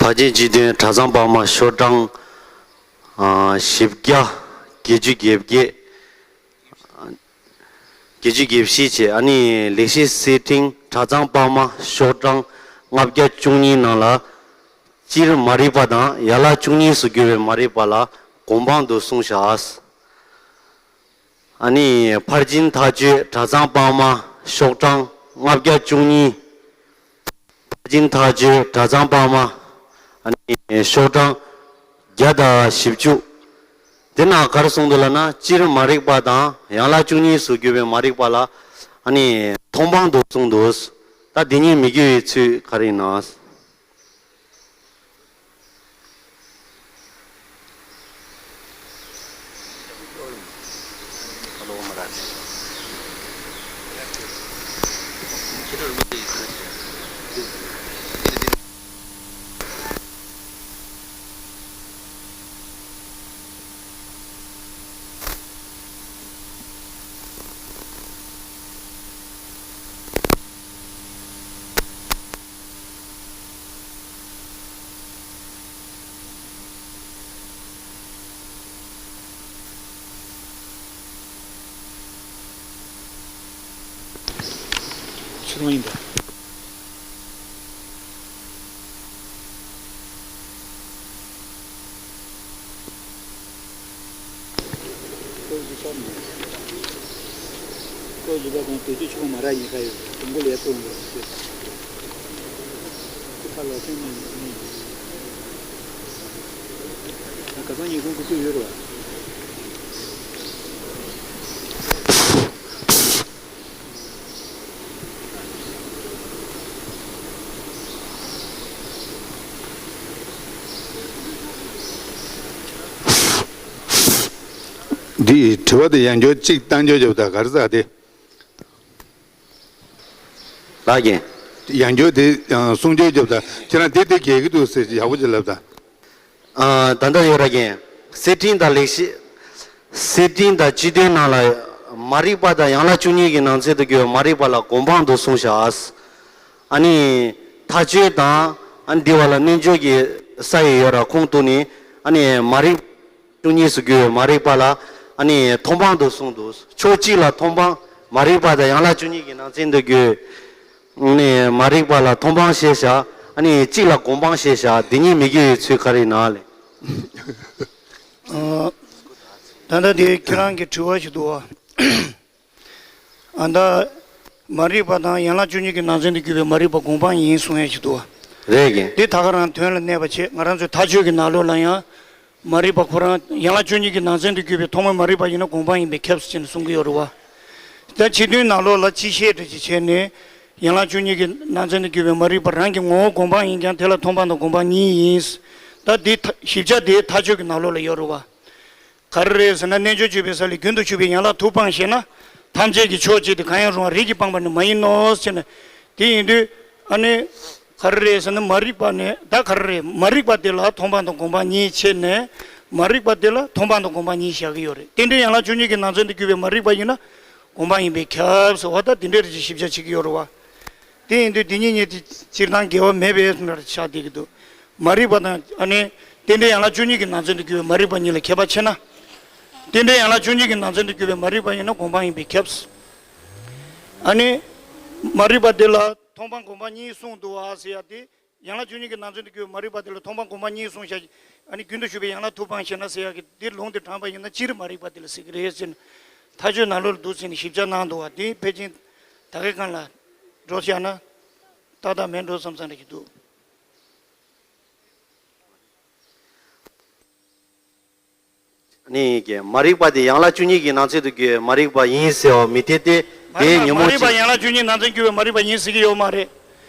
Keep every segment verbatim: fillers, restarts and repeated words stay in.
ཕར་ཕྱིན་སྤྱི་དོན་གྲྭ་ཚང་པར་མ་ཤོག་གྲངས་ཨ་བཞི་བརྒྱ་བརྒྱད་ཅུ་གྱ་བརྒྱད། བརྒྱད་ཅུ་གྱ་བཞི་བྱས། ཨ་ནི་ལེགས་བཤད་གསེར་ཕྲེང་གྲྭ་ཚང་པར་མ་ཤོག་གྲངས་ལྔ་བརྒྱ་བཅུ་གཉིས་ནང་ལ། སྤྱིར་མ་རིག་པ་དང་ཡན་ལག་བཅུ་གཉིས་སུ་གྱུར་པའི་མ་རིག་པ་ལ་གོ་འཕང་དུ་གསུངས་བཞག། ཨ་ནི་ཕར་ཕྱིན་ཐག་ཆོད་གྲྭ་ཚང་པར་མ་ཤོག་གྲངས་ལྔ་བརྒྱ་བཅུ་གཉིས། ཕར་ཕྱིན་ཐག་ཆོད་གྲྭ་ཚང་པར་མ། ཨ་ནི་ཤོག་གྲངས་བརྒྱ་དང་བཞི་བཅུ། དེ་ན་ག་རེ་གསུངས་འདུག་ལབ་ན། སྤྱིར་མ་རིག་པ་དང་ཡན་ལག་བཅུ་གཉིས་སུ་གྱུར་པའི་མ་རིག་པ་ལ། ཨ་ནི་མཐོང་སྤང་དུ་གསུངས་འདུག། ད་འདི་གཉིས་མི་དགེ་བའི་ཚུལ་ག་རེ་ཡིན་ན། ཆུ་རོང་ཡིན་པ། ཀོ་བཞི་པ་དང་དུས་ཚོད་ཆུང་མ་རག་ཉེ་ཁ་ཡོད། དུང་གོ་ལས་ཐུང་བ་ཞིག་ཁ་ལ་ཐེངས་མ་ཉེ་ཁ་ཡིན། ད་ག་ཚང་ཉེ་ཁུང་གི་ཀུ་ཡོད་རོ། འདི་དྲི་བ་དེ་ཡང་བསྐྱར་གཅིག་བཏང་བསྐྱར་བརྒྱབ་ད་ག་རེ་ཟ་དེ། ལགས་རྒན། ཡང་བསྐྱར་དེ་ཡང་གསུང་བསྐྱར་བརྒྱབ་ད་ཁྱེད་རང་དེ་དེ་གལ་གི་འདུག་ཟེར་ཡག་པོ་ཅིག་ལབ་ད། ཨ། ད་ལྟ་ཡོད་ར་རྒན། གསེར་ཕྲེང་དང་ལེགས་བཤད། གསེར་ཕྲེང་དང་སྤྱི་དོན་ནང་ལ་མ་རིག་པ་དང་ཡན་ལག་བཅུ་གཉིས་ཀྱི་ནང་ཚན་དུ་གྱུར་པའི་མ་རིག་པ་ལ་གོ་འཕང་དུ་གསུངས་བཞག། ཨ་ནི་ཐག་ཆོད་དང་། ཨ་ནི་འདི་བ་ལ་རྣལ་འབྱོར་གྱི་ས་ཡི་ཡོད་ར་ཁུངས་གཏུགས་ནས། ཨ་ནི་མ་རིག་བཅུ་གཉིས་སུ་གྱུར་པའི་མ་རིག་པ་ལ། ཨ་ནི་མཐོང་སྤང་དུ་གསུངས་འདུག། ཕྱོགས་གཅིག་ལ་མཐོང་སྤང་མ་རིག་པ་དང་ཡན་ལག་བཅུ་གཉིས་ཀྱི་ནང་ཚན་དུ་གྱུར། ནས་མ་རིག་པ་ལ་མཐོང་སྤང་བཤད་བཞག། ཨ་ནི་གཅིག་ལ་གོ་འཕང་བཤད་བཞག། འདི་གཉིས་མི་དགེ་བའི་ཚུལ་ག་རེ་ཡིན་ན་ལས། ཨ། ད་ལྟ་དེ་ཁྱེད་རང་གི་དྲི་བ་ཞིག་འདུག་བ། ཨ། ད་མ་རིག་པ་དང་ཡན་ལག་བཅུ་གཉིས་ཀྱི་ནང་ཚན་དུ་གྱུར་པའི་མ་རིག་པ་གོ་འཕང་ཡིན་གསུང་ཡ་ཞིག་འདུག་བ། རེད་རྒན། འདི་ད་ག་རང་དོན་ལ་གནས་པ་བྱས། ང་རང་ཚོའི་ཐག་ཆོད་ཀྱི་ནང་ལོགས་ལ་ཡང་། མ་རིག་པ་ཁོ་རང་ཡན་ལག་བཅུ་གཉིས་ཀྱི་ནང་ཚན་དུ་གྱུར་པའི་ཐོག་མའི་མ་རིག་པ་ཡིན་ན་གོ་འཕང་ཡིན་པས་ཁྱབ་ཟེར་ནས་གསུང་གི་ཡོད་རེད་བ། ད་སྤྱི་དོན་ནང་ལོགས་ལ་སྤྱི་བཤད་འདྲ་ཅིག་བྱས་ནས། ཡན་ལག་བཅུ་གཉིས་ཀྱི་ནང་ཚན་དུ་གྱུར་པའི་མ་རིག་པ་རང་གི་ངོ་བོ་གོ་འཕང་ཡིན་ཀྱང་། དེ་ལ་མཐོང་སྤང་དང་གོ་འཕང་གཉིས་ཡིན། ད་འདི་ཐ་ཞིབ་ཆ་དེ་ཐག་ཆོད་ཀྱི་ནང་ལོགས་ལ་ཡོད་རེད་བ། ག་རེ་རེད་ཟེར་ན། རྣལ་འབྱོར་སྤྱོད་པའི་ས་ལས་རྒྱུན་དུ་ཞུགས་པའི་ཡན་ལག་ཐུགས་སྤངས་ཞེ་ན། ཐམས་ཅད་ཀྱི་ཕྱོགས་གཅིག་ཏུ་གང་ཡང་རུང་བ་རིགས་ཀྱིས་སྤངས་པ་ནི་མ་ཡིན་ནོ་ཟེར་ནས། དེ་ཡིན་དུས་ཨ་ནི། ག་རེ་རེད་ཟེར་ན། མ་རིག་པ་ནི། ད་ག་རེ་རེད། མ་རིག་པ་དེ་ལ་མཐོང་སྤང་དང་གོ་འཕང་གཉིས་ཕྱེ་ནས། མ་རིག་པ་དེ་ལ་མཐོང་སྤང་དང་གོ་འཕང་གཉིས་བཞག་གི་ཡོད་རེད། རྟེན་འབྲེལ་ཡན་ལག་བཅུ་གཉིས་ཀྱི་ནང་ཚན་དུ་གྱུར་པའི་མ་རིག་པ་ཡིན་ན་གོ་འཕང་ཡིན་པས་ཁྱབ་ཟེར་བ། ད་དེ་འདྲའི་རིགས་ཞིབ་ཆ་བྱེད་ཀྱི་ཡོད་རེད་བ། དེ་ཡིན་དུས་དེ་གཉིས་གཉིས་དེ་སྤྱིར་བཏང་འགལ་བ་མེད་པའི་ནང་ཆགས་བསྡད་ཀྱི་འདུག། མ་རིག་པ་དང་། ཨ་ནི་རྟེན་འབྲེལ་ཡན་ལག་བཅུ་གཉིས་ཀྱི་ནང་ཚན་དུ་གྱུར་པའི་མ་རིག་པ་གཉིས་ལ་ཁྱད་པར་ཕྱེ་ན། རྟེན་འབྲེལ་ཡན་ལག་བཅུ་གཉིས་ཀྱི་ནང་ཚན་དུ་གྱུར་པའི་མ་རིག་པ་ཡིན་ན་གོ་འཕང་ཡིན་པས་ཁྱབ། ཨ་ནི་མ་རིག་པ་དེ་ལ་མཐོང་སྤང་གོ་འཕང་གཉིས་གསུངས་འདུག་ཨ་ཟེར་ཡ་དེ། ཡན་ལག་བཅུ་གཉིས་ཀྱི་ནང་ཚན་དུ་གྱུར་པའི་མ་རིག་པ་དེ་ལ་མཐོང་སྤང་གོ་འཕང་གཉིས་གསུངས་བཞག། ཨ་ནི་རྒྱུན་དུ་ཞུགས་པའི་ཡན་ལག་ཐུགས་སྤངས་ཞེ་ན་ཟེར་ཡག་གི་འདི་ལུང་དེ་དྲངས་པ་ཡིན་ན་སྤྱིར་མ་རིག་པ་དེ་ལ་ཟེར་གྱི་རེད་ཟེར་ནས། ཐག་ཆོད་ནང་ལོགས་ལ་འདུག་ཟེར་ནས་ཞིབ་ཆ་གནང་འདུག་བ། དེ་ཕལ་ཆེར་ད་གའི་སྒང་ལ་འགྲོ་བྱས་ན་ཏག་ཏག་མེད་འགྲོ་བསམ་བསམ་རེ་ཞིག་འདུག། ནི་གི་མ་རིག་པ་དེ་ཡན་ལག་བཅུ་གཉིས་ཀྱི་ནང་ཚན་དུ་གྱུར་པའི་མ་རིག་པ་ཡིན་ཟེར་བ་མི་འཐད་དེ། མ་རིག་པ། དེའི་ཉོན་མ་མོངས་རིག་པ་ཅན། ཡན་ལག་བཅུ་གཉིས་ནང་ཚན་གྱུར་པའི་མ་རིག་པ་ཡིན་ཟེར་གྱི་ཡོད་མ་རེད།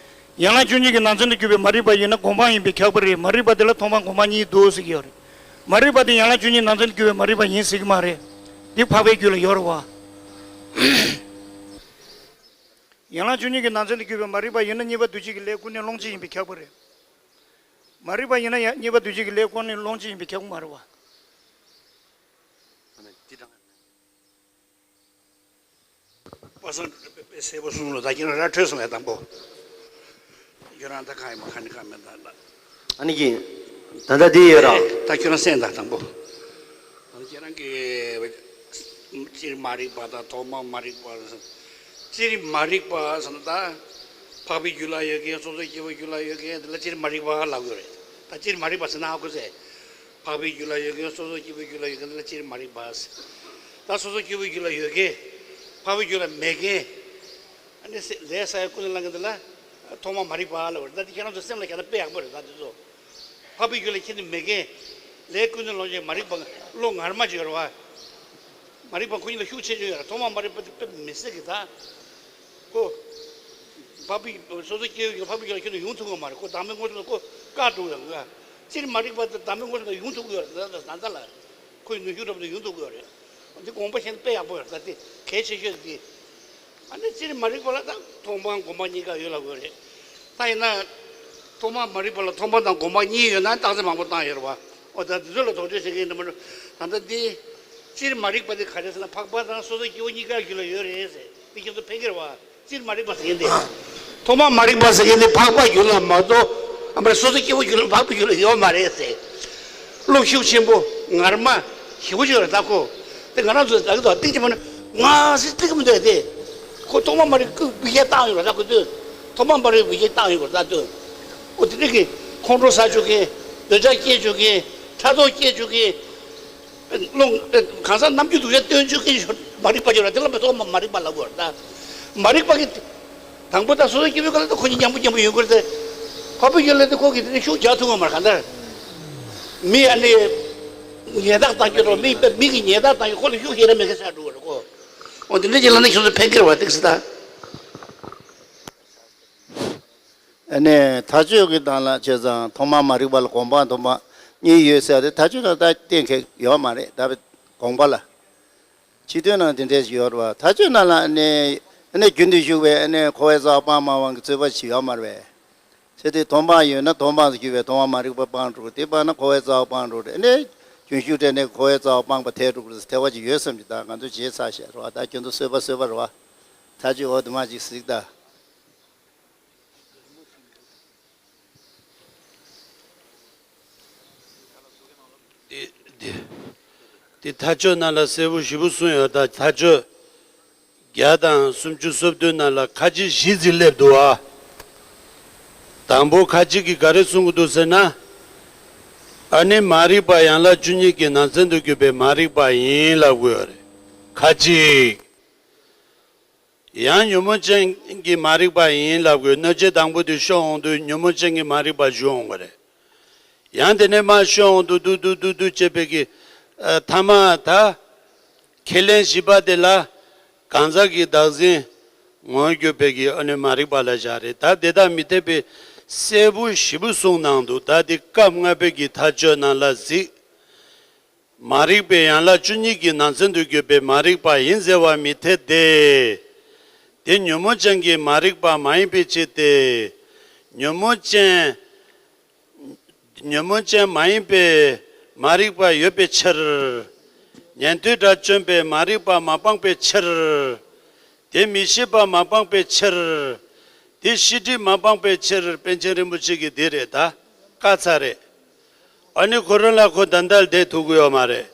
ཡན་ལག་བཅུ་གཉིས་ཀྱི་ནང་ཚན་དུ་གྱུར་པའི་མ་རིག་པ་ཡིན་ན་གོ་འཕང་ཡིན་པས་ཁྱབ་པ་རེད། མ་རིག་པ་དེ་ལ་མཐོང་སྤང་གོ་འཕང་གཉིས་འདུག་ཟེར་གྱི་ཡོད་རེད། མ་རིག་པ་དེ་ཡན་ལག་བཅུ་གཉིས་ནང་ཚན་དུ་གྱུར་པའི་མ་རིག་པ་ཡིན་ཟེར་གྱི་མ་རེད། འདི་འཕགས་པའི་རྒྱུད་ལ་ཡོད་རེད་བ། ཡན་ལག་བཅུ་གཉིས་ཀྱི་ནང་ཚན་དུ་གྱུར་པའི་མ་རིག་པ་ཡིན་ན་རྙེད་པ་འདུ་བྱེད་ཀྱི་ལས་ཀུན་ནས་སློང་བྱེད་ཡིན་པས་ཁྱབ་པ་རེད། མ་རིག་པ་ཡིན་ན་ཡང་རྙེད་པ་འདུ་བྱེད་ཀྱི་ལས་ཀུན་ནས་སློང་བྱེད་ཡིན་པས་ཁྱབ་ཀྱི་མ་རེད་བ། པ་སངས་དཔེ་གསལ་པོ་གསུངས་ལ། ད་ཁྱེད་རང་ར་འཕྲོད་སོང་བས་དང་པོ། ཁྱོད་རང་ད་གང་ཡིན་པ་ག་ནས་གང་མེད་ད་ལ། ཨ་ནི་ཀྱི། ད་ལྟ་འདི་ཡོད་ར། ད་ཁྱོད་རང་གསན་དང་དང་པོ། ཁྱེད་རང་གི་སྤྱིར་མ་རིག་པ་དང་ཐོག་མ་མ་རིག་པ། སྤྱིར་མ་རིག་པ་ཟེར་ན་ད། འཕགས་པའི་རྒྱུད་ལ་ཡོད་མཁན་སོ་སོ་སྐྱེ་བོའི་རྒྱུད་ལ་ཡོད་མཁན་དེ་ལ་སྤྱིར་མ་རིག་པ་ལབ་དགོས་རེད། ད་སྤྱིར་མ་རིག་པ་ཟེར་ན་ཧ་གོ་ཟེར། འཕགས་པའི་རྒྱུད་ལ་ཡོད་མཁན་སོ་སོ་སྐྱེ་བོའི་རྒྱུད་ལ་ཡོད་མཁན་དེ་ལ་སྤྱིར་མ་རིག་པ་ཟེར། ད་སོ་སོ་སྐྱེ་བོའི་རྒྱུད་ལ་ཡོད་མཁན། འཕགས་པའི་རྒྱུད་ལ་མེད་མཁན། ཨ་ནི་ཟེ་ལས་ས་ཡ་ཀུན་ནས་བསླངས་མཁན་དེ་ལ་ཐོག་མ་མ་རིག་པ་ལབ་པ་རེད། ད་དེ་ཁྱེད་རང་ཚོ་སེམས་ལ་བཞག་ན་དཔེ་ཡག་པོ་རེད། ད་དེ་ཚོ། འཕགས་པའི་རྒྱུད་ལ་ཁྱེད་ནི་མེད་མཁན། ལས་ཀུན་ནས་བསླངས་ཀྱི་མ་རིག་པ་བློ་ངར་མ་ཅིག་ཡོད་རེད་བ། མ་རིག་པ་ཁོ་གཉིས་ལ་ཤུགས་ཆེ་ཆུང་ཡོད་རེད། ཐོག་མ་མ་རིག་པ་དེ་དཔེ་མི་སྲིད་ཀྱི་ད། ཁོ། འཕགས་པའི་སོ་སོ་སྐྱེ་བོའི་འཕགས་པའི་རྒྱུད་ལ་ཁྱེད་ནི་ཡོང་ཐུབ་ཀྱི་མ་རེད། ཁོ་བདག་མེད་མངོན་སུམ་ལ་ཁོ་བཀག་འགྲོ་ཡོང་གི། སྤྱིར་མ་རིག་པ་དེ་བདག་མེད་མངོན་སུམ་ལ་ཡོང་ཐུབ་ཀྱི་ཡོད་རེད། ད་ད་ད་ལ། ཁོའི་ནུས་ཤུགས་འདྲ་པོ་དེ་ཡོང་ཐུབ་ཀྱི་ཡོད་རེད། འདི་དགོངས་པ་བཞེས་ན་དཔེ་ཡག་པོ་ཡོད་རེད། ད་དེ་གལ་ཆེ་ཤོས་དེ། ཨ་ནི་སྤྱིར་མ་རིག་པ་ལ་ད་མཐོང་སྤང་སྒོམ་སྤང་གཉིས་ཀ་ཡོད་ལབ་དགོས་རེད། ད་ཡིན་ན། མཐོང་སྤང་མ་རིག་པ་ལ་མཐོང་སྤང་དང་སྒོམ་སྤང་གཉིས་ཡོད་ན་རྟགས་གསལ་མང་པོ་བཏང་ཡོད་རེད་བ། འོ་ད་འདི་ཚོ་ལ་དོགས་གཅོད་བྱེད་མཁན་འདྲ་མི་འདྲ། ད་ལྟ་འདི། སྤྱིར་མ་རིག་པ་དེ་ག་རེ་ཟེར་ན་འཕགས་པ་དང་སོ་སོ་སྐྱེ་བོ་གཉིས་ཀའི་རྒྱུད་ལ་ཡོད་རེད་ཟེར། འདི་ཁྱེད་ཚོ་ཕལ་སྐད་རེད་བ། སྤྱིར་མ་རིག་པ་ཟེར་མཁན་དེ། མཐོང་སྤང་མ་རིག་པ་ཟེར་མཁན་དེ་འཕགས་པ་རྒྱུད་ལ་མ་གཏོགས། ཨ་མ་རེད། སོ་སོ་སྐྱེ་བོ་རྒྱུད་ལ་འཕགས་པའི་རྒྱུད་ལ་ཡོད་མ་རེད་ཟེར། བློ་ཤུགས་ཆེན་པོ་ངར་མ་ཞེ་པོ་ཅིག་རེད་ད་ཁོ། དེ་ང་རང་ཚོ་ད་གི་ད་ཏིག་ཅིག་མ་ནི་ང་སི་ཏིག་མི་འདུག་དེ། ཁོ་མཐོང་སྤང་མ་རིག་པའི་བི་ཞེས་བཏང་ཡོད་རེད་ད་ཁོ་ཚོས། མཐོང་སྤང་མ་རིག་པའི་བི་ཞེས་བཏང་ཡོད་རེད་ད་ཁོ་ཚོས། འོ་དེ་འདྲ་གི་ཁོང་ཁྲོ་ཟ་བཅུག་མཁན། འདོད་ཆགས་སྐྱེ་བཅུག་མཁན། ཕྲག་དོག་སྐྱེ་བཅུག་མཁན། བློ། གང་ཟག་རྣམ་འགྱུར་སྡུག་ཅག་སྟོན་བཅུག་མཁན་མ་རིག་པ་ཅིག་རེད། དེ་ལ་མི་ཐོག་མ་མ་རིག་པ་ལབ་དགོས་རེད་ད། མ་རིག་པ་གི། དང་པོ་ད་སོ་སོ་སྐྱེ་བོའི་ཁ་ལ་ད་ཁོ་གཉིས་མཉམ་པོ་མཉམ་པོ་ཡོད་དགོས་རེད་དེ། འཕགས་པའི་རྒྱུད་ལ་ད་ཁོ་གི་དེ་ཤུགས་རྒྱག་ཐུབ་ཀྱི་མ་རེད་གང་ལྟར། མི་ཨ་ནི། ཉེས་དག་བཏང་རྒྱུ་རོ། མི་མི་གི་ཉེས་དག་བཏང་རྒྱུ་ཁོ་ལ་ཤུགས་ཞེ་དྲག་མེད་མཁན་ཆགས་འགྲོ་གི་རེད་ཁོ། འོ་དེ་འདྲ་ཅིག་ལ་ནི་ཁྱོད་ཚོ་ཕན་ཁེ་རེད་བ་ཏིག་ཙི་ད། ཨ་ནི་མཐའ་དཔྱོད་ཀྱི་སྟེང་ལ་བྱས་ཙང་ཐོག་མ་མ་རིག་པ་ལ་སྒོམ་སྤང་མཐོང་སྤང་གཉིས་ཡོད་ཟེར་ཏེ་མཐའ་དཔྱོད་ནང་ད་གཏན་འཁེལ་ཡོད་མ་རེད་ད་དགོངས་པ་ལ། སྤྱི་དོན་ནང་དེ་འདྲས་ཡོད་རེད་བ། མཐའ་དཔྱོད་ནང་ལ་ཨ་ནི་ཨ་ནི་རྒྱུན་དུ་ཞུགས་པའི་ཨ་ནི་འཁོར་བའི་རྩ་བ་སྤང་མ་སྤང་གི་རྩོད་པ་ཞིག་ཡོད་མ་རེད་བས། ཚེ་འདིའི་མཐོང་སྤང་ཡོད་ན་མཐོང་སྤང་དུ་གྱུར་པའི་མཐོང་བ་མ་རིག་པ་སྤངས་འགྲོ། དེ་སྤངས་ན་འཁོར་བའི་རྩ་བ་སྤངས་འགྲོ་རེད། ཨ་ནི་རྒྱུན་ཞུགས་སྤྲད་ནས་འཁོར་བའི་རྩ་བ་སྤངས་པ་ཐལ་འགྲོ་གི་རེད་ཟེར་ཐལ་བ་ཅིག་ཡོད་བསམ་གྱི། ད་ང་ཚོ་བྱས་ཚར་ཤག་རེད་བ། ད་ཁྱོད་ཚོ་གསོལ་བ་གསོལ་བ་རེད་བ། མཐའ་དཔྱོད་འོ་དུ་མ་ཅིག་གཟིགས་ད། དེ་དེ་དེ་མཐའ་དཔྱོད་ནང་ལ་གསལ་པོ་ཞེ་པོ་གསུངས་ཡོད། ད་མཐའ་དཔྱོད་བརྒྱ་དང་སུམ་ཅུ་སོ་བདུན་ནང་ལ་ཁ་ཅིག་བཞི་ཟིག་སླེབས་འདུག་ཨ། དང་པོ་ཁ་ཅིག་གིས་ག་རེ་གསུང་གི་འདུག་ཟེར་ན། ཨ་ནི་མ་རིག་པ་ཡན་ལག་བཅུ་གཉིས་ཀྱི་ནང་ཚན་དུ་གྱུར་པའི་མ་རིག་པ་ཡིན་ལབ་དགོས་རེད། ཁ་ཅིག་ཡང་ཉོན་མོངས་ཅན་གྱི་མ་རིག་པ་ཡིན་ལབ་དགོས། གནོད་བྱེད་དང་པོ་དེ་ཤོར་འོང་དུས་ཉོན་མོངས་ཅན་གྱི་མ་རིག་པ་ཞུ་འོང་གི་རེད། ཡང་དེ་ནས་མར་ཤོར་འོང་དུས་སྡུག་སྡུག་སྡུག་སྡུག་བྱེད་པའི་གི། ཨ། ཐ་མ་ད། ཁས་ལེན་བཞི་པ་དེ་ལ། གང་ཟག་གི་བདག་འཛིན་ངོ་བོར་གྱུར་པའི་གི་ཨ་ནི་མ་རིག་པ་ལ་བཞག་རེད། ད་དེ་དག་མི་འཐད་པའི་གསལ་པོ་ཞེ་པོ་གསུངས་གནང་འདུག་ད་དེ་སྐབས་ལྔ་པའི་གི་མཐའ་དཔྱོད་ནང་ལ་གཟིགས། མ་རིག་པའི་ཡན་ལག་བཅུ་གཉིས་ཀྱི་ནང་ཚན་དུ་གྱུར་པའི་མ་རིག་པ་ཡིན་ཟེར་བ་མི་འཐད་དེ། དེ་ཉོན་མོངས་ཅན་གྱི་མ་རིག་པ་མ་ཡིན་པའི་ཕྱིར་ཏེ། ཉོན་མོངས་ཅན། ཉོན་མོངས་ཅན་མ་ཡིན་པའི་མ་རིག་པ་ཡོད་པའི་ཕྱིར། ཉན་ཐོས་དགྲ་བཅོམ་པའི་མ་རིག་པ་མ་སྤངས་པའི་ཕྱིར། དེ་མི་ཤེས་པ་མ་སྤངས་པའི་ཕྱིར། དེ་ཤེས་སྒྲིབ་མ་སྤངས་པའི་ཕྱིར། པཎ་ཆེན་རིན་པོ་ཆེ་གིས་འདི་རེད་ད། བཀག་ཚར་རེད། ཨ་ནི་ཁོ་རང་ལ་ཁོ་ད་ལྟ་བསྡད་ཐུབ་ཀྱི་ཡོད་མ་རེད།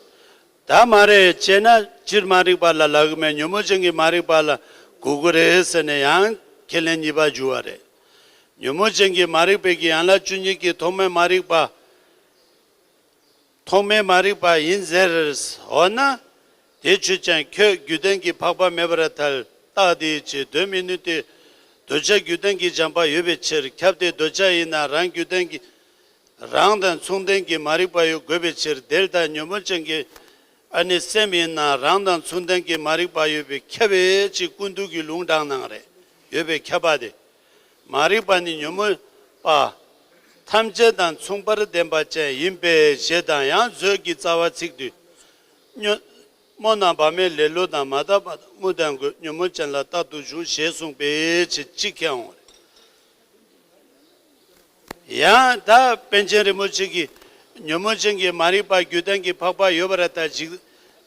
ད་མ་རེད་བྱས་ན་སྤྱིར་མ་རིག་པ་ལ་ལབ་ཀྱི་མེད། ཉོན་མོངས་ཅན་གྱི་མ་རིག་པ་ལ་གོ་གི་རེད་ཟེར་ནས་ཡང་ཁས་ལེན་གཉིས་པ་བསྒྱུར་བ་རེད། ཉོན་མོངས་ཅན་གྱི་མ་རིག་པའི་གི་ཡན་ལག་བཅུ་གཉིས་ཀྱི་ཐོག་མའི་མ་རིག་པ། ཐོག་མའི་མ་རིག་པ་ཡིན་ཟེར། འོ་ན། དེ་ཆོས་ཅན། ཁྱོད་རྒྱུད་ལྡན་གྱི་འཕགས་པ་མེད་པར་ཐལ། རྟགས་འདིའི་ཕྱིར། དོན་མི་ནུས་ཏེ། འདོད་ཆགས་རྒྱུད་ལྡན་གྱི་བྱམས་པ་ཡོད་པའི་ཕྱིར། ཁྱབ་སྟེ་འདོད་ཆགས་ཡིན་ན་རང་རྒྱུད་ལྡན་གྱི། རང་དང་མཚུངས་ལྡན་གྱི་མ་རིག་པ་ཡོད་དགོས་པའི་ཕྱིར། དེ་ལྟར་ཉོན་མོངས་ཅན་གྱི་ཨ་ནི་སེམས་ཡིན་ན་རང་དང་མཚུངས་ལྡན་གྱི་མ་རིག་པ་ཡོད་པས་ཁྱབ་པའི་ཕྱིར། ཀུན་བཏུས་ཀྱི་ལུང་དྲངས་གནང་རེད། ཡོད་པས་ཁྱབ་པ་སྟེ། མ་རིག་པ་ནི་ཉོན་མོངས་པ་ཐམས་ཅད་དང་མཚུངས་པར་ལྡན་པ་ཅན་ཡིན་པས་ཞེས་དང་། ཡང་མཛོད་ཀྱི་རྩ་བ་ཚིག་ཏུ། སྨོ། སྨོ་རྣམས་བག་མེད་ལེ་ལོ་དང་། མ་དག་པ་དང་དམུ་དང་རྒོད། ཉོན་མོངས་ཅན་ལ་རྟག་ཏུ་འབྱུང་། ཞེས་གསུངས་པའི་ཕྱིར་ཅིག་ཁྱེར་འོང་བ་རེད། ཡང་ད་པཎ་ཆེན་རིན་པོ་ཆེ་གིས། ཉོན་མོངས་ཅན་གྱི་མ་རིག་པ་རྒྱུད་ལྡན་གྱི་འཕགས་པ་ཡོད་པར་ཐལ། ཇི།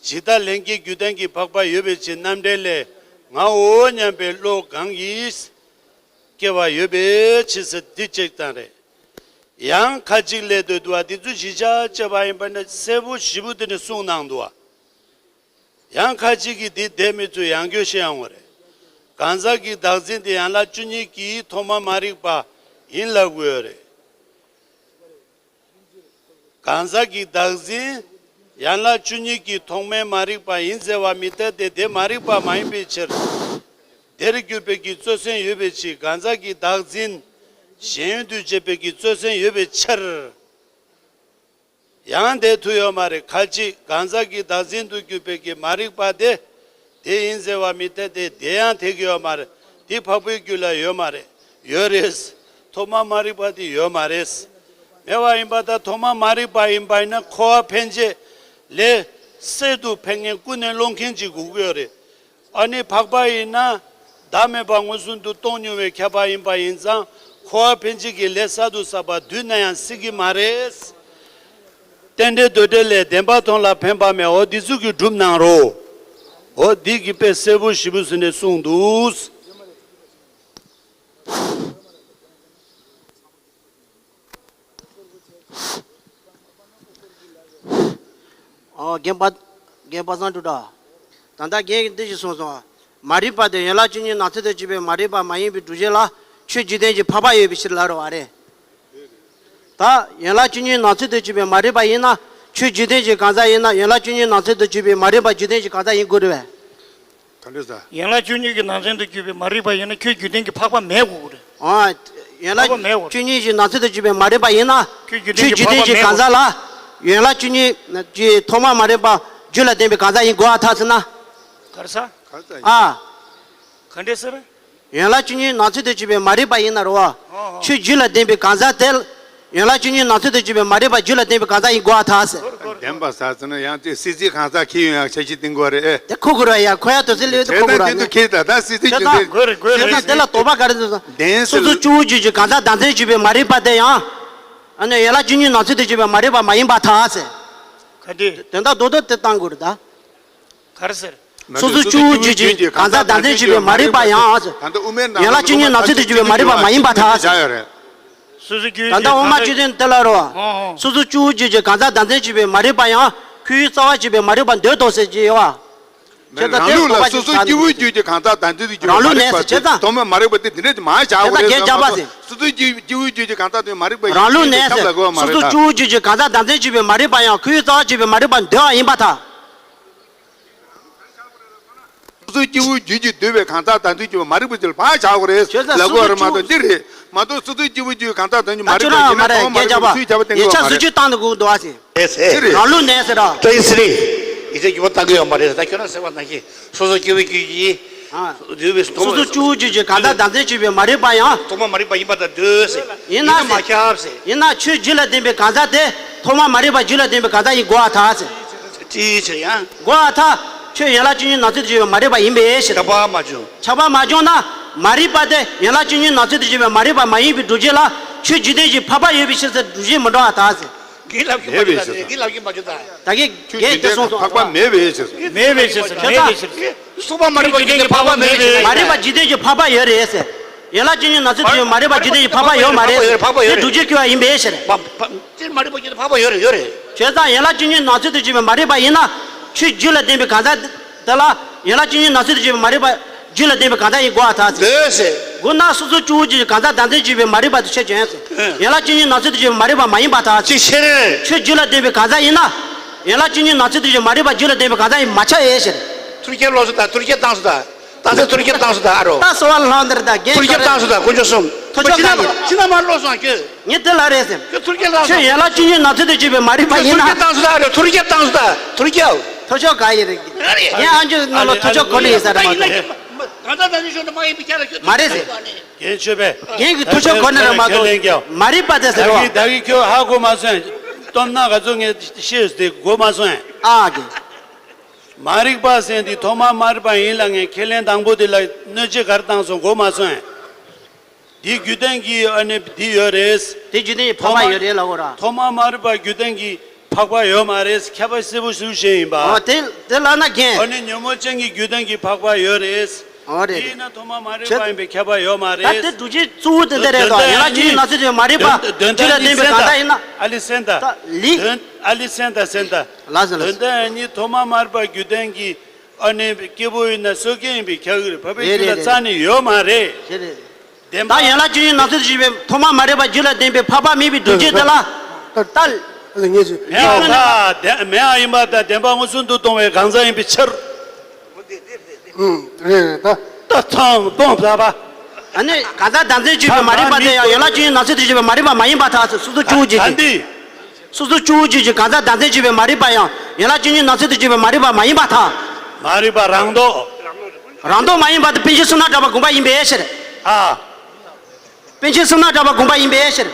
ཇི་ལྟར་ལྷན་སྐྱེས་རྒྱུད་ལྡན་གྱི་འཕགས་པ་ཡོད་པའི་ཕྱིར། རྣམ་འགྲེལ་ལས། ངའོ་སྙམ་པའི་བློ་གང་གིས་སྐྱེ་བ་ཡོད་པའི་ཕྱིར་ཟེར་འདི་གཅིག་ཙམ་རེད། ཡང་ཁ་ཅིག་ལས་འདོད་འདུག་བ། འདི་ཚོ་གཞི་བཞག་བྱས་པ་ཡིན་པ་ན་གསལ་པོ་ཞིབ་པོ་དེ་ནས་གསུངས་གནང་འདུག་བ། ཡང་ཁ་ཅིག་གིས་འདི་བསྡད་མི་ཚོས་ཡང་སྐྱར་བཤད་ཡོང་བ་རེད། གང་ཟག་གི་བདག་འཛིན་དེ་ཡན་ལག་བཅུ་གཉིས་ཀྱི་ཐོག་མ་མ་རིག་པ་ཡིན་ལབ་དགོས་ཡོད་རེད། གང་ཟག་གི་བདག་འཛིན་ཡན་ལག་བཅུ་གཉིས་ཀྱི་ཐོག་མའི་མ་རིག་པ་ཡིན་ཟེར་བ་མི་འཐད་དེ། དེ་མ་རིག་པ་མ་ཡིན་པའི་ཕྱིར། དེར་གྱུར་པའི་གི་རྩོད་སེམས་ཡོད་པའི་ཕྱིར། གང་ཟག་གི་བདག་འཛིན་ཞེན་ཡུལ་དུ་བྱེད་པའི་གི་རྩོད་སེམས་ཡོད་པའི་ཕྱིར། ཡང་དེ་ཐུག་ཡོད་མ་རེད། ཁ་ཅིག་གང་ཟག་གི་བདག་འཛིན་དུ་གྱུར་པའི་གི་མ་རིག་པ་དེ་དེ་ཡིན་ཟེར་བ་མི་འཐད་དེ། དེ་ཡང་འཐད་ཀྱི་ཡོད་མ་རེད། དེ་འཕགས་པའི་རྒྱུད་ལ་ཡོད་མ་རེད། ཡོད་རེད། ཐོག་མ་མ་རིག་པ་དེ་ཡོད་མ་རེད། མེད་པ་ཡིན་པ་དང་ཐོག་མ་མ་རིག་པ་ཡིན་པ་ཡིན་ན་འཁོར་བ་འཕེན་བྱེད་ལས་གསར་དུ་འཕེན་མཁན་ཀུན་ནས་སློང་མཁན་ཅིག་དགོས་ཀྱི་ཡོད་རེད། ཨ་ནི་འཕགས་པ་ཡིན་ན་བདག་མེད་པ་མངོན་སུམ་དུ་རྟོགས་མྱོང་བའི་ཁྱད་པར་ཡིན་པ་ཡིན་ཙང་། འཁོར་བ་འཕེན་བྱེད་ཀྱི་ལས་གསར་དུ་བསགས་པ་བསྡུས་ན་ཡང་སྲིད་ཀྱི་མ་རེད། རྟེན་འབྲེལ་འདོད་འབྲེལ་ལས། བདེན་པ་མཐོང་ལ་ཕན་པ་མེད། འོ་འདི་ཚོ་གི་སྒྲུབ་གནང་རོགས། འོ་འདི་གི་དཔེ་གསལ་པོ་ཞིབ་པོ་ཟེར་ནས་གསུངས་འདུག། ཨོ། རྒན་པ། རྒན་པ་སངས་སྒྲོལ་དྲ། ད་ལྟ་རྒན་གྱིས་འདི་ཞིག་གསུངས་སོང་། མ་རིག་པ་དེ་ཡན་ལག་བཅུ་གཉིས་ནང་ཚན་དུ་གྱུར་པའི་མ་རིག་པ་མ་ཡིན་པའི་སྒྲུབ་བྱེད་ལ་ཆོས་འཇིག་རྟེན་གྱི་འཕགས་པ་ཡོད་པའི་ཕྱིར་ལབ་རེད་བ་རེད། ད་ཡན་ལག་བཅུ་གཉིས་ནང་ཚན་དུ་གྱུར་པའི་མ་རིག་པ་ཡིན་ན་ཆོས་འཇིག་རྟེན་གྱི་གང་ཟག་ཡིན་ན། ཡན་ལག་བཅུ་གཉིས་ནང་ཚན་དུ་གྱུར་པའི་མ་རིག་པ་འཇིག་རྟེན་གྱི་གང་ཟག་ཡིན་དགོས་རེད་བས། ག་འདྲ་ཟེར། ཡན་ལག་བཅུ་གཉིས་ཀྱི་ནང་ཚན་དུ་གྱུར་པའི་མ་རིག་པ་ཡིན་ན་ཁྱོད་འཇིག་རྟེན་གྱི་འཕགས་པ་མེད་དགོས་རེད། ཨ། ཡན་ལག་འཕགས་པ་མེད་དགོས་རེད། བཅུ་གཉིས་ཀྱི་ནང་ཚན་དུ་གྱུར་པའི་མ་རིག་པ་ཡིན་ན་ཁྱོད་འཇིག་རྟེན་གྱི་འཕགས་པ་མེད་དགོས་རེད། ཁྱོད་འཇིག་རྟེན་གྱི་གང་ཟག་ལ་ཡན་ལག་བཅུ་གཉིས་ཀྱི་ཐོག་མ་མ་རིག་པ་རྒྱུད་ལ་ལྡན་པའི་གང་ཟག་ཡིན་དགོས་ཨ་ཐག་ཟེར་ན། ག་རེ་ཟེར། ཨ། ག་འདྲ་ཟེར། ཡན་ལག་བཅུ་གཉིས་ནང་ཚན་དུ་གྱུར་པའི་མ་རིག་པ་ཡིན་ན་རེད་བ། ཨོ་ཨོ། ཆོས་རྒྱུད་ལ་ལྡན་པའི་གང་ཟག་དེ། ཡན་ལག་བཅུ་གཉིས་ནང་ཚན་དུ་གྱུར་པའི་མ་རིག་པ་རྒྱུད་ལ་ལྡན་པའི་གང་ཟག་ཡིན་དགོས་ཨ་ཐག་ཟེར། བདེན་པ་ཟེར་ན་ཡང་དེ་སྲིད་རྩེའི་གང་ཟག་ཁྱེར་ཡོང་ཡག་འཆར་གཞི་བཏིང་དགོས་རེད། དེ་ཁོ་དགོས་རེད་ཡ། ཁོ་ཡ་དོ་སྲིད་ལས་དེ་ཁོ་དགོས་རེད་ནི། ཁྱེད་ད་ལྟ་སྲིད་རྩེ་ཁྱེད་ད་ཁྱེད་ད་དགོས་རེད། དེ་ལ་དོགས་པ་ག་རེ་འདུག་ཟེར། བདེན་སྲིད། སོ་སོ་སྐྱེ་བོའི་རྒྱུད་ཀྱི་གང་ཟག་བདག་འཛིན་བྱེད་པའི་མ་རིག་པ་དེ་ཡང་། ཨ་ནི་ཡན་ལག་བཅུ་གཉིས་ནང་ཚན་དུ་གྱུར་པའི་མ་རིག་པ་མ་ཡིན་པར་ཐལ་ཟེར། ག་དེ། དེ་འདྲ་རྡོག་རྡོག་དེ་བཏང་དགོས་རེད་ད། ག་རེ་ཟེར། སོ་སོ་སྐྱེ་བོའི་རྒྱུད་ཀྱི་གང་ཟག་བདག་འཛིན་བྱེད་པའི་མ་རིག་པ་ཡང་། ཡན་ལག་བཅུ་གཉིས་ནང་ཚན་དུ་གྱུར་པའི་མ་རིག་པ་མ་ཡིན་པར་ཐལ་ཟེར། སོ་སོ་སྐྱེ་བོའི་ད་ལྟ་རྒྱུད་འོག་མ་བཅུ་བདུན་དེ་ལ་རོ། ཨོ་ཨོ། སོ་སོ་སྐྱེ་བོའི་རྒྱུད་ཀྱི་གང་ཟག་བདག་འཛིན་བྱེད་པའི་མ་རིག་པ་ཡང་ཁོའི་རྩ་བ་བྱེད་པའི་མ་རིག་པ་འདོད་དོ་ཟེར་གྱི་ཡོད་བ། ཁྱེད་ད་རང་ལུགས་ལ་སོ་སོ་སྐྱེ་བོའི་རྒྱུད་ཀྱི་གང་ཟག་བདག་འཛིན་དུ་གྱུར་པའི་མ་རིག་པ་དེ་ཐོག་མའི་མ་རིག་པ་དེ་དེ་འདྲས་མ་བྱ་དགོས་རེད་ཟེར་མ་གཏོགས། སོ་སོའི་སྐྱེ་བོའི་རྒྱུད་ཀྱི་གང་ཟག་དེ་མ་རིག་པ་ཡིན་ཞེས་ཁྱབ་ལ་དགོས་པ་མ་རེད་ད། སོ་སོ་སྐྱེ་བོའི་རྒྱུད་ཀྱི་གང་ཟག་བདག་འཛིན་བྱེད་པའི་མ་རིག་པ་ཡང་ཁོའི་རྩ་བ་བྱེད་པའི་མ་རིག་པ་འདོད་པ་ཡིན་པར་ཐལ། སོ་སོའི་སྐྱེ་བོའི་རྒྱུད་ཀྱིས་འདོད་པའི་གང་ཟག་དང་དུས་ཀྱི་མ་རིག་པ་དེ་ལ་ཕར་བཞག་དགོས་རེད་ལབ་དགོས་རེད་མ་གཏོགས། འདི་རེད་མ་གཏོགས། སོ་སོའི་སྐྱེ་བོའི་རྒྱུད་གང་ཟག་དང་དུས་མ་རིག་པ་ཡིན་ན་ཐོག་མ་མ་རིག་པ་ཡིན་ཞེས་ཁྱབ་པ་བཏང་དགོས་པ་མ་རེད། ཡིག་ཆ་བཟོ་བཅོས་བཏང་དགོས་འདུག་ཨ་ཟེར། ཨེ་ཟེར། རང་ལུགས་ནས་ཟེར་ར། ཏྲེ་སི་རི། ཡིག་ཆ་རྒྱུ་མ་བཏང་གི་ཡོད་མ་རེད། ད་ཁྱོད་རང་ཟེར་བ་ནང་བཞིན་སོ་སོ་སྐྱེ་བོའི་རྒྱུད་ཀྱིས། ཨ། འདོད་པའི་ཐོག་མ། སོ་སོ་སྐྱེ་བོའི་རྒྱུད་ཀྱི་གང་ཟག་བདག་འཛིན་བྱེད་པའི་མ་རིག་པ་ཡང་། ཐོག་མ་མ་རིག་པ་ཡིན་པར་ཐལ་འདོད་ཟེར། ཡིན་ན་ཡིན་ན་མ་ཁྱབ་ཟེར། ཡིན་ན་ཆོས་རྒྱུད་ལ་ལྡན་པའི་གང་ཟག་དེ་ཐོག་མ་མ་རིག་པ་རྒྱུད་ལ་ལྡན་པའི་གང་ཟག་ཡིན་དགོས་པར་ཐལ་ཟེར། ཅིའི་ཕྱིར་ཡང་། དགོས་པར་ཐལ། ཁྱོད་ཡན་ལག་བཅུ་གཉིས་ནང་ཚན་དུ་གྱུར་པའི་མ་རིག་པ་ཡིན་པའི་ཕྱིར། ཁྱབ་པ་མ་བྱུང་། ཁྱབ་པ་མ་བྱུང་ན། མ་རིག་པ་དེ་ཡན་ལག་བཅུ་གཉིས་ནང་ཚན་དུ་གྱུར་པའི་མ་རིག་པ་མ་ཡིན་པའི་སྒྲུབ་བྱེད་ལ་ཆོས་འཇིག་རྟེན་གྱི་འཕགས་པ་ཡོད་པའི་ཕྱིར་ཟེར་སྒྲུབ་བྱེད་མི་འགྲོ་བར་ཐལ་ཟེར། ངས་ལབ་ཀྱི་མ་ཁྱོད་ལབ་ཀྱི་མ་ཁྱོད་ད། ད་གིན་ངས་དེ་གསུངས་སོང་། འཕགས་པ་མེད་པའི་ཕྱིར། མེད་པའི་ཕྱིར་ཟེར། མེད་པའི་ཕྱིར་ཟེར། སོ་སོ་མ་རིག་པ་འཇིག་རྟེན་གྱི་འཕགས་པ་མེད་པའི་ཕྱིར། མ་རིག་པ་འཇིག་རྟེན་གྱི་འཕགས་པ་ཡོད་རེད་ཟེར། ཡན་ལག་བཅུ་གཉིས་ནང་ཚན་དུ་གྱུར་པའི་མ་རིག་པ་འཇིག་རྟེན་གྱི་འཕགས་པ་ཡོད་མ་རེད། འཕགས་པ་ཡོད་རེད། དེ་སྒྲུབ་བྱེད་ཀྱི་བ་ཡིན་པའི་ཕྱིར། མ་མ་དེ་མ་རིག་པ་འཇིག་རྟེན་འཕགས་པ་ཡོད་རེད་ཡོད་རེད། བྱས་ཙང་ཡན་ལག་བཅུ་གཉིས་ནང་ཚན་དུ་གྱུར་པའི་མ་རིག་པ་ཡིན་ན། ཆོས་རྒྱུད་ལ་ལྡན་པའི་གང་ཟག་དེ་ལ་ཡན་ལག་བཅུ་གཉིས་ནང་ཚན་དུ་གྱུར་པའི་མ་རིག་པ་རྒྱུད་ལ་ལྡན་པའི་གང་ཟག་ཡིན་དགོས་པར་ཐལ་ཟེར། འདོད་ཟེར། དགོས་ན་སོ་སོ་སྐྱེ་བོའི་རྒྱུད་ཀྱི་གང་ཟག་བདག་འཛིན་བྱེད་པའི་མ་རིག་པ་དེ་ཆོས་ཅན་ཟེར། ཨེ། ཡན་ལག་བཅུ་གཉིས་ནང་ཚན་དུ་གྱུར་པའི་མ་རིག་པ་མ་ཡིན་པར་ཐལ་ཟེར། ཅི་ཕྱིར། ཆོས་རྒྱུད་ལ་ལྡན་པའི་གང་ཟག་ཡིན་ན། ཡན་ལག་བཅུ་གཉིས་ནང་ཚན་དུ་གྱུར་པའི་མ་རིག་པ་རྒྱུད་ལ་ལྡན་པའི་གང་ཟག་ཡིན་མ་ཆགས་ཡོད་ཟེར། ཐུར་རྒྱལ་ལོག་སོང་ད། ཐུར་རྒྱལ་བཏང་སོང་ད། ད་ཚེ་ཐུར་རྒྱལ་བཏང་སོང་ད་ཨ་རོ། ད་སོ་བ་ལྷག་འདིར་ད་རྒན་ཐུར་རྒྱལ་བཏང་སོང་ད་དཀོན་མཆོག་གསུམ། ཐུར་ཕྱིན་ན་ཕྱིན་ན་མ་ལོག་སོང་ཁྱོད། ངས་དེ་ལ་རེད་ཟེར། ཁྱོད་ཐུར་རྒྱལ་བཏང་ཁྱོད་སོང་། ཡན་ལག་བཅུ་གཉིས་ནང་ཚན་དུ་གྱུར་པའི་མ་རིག་པ་ཁྱོད་ཡིན་ན། ཐུར་རྒྱལ་བཏང་སོང་ད་ཨ་རོ། ཐུར་རྒྱལ་བཏང་སོང་ད། ཐུར་རྒྱལ། ཐུར་ཤོག་ག་ཡི་རེད། ངས་ཨ་མཆོག་ནང་ལ་ཐུར་ཤོག་གོ་ནི་ཡིན་ས་རེད་མ་གཏོགས། གང་ལྟར་ད་ནི་ཤོག་ནི་མ་ཡིན་པའི་ཁྱེད་ལ་ཁྱོད་མ་རེད་ཟེར། རྒན་ཆོས་པས། རྒན་གྱིས་ཐུར་ཤོག་གོ་ནི་རེད་མ་གཏོགས། མ་རིག་པ་དེ་ཟེར་རོ། ད་གི་ད་གི་ཁྱོད་ཧ་གོ་མ་སོང་། སྟོབས་ན་ག་ཚོད་ངས་ཤེས་ཏེ་གོ་མ་སོང་། ཨ་གི། མ་རིག་པ་ཟེར་འདི་ཐོག་མ་མ་རིག་པ་ཡིན་ལ། ངས་ཁས་ལེན་དང་པོ་དེ་ལ་གནོད་བྱེད་ག་རེ་བཏང་སོང་གོ་མ་སོང་། འདི་རྒྱུད་ལྡན་གྱི་ཨ་ནི་འདི་ཡོད་རེད། དེ་རྒྱུད་ལྡན་གྱི་འཕགས་པ་ཡོད་རེད་ལབ་དགོས་ར། ཐོག་མ་མ་རིག་པ་རྒྱུད་ལྡན་གྱི་འཕགས་པ་ཡོད་མ་རེད། ཁྱད་པར་གསལ་པོ་ཞུ་བཞིན་ཡིན་པ། ཨོ་དེ་དེ་ལབ་ན་རྒན། ཨ་ནི་ཉོན་མོངས་ཅན་གྱི་རྒྱུད་ལྡན་གྱི་འཕགས་པ་ཡོད་རེད། ཨོ་རེད། དེས་ན་ཐོག་མ་མ་རིག་པ་ཡིན་པའི་ཁྱབ་པ་ཡོད་མ་རེད། ད་དེ་སྒྲུབ་བྱེད་གཙོ་བོ་དེ་འདི་རེད་དོ། ཡན་ལག་བཅུ་གཉིས་ནང་ཚན་དེ་མ་རིག་པ་རྒྱུད་ལ་ལྡན་པའི་གང་ཟག་ཡིན་ན། ཨ་ལི་སེན་ད། ད་ལི། ཨ་ལི་སེན་ད་སེན་ད། ལ་ཟེར་ལ། དོན་དག་གཉིས་ཐོག་མ་མ་རིག་པ་རྒྱུ་ལྡན་གྱི་ཨ་ནི་སྐྱེས་བུ་ཡིན་ན་སོ་སྐྱེ་ཡིན་པའི་ཁྱབ་ཀྱི་རེད། བབ་པའི་རྒྱུད་ལ་རྩ་ནས་ཡོད་མ་རེད། རེད་རེད། བདེན་པ། ད་ཡན་ལག་བཅུ་གཉིས་ནང་ཚན་དུ་བྱས་པའི་ཐོག་མ་མ་རིག་པ་རྒྱུད་ལ་ལྡན་པའི་འཕགས་པ་མིན་པའི་སྒྲུབ་བྱེད་དེ་ལ། ད་ལ་ངེས་ཅིག་མེད་པ་དང་མེད་པ་ཡིན་པ་དང་བདེན་པ་མངོན་སུམ་དུ་མཐོང་བའི་གང་ཟག་ཡིན་པའི་ཕྱིར། ཨུམ། རེད་རེད་ད། ད་ཐང་སྟོང་ཟ་བ། ཨ་ནི་གང་ཟག་བདག་འཛིན་བརྗོད་པའི་མ་རིག་པ་དེ་ཡང་ཡན་ལག་བཅུ་གཉིས་ནང་ཚན་དུ་བྱས་པའི་མ་རིག་པ་མ་ཡིན་པར་ཐལ། སོ་སོ་སྐྱེ་བོ་རྒྱུད་ཀྱི། ད་འདི། སོ་སོ་སྐྱེ་བོ་རྒྱུད་ཀྱི་གང་ཟག་བདག་འཛིན་བརྗོད་པའི་མ་རིག་པ་ཡང་ཡན་ལག་བཅུ་གཉིས་ནང་ཚན་དུ་བྱས་པའི་མ་རིག་པ་མ་ཡིན་པར་ཐལ། མ་རིག་པ་རང་ལྡོག་རང་ལྡོག་མ་ཡིན་པ་དེ་པཎ་ཆེན་བསོད་ནམས་གྲགས་པ་དགོངས་པ་ཡིན་པའི་ཕྱིར། ཨ། པཎ་ཆེན་བསོད་ནམས་གྲགས་པ་དགོངས་པ་ཡིན་པའི་ཕྱིར།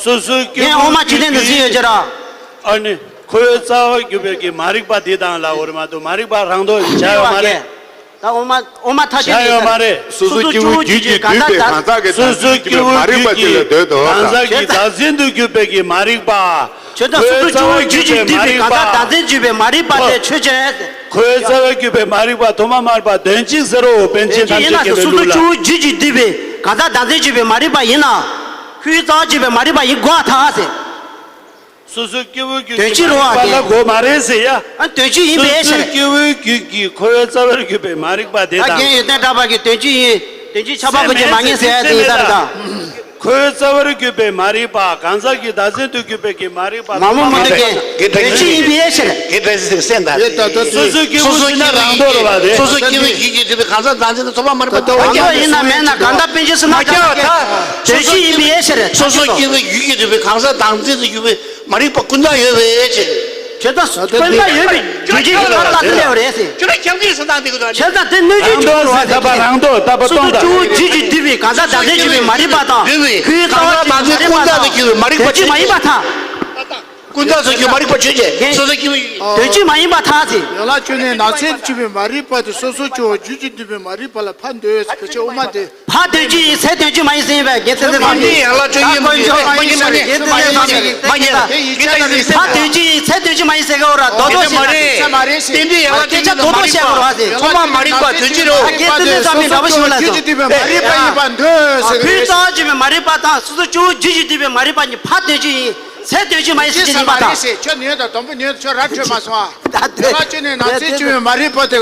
སོ་སོའི་སྐྱེ་ངས་དབུ་མ་མཆོག་ལྡན་དུ་གཟིགས་ཡོད་ཀྱི་ར། ཨ་ནི་ཁོའི་རྩ་བར་གྱུར་པའི་གི་མ་རིག་པ་འདི་དང་ལ་འོ་རེ་མ་གཏོགས་མ་རིག་པ་རང་ལྡོག་བྱ་ཡོད་མ་རེད། ད་དབུ་མ་དབུ་མ་ཐ་ཆད་བྱ་ཡོད་མ་རེད། སོ་སོ་སྐྱེ་བོའི་རྒྱུད་ཀྱིས་བསྡུས་པའི་གང་ཟག་སོ་སོ་སྐྱེ་བོའི་རྒྱུད་ཀྱི་གང་ཟག་གི་བདག་འཛིན་དུ་གྱུར་པའི་གི་མ་རིག་པ། ཁྱོད་ཚོ་སོ་སོ་སྐྱེ་བོའི་རྒྱུད་ཀྱིས་བསྡུས་པའི་གང་ཟག་བདག་འཛིན་བརྗོད་པའི་མ་རིག་པ་དེ་ཆོས་ཅན། ཁོའི་རྩ་བར་གྱུར་པའི་མ་རིག་པ་ཐོག་མ་མ་རིག་པ་དོན་གཅིག་ཟེར་རོ། པཎ་ཆེན་ཐམས་ཅད་མཁྱེན་པའི་ལུགས་ལ། སོ་སོ་སྐྱེ་བོའི་རྒྱུད་ཀྱིས་བསྡུས་པའི་གང་ཟག་བདག་འཛིན་བརྗོད་པའི་མ་རིག་པ་ཡིན་ན། ཁོའི་རྩ་བར་གྱུར་པའི་མ་རིག་པ་ཡིན་དགོས་ཐལ་ཟེར། སོ་སོ་སྐྱེ་བོའི་རྒྱུད་ཀྱི་མ་རིག་པ་ལ་དགོས་མ་རེད་ཟེར་ཡ། ཨ་དོན་གཅིག་ཡིན་པའི་ཕྱིར། སོ་སོ་སྐྱེ་བོའི་རྒྱུད་ཀྱི་ཁོའི་རྩ་བར་གྱུར་པའི་མ་རིག་པ་དེ་དང་། རྒན་ཡོན་ཏན་གྲགས་པ་གིས་དོན་གཅིག་ཡིན། དོན་གཅིག་ཁྱབ་པ་དགོས་ཀྱི་མ་ངེས་ཟེར་ཡ་དེ་ཡིན་ས་རེད་ད། ཁོའི་རྩ་བར་གྱུར་པའི་མ་རིག་པ་གང་ཟག་གི་བདག་འཛིན་དུ་གྱུར་པའི་གི་མ་རིག་པ་མ་མོ་མོ་འདུག་གན་དོན་གཅིག་ཡིན་པའི་ཕྱིར། གན་དོན་གཅིག་སེམས་དང་། སོ་སོ་སྐྱེ་བོ་ཞིག་ན་རང་ལྡོག་རེད་བ་རེད། སོ་སོ་སྐྱེ་བོའི་རྒྱུད་ཀྱིས་བསྡུས་པའི་གང་ཟག་བདག་འཛིན་དུ་ཚོགས་པ་མ་རིག་པ་དོ་བ་རང་ལྡོག་ཡིན་ན་མེད་ན་གང་ལྟར་པཎ་ཆེན་བསོད་ནམས་གྲགས་པ་གིས་དོན་གཅིག་ཡིན་པའི་ཕྱིར། སོ་སོ་སྐྱེ་བོའི་རྒྱུད་ཀྱིས་བསྡུས་པའི་གང་ཟག་བདག་འཛིན་དུ་གྱུར་པའི་མ་རིག་པ་ཀུན་བཏགས་ཡོད་པའི་ཕྱིར། བྱས་ཙང་ཀུན་བཏགས་ཡོད་པའི་རྒྱུ་རྐྱེན་གྱི་ཁར་ལྟ་ཚུལ་ལེའུ་རེད་ཟེར། ཁྱོད་རང་ཁྱབ་འཇུག་སུ་བཏང་དེ་གི་དོན་བྱས་ཙང་དེ་སྣོད་བཅུད་ཆོས་ཀྱི་རང་ལྡོག་ཟེར་ལྟ་བ་སྟོང་དང་། སོ་སོ་སྐྱེ་བོའི་རྒྱུད་ཀྱིས་བསྡུས་པའི་གང་ཟག་བདག་འཛིན་བརྗོད་པའི་མ་རིག་པ་དང་། ཁོའི་རྩ་བར་གྱུར་པའི་མ་རིག་པ་དང་། དོན་གཅིག་མ་ཡིན་པར་ཐལ། ཀུན་བཏགས་སུ་གྱུར་མ་རིག་པ་ཆོས་ཅན། སོ་སོ་སྐྱེ་བོའི། དོན་གཅིག་མ་ཡིན་པར་ཐལ་ཟེར། ཡན་ལག་བཅུ་གཉིས་ནང་ཚན་དུ་གྱུར་པའི་མ་རིག་པ་དེ་སོ་སོ་སྐྱེ་བོའི་རྒྱུད་ཀྱིས་བསྡུས་པའི་མ་རིག་པ་ལ་ཕར་འདོད་ཟེར་ཕལ་ཆེར་དབུ་མ་དེ། ཕར་དོན་གཅིག་ཡིན། ཚེ་དོན་གཅིག་མ་ཡིན་ཟེར་བས་རྒན་ཚེ་ཚེ་ཚང་མས། ཡན་ལག་བཅུ་གཉིས་མ་ཡིན་ཟེར་རྒན་ཚེ་ཚེ་ཚང་མས། མ་ཡིན། ཕར་དོན་གཅིག་ཡིན། ཚེ་དོན་གཅིག་མ་ཡིན་ཟེར་གི་འོ་ར་རྡོག་རྡོག་བཤད་ན། ཚེ་མ་རེད་ཟེར། དེ་འདི་ཡན་ལག་བཅུ་གཉིས་མ་རིག་པ་དོན་གཅིག་རོ། རྒན་ཚེ་ཚེ་ཚང་མས་འདྲ་པོ་ཞིག་ལ་སོང་། མ་རིག་པ་ཡིན་པ་འདོད་ཟེར་གི་རེད། ཁོའི་རྩ་བར་གྱུར་པའི་མ་རིག་པ་དང་སོ་སོ་སྐྱེ་བོའི་རྒྱུད་ཀྱིས་བསྡུས་པའི་མ་རིག་པ་གཉིས་ཕར་དོན་གཅིག་ཡིན། ཚེ་དོན་གཅིག་མ་ཡིན་ཟེར་གྱི་ཡིན་པ་དང་། ཁྱོད་ཉོན་དང་དང་པོ་ཉོན་ཁྱོད་ར་འཕྲོད་མ་སོང་ཨ། ད་དེ་ཡན་ལག་བཅུ་གཉིས་ནང་ཚན་དུ་གྱུར་པའི་མ་རིག་པ་དེ།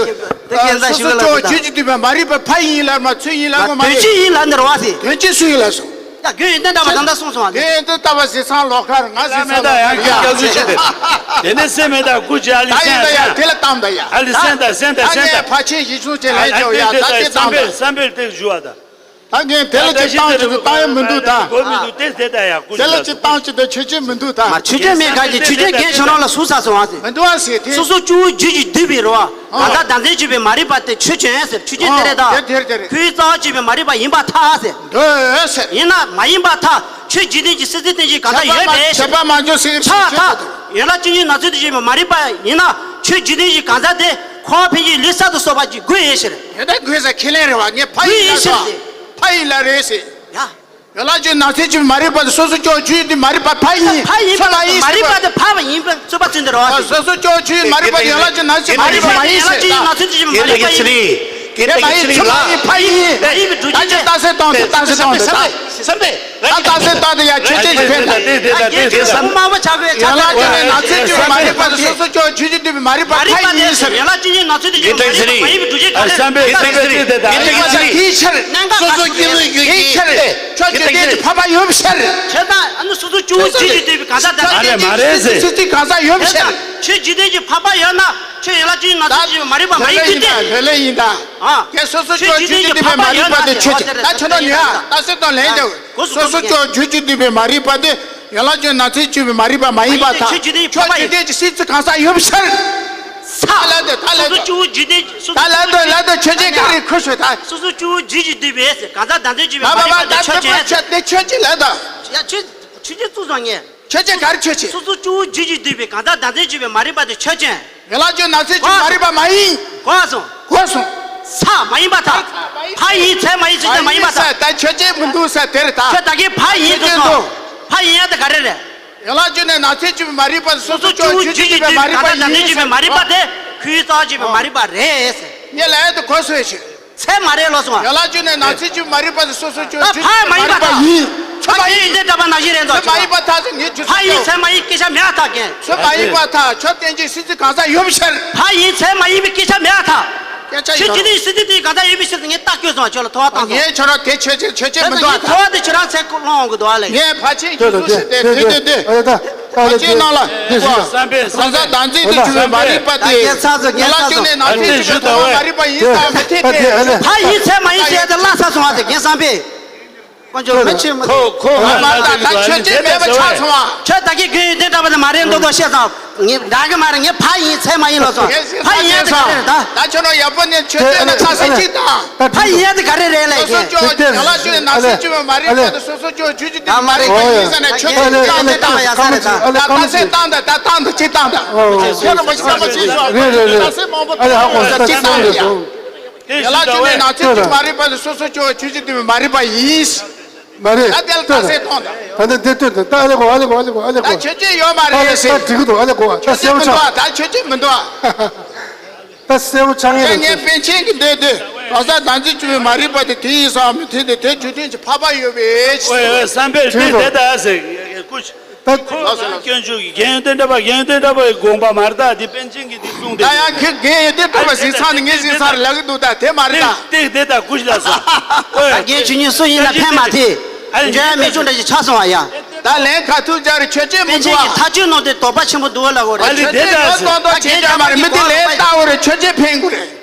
དེ་སོ་སོ་སྐྱེ་བོའི་རྒྱུད་ཀྱིས་བསྡུས་པའི་མ་རིག་པ་ཕ་ཡིན་ལབ་མ་ཚུལ་ཡིན་ལབ་དགོས་མ་རེད། དོན་གཅིག་ཡིན་ལབ་འདི་རེད་བ་ཟེར། དོན་གཅིག་སུ་ཡིན་ལབ་སོང་། ཡ་རྒན་ཡོན་ཏན་གྲགས་པ་ད་ལྟ་གསུངས་སོང་ཨ། དེ་འདི་ལྟ་བ་ཟེར་ཚང་ལོག་ཁར་ང་ཟེར་ཚང་ལོག་ཁར་ཡ། དེ་ནས་སེམས་མེད་ད་ཀུ་ཅི་ཨ་ལི་ད་ཡིན་ད་ཡ། དེ་ལ་བཏང་ད་ཡ། ཨ་ལི་སེན་ད་སེན་ད་ད་སེན་ངས་ད། ཕ་ཆེན་ཞིག་གསུངས་ཅེས་ལན་ཅོ་ཡ་ད་དེ་བཏང་ད། བསམ་འཕེལ་བསམ་འཕེལ་ཏེ་ཞུ་བ་ད། ད་ངས་དེ་ལ་ཅིག་བཏང་ཅིག་ཏུ་བཏང་ཡ་མི་འདུག་ད། དེ་ལ་ཅིག་བཏང་ཅིག་ཏུ་ཆོས་ཅན་མི་འདུག་ད། མ་ཆོས་ཅན་མེད་ག་གི་ཆོས་ཅན་རྒན་ཁྱོད་རང་ལ་ཟུག་ས་སོང་བ་ཟེར། མི་འདུག་བ་ཟེར་དེ། སོ་སོ་སྐྱེ་བོའི་རྒྱུད་ཀྱིས་བསྡུས་པའི་རེད་བ། གང་ལྟར་བདག་འཛིན་བྱེད་པའི་མ་རིག་པ་དེ་ཆོས་ཅན་ཟེར། ཆོས་ཅན་དེ་རེད་ད། དེ་དེ་རེད་དེ་རེད། ཁོའི་རྩ་བར་གྱུར་པའི་མ་རིག་པ་ཡིན་པར་ཐལ་ཟེར། འདོད་ཟེར། ཡིན་ན་མ་ཡིན་པར་ཐལ། ཆོས་འཇིག་རྟེན་གྱི་སྲིད་རྩེ་རྟེན་གྱི་གང་ཟག་ཡོད་པའི་ཕྱིར། ཆགས་པ་མ་འཇོག་ཟེར་ཆགས་ཐལ། ཡན་ལག་བཅུ་གཉིས་ནང་ཚན་དུ་བྱེད་པའི་མ་རིག་པ་ཡིན་ན་ཆོས་འཇིག་རྟེན་གྱི་གང་ཟག་དེ་འཁོར་བ་འཕེན་བྱེད་ལུས་བསགས་དང་གསོག་པ་གྱིས་བསྒོས་ཡོད་ཕྱིར། དེ་ལྟར་དགོས་ཟེར་ཁས་ལེན་རེད་བ། ངས་ཕ་ཡིན་ལ་སོ། ཕ་ཡིན་ལ་རེད་ཟེར། ཡ། ཡན་ལག་བཅུ་ནང་ཚན་གྱི་མ་རིག་པ་དེ་སོ་སོ་སྐྱེ་བོའི་རྒྱུད་དེ་མ་རིག་པ་ཕ་ཡིན། ཕ་ཡིན་ཚོད་ལ་ཡིན་མ་རིག་པ་དེ་ཕ་བ་ཡིན་པའི་རྩོད་པ་བཙུགས་འདི་རེད་བ། སོ་སོ་སྐྱེ་བོའི་རྒྱུད་མ་རིག་པ་ཡན་ལག་བཅུ་ནང་ཚན་མ་རིག་པ་ཡིན་ཟེར། ཡན་ལག་བཅུ་ནང་ཚན་གྱི་མ་རིག་པ་ཡིན། ཡིན་ཚོད་ལ་ཡིན་ཕ་ཡིན། ད་ཅི་རྟགས་གསལ་བཏང་དེ་རྟགས་གསལ་བཏང་དེ་ད། བསམ་པས། ད་རྟགས་གསལ་བཏང་དེ་ཡ་ཆོས་ཅན་གྱི་ཕན་ད། ད་ཡན་ལག་བཅུ་ནང་ཚན་གྱི་མ་རིག་པ་དེ་སོ་སོ་སྐྱེ་བོའི་རྒྱུད་ཀྱི་མ་རིག་པ་ཕ་ཡིན་ཟེར། ཡན་ལག་བཅུ་ནང་ཚན་གྱི་མ་རིག་པ་ཡིན་ཟེར། བསམ་པས་བསམ་པས་བསམ་པས། དེའི་ཕྱིར། སོ་སོ་སྐྱེ་བོའི་རྒྱུད་ཀྱི་ཕྱིར། ཆོས་ཅན་གྱི་ཕ་མ་ཡོད་པའི་ཕྱིར། བྱས་ཙང་ཨ་ནི་སོ་སོ་སྐྱེ་བོའི་རྒྱུད་ཀྱིས་བསྡུས་པའི་གང་ཟག་དང་། མ་རེད་མ་རེད་ཟེར། སོ་སོ་གང་ཟག་ཡོད་པའི་ཕྱིར། ཆོས་འཇིག་རྟེན་གྱི་འཕགས་པ་ཡོད་ན་ཆོས་ཡན་ལག་བཅུ་གཉིས་ནང་ཚན་གྱི་མ་རིག་པ་མ་ཡིན་རྒྱུ་སྟེ། ལྷོད་ལྷོད་ཡིན་ད། ཨ། དེ་སོ་སོ་སྐྱེ་བོའི་རྒྱུད་ཀྱིས་བསྡུས་པའི་མ་རིག་པ་དེ་ཆོས་ཅན། ད་ཁྱོད་རང་ཉོན་ཨ། རྟགས་གསལ་དང་ལན་རྒྱག་སོ་སོ་སྐྱེ་བོའི་རྒྱུད་ཀྱིས་བསྡུས་པའི་མ་རིག་པ་དེ་ཡན་ལག་བཅུ་ནང་ཚན་གྱི་མ་རིག་པ་མ་ཡིན་པར་ཐལ། ཆོས་འཇིག་རྟེན་གྱི་ཕ་མ་ཡོད་ན། ཆོས་འཇིག་རྟེན་གྱི་སྲིད་རྩེ་གང་ཟག་ཡོད་པའི་ཕྱིར། ས། ད་ལན་དེ་ད་ལན་དེ། སོ་སོ་སྐྱེ་བོའི་རྒྱུད་ཀྱི་སོ་སོ། ད་ལན་དེ་ལན་དེ་ཆོས་ཅན་ག་རེ་ཁུར་ཤོད་ད། སོ་སོ་སྐྱེ་བོའི་རྒྱུད་ཀྱིས་བསྡུས་པའི་གང་ཟག་བདག་འཛིན་བྱེད་པའི་མ་རིག་པ་དེ་ཆོས་ཅན། ད་དེ་ཆོས་ཅན་ལན་དེ། ཡ་ཆོས་ཆོས་ཅན་བཙུགས་སོང་ངས། ཆོས་ཅན་ག་རེ་ཆོས་ཅན། སོ་སོ་སྐྱེ་བོའི་རྒྱུད་ཀྱིས་བསྡུས་པའི་གང་ཟག་བདག་འཛིན་བྱེད་པའི་མ་རིག་པ་དེ་ཆོས་ཅན། ཡན་ལག་བཅུ་ནང་ཚན་གྱི་མ་རིག་པ་མ་ཡིན། གོ་སོང་། གོ་སོང་། ས་མ་ཡིན་པར་ཐལ། ཕ་ཡིན་ཚད་མ་ཡིན་ཚད་ཅན་མ་ཡིན་པར་ཐལ། ད་ཆོས་ཅན་མི་འདུག་ས་དེ་རེད་ད། ཁྱོད་ད་གིན་ཕ་ཡིན་ཟེར་སོང་། ཕ་ཡིན་ཡ་དེ་ག་རེ་རེད། ཡན་ལག་བཅུ་ནས་ནང་ཚན་གྱི་མ་རིག་པ་སོ་སོ་སྐྱེ་བོའི་རྒྱུད་ཀྱིས་བསྡུས་པའི་མ་རིག་པ་ཡིན་ཟེར། མ་རིག་པ་དེ་ཁོའི་རྩ་བར་གྱུར་པའི་མ་རིག་པ་རེད་ཟེར། ངས་ལན་དུ་གོ་སོང་ཞིག་ཚད་མ་རེད་ལོ་སོང་ང་། ཡན་ལག་བཅུ་ནས་ནང་ཚན་བཅུ་མ་རིག་པ་དེ་སོ་སོ་ཆོས་ད་ཆོས་ཕ་མ་ཡིན་པ་མ་རིག་པ་ཐག་ཡིན། ཕ་ཡིན་འདི་འདྲ་པ་ནང་བཞིན་རེད་འདུག་ཚད་མ་ཡིན་པ་ཐག་ཟེར་ངས་ཆོས་ཕ་ཡིན་ཚད་མ་ཡིན་སྐད་ཆ་མེད་ཐག་རྒན། ཚད་མ་ཡིན་པ་ཐག་ཆོས་བསྟན་བཅོས་སྲིད་རྩེ་གང་ས་ཡོད་པའི་ཕྱིར། ཕ་ཡིན་ཚད་མ་ཡིན་པའི་སྐད་ཆ་མེད་ཐག་སྐད་ཆ་ཁྱོད་ཡོད་ཇི་སྲིད་སྲིད་དེ་གང་ས་ཡོད་པའི་ཕྱིར་ངས་རྟགས་བསྐྱོན་སོང་ཁྱོད་ལ་ཐོ་བ་བཏང་སོང་། ངས་ཁྱོད་རང་དེ་ཆོས་ཆོས་ཆོས་ཆོས་མི་འདུག་ཐོ་བ་དེ་ཁྱོད་རང་ཚེ་ཁོ་སློང་འོང་གི་འདུག་ཨ་ལས། ངས་ཕ་ཆེན་ཁྱོད་ཚོ་ཞིག་དེ་དེ་དེ་དེ། ཨ་ད། ད་ལྟ་ཁྱེད་ནང་ལ་འདི་ཞུ། བསམ་པས་གང་ཟག་བདག་འཛིན་དུ་གྱུར་པའི་མ་རིག་པ་དེ། ད་ངས་ཚར་ཚོ་ངས་ཡན་ལག་ཚར་བཅུ་ཚོ་ནས་ནང་ཚན་བཅུ་པའི་ཐོག་མ་མ་རིག་པ་ཡིན་ཙང་མི་འཐད་དེ། ཕ་ཡིན་ཚད་མ་ཡིན་ཟེར་ཡ་དེ་བརླག་ཚར་སོང་བ་དེ་རྒན་བསམ་པས། དཀོན་མཆོག་མི་ཆེན་མི་ཁོ་ཁོ་ང་ང་མ་ལ་ད་ད་ཁྱོད་ཀྱིས་མེད་པ་ཆགས་སོང་བ། ཁྱོད་ད་གིན་རྒན་ཡོན་ཏན་གྲགས་པ་དེ་མ་རེད་མདོག་མདོག་བཤད་ཙང་ངས་འདྲ་གི་མ་རེད། ངས་ཕ་ཡིན་ཚད་མ་ཡིན་ལོ་སོང་། ཕ་ཡིན་ཡ་དེ་ག་རེ་རེད་ད། ད་ཁྱོད་རང་ཡག་པོ་ནས་ཆོས་དད་ན་ཚ་སེ་གཅིག་དང་། ཕ་ཡིན་ཡ་དེ་ག་རེ་རེད་ལས་སོ་སོ་ཀྱང་ཡན་ལག་བཅུ་ནས་ནང་ཚན་བཅུ་པའི་མ་རིག་པ་དེ་སོ་སོ་ཅོ་ཇུ་ཇུ་དེ་མ་རེད་པ་ཡིན་ཟེར་ནས་ཆོས་ཅོ་ཇུ་ཇུ་བཏང་དེ་བཏང་ཡ་ས་རེད་ད། ད་ད་སེ་བཏང་ད་ད་བཏང་ད་ཅི་བཏང་ད། ཁྱོད་རང་མ་ཤི་ད་མ་ཤི་ཤོག་ད་སེ་མང་པོ་བཏང་ཡ་ཅི་བཏང་ཡ། ཡ་ལ་ཅི་ནས་ན་ཚེ་ཅི་མ་རེད་པ་དེ་སོ་སོ་ཅོ་ཇུ་ཇུ་དེ་མ་རེད་པ་ཡིན། མ་རེད། ད་དེ་ལ་ད་སེ་བཏང་ད། ད་ད་དེ་ལྟོས་ད་ད་ཨ་ལེ་གོ་ཨ་ལེ་གོ་ཨ་ལེ་གོ་ཨ་ལེ་གོ། ད་ཁྱོད་ཅི་ཡོད་མ་རེད་ད་སེ། འགྲིག་གི་འདུག་ཨ་ལེ་གོ་ད་སེ་བ་ཆ། ད་ཁྱོད་ཅི་མི་འདུག་ད་གསལ་པོ་ཆགས་ངེས་རེད། ངས་པཎ་ཆེན་གྱི་འདོད་དོན་གང་ཟག་བདག་འཛིན་བཅུ་པའི་མ་རིག་པ་དེ་དེ་ཡིན་ས་མི་དེ་དེ་དེ་རྒྱུ་མཐུན་གྱི་འཕགས་པ་ཡོད་པའི་ཕྱིར། ཨོ་ཡ་བསམ་པས་དེ་དེ་ད་ཟེར་ཀུ་ཤ། ད་ཁོ་རང་སྐྱོན་བརྗོད་ཀྱི་རྒན་ཡོན་ཏན་གྲགས་པ་རྒན་ཡོན་ཏན་གྲགས་པ་ཡི་དགོངས་པ་མ་རེད་ད། དེ་པཎ་ཆེན་གྱིས་འདི་གསུངས་ཏེ། ད་ཡང་ཁྱེད་རྒན་ཡོན་ཏན་གྲགས་པ་ཟིན་ཚར་ནས་ངས་ཟིན་ཚར་ལབ་གི་འདུག་ད་དེ་མ་རེད་ད། དེ་དེ་ད་ཀུ་ཤ་ལ་ས། ཨོ་ཡ། རྒན་ཆོས་ཉིད་སུ་ཡིན་ན་ཕན་མ་ཐེ། འཇོན་ཡ་མི་ཆུང་འདྲ་ཞིག་ཆགས་སོང་བ་ཡ། ད་ལན་ཁ་ཐུག་སྦྱར་ཆོས་ཅན་མི་པཎ་ཆེན་འདུག་གྱི་ཐག་གཅོད་གནང་དེ་དོགས་པ་ཆེན་པོ་འདུག་ལ་གོ་རེད། ཨ་ལི་ཆོས་དེ་ཅན་ལ་ལྟ་སྟོན་ཏོ་ཆེ་ཆ་མ་རེད། མི་དེ་ལན་ལྟ་འོ་རེད། ཆོས་ཅན་ཕན་གི་རེད།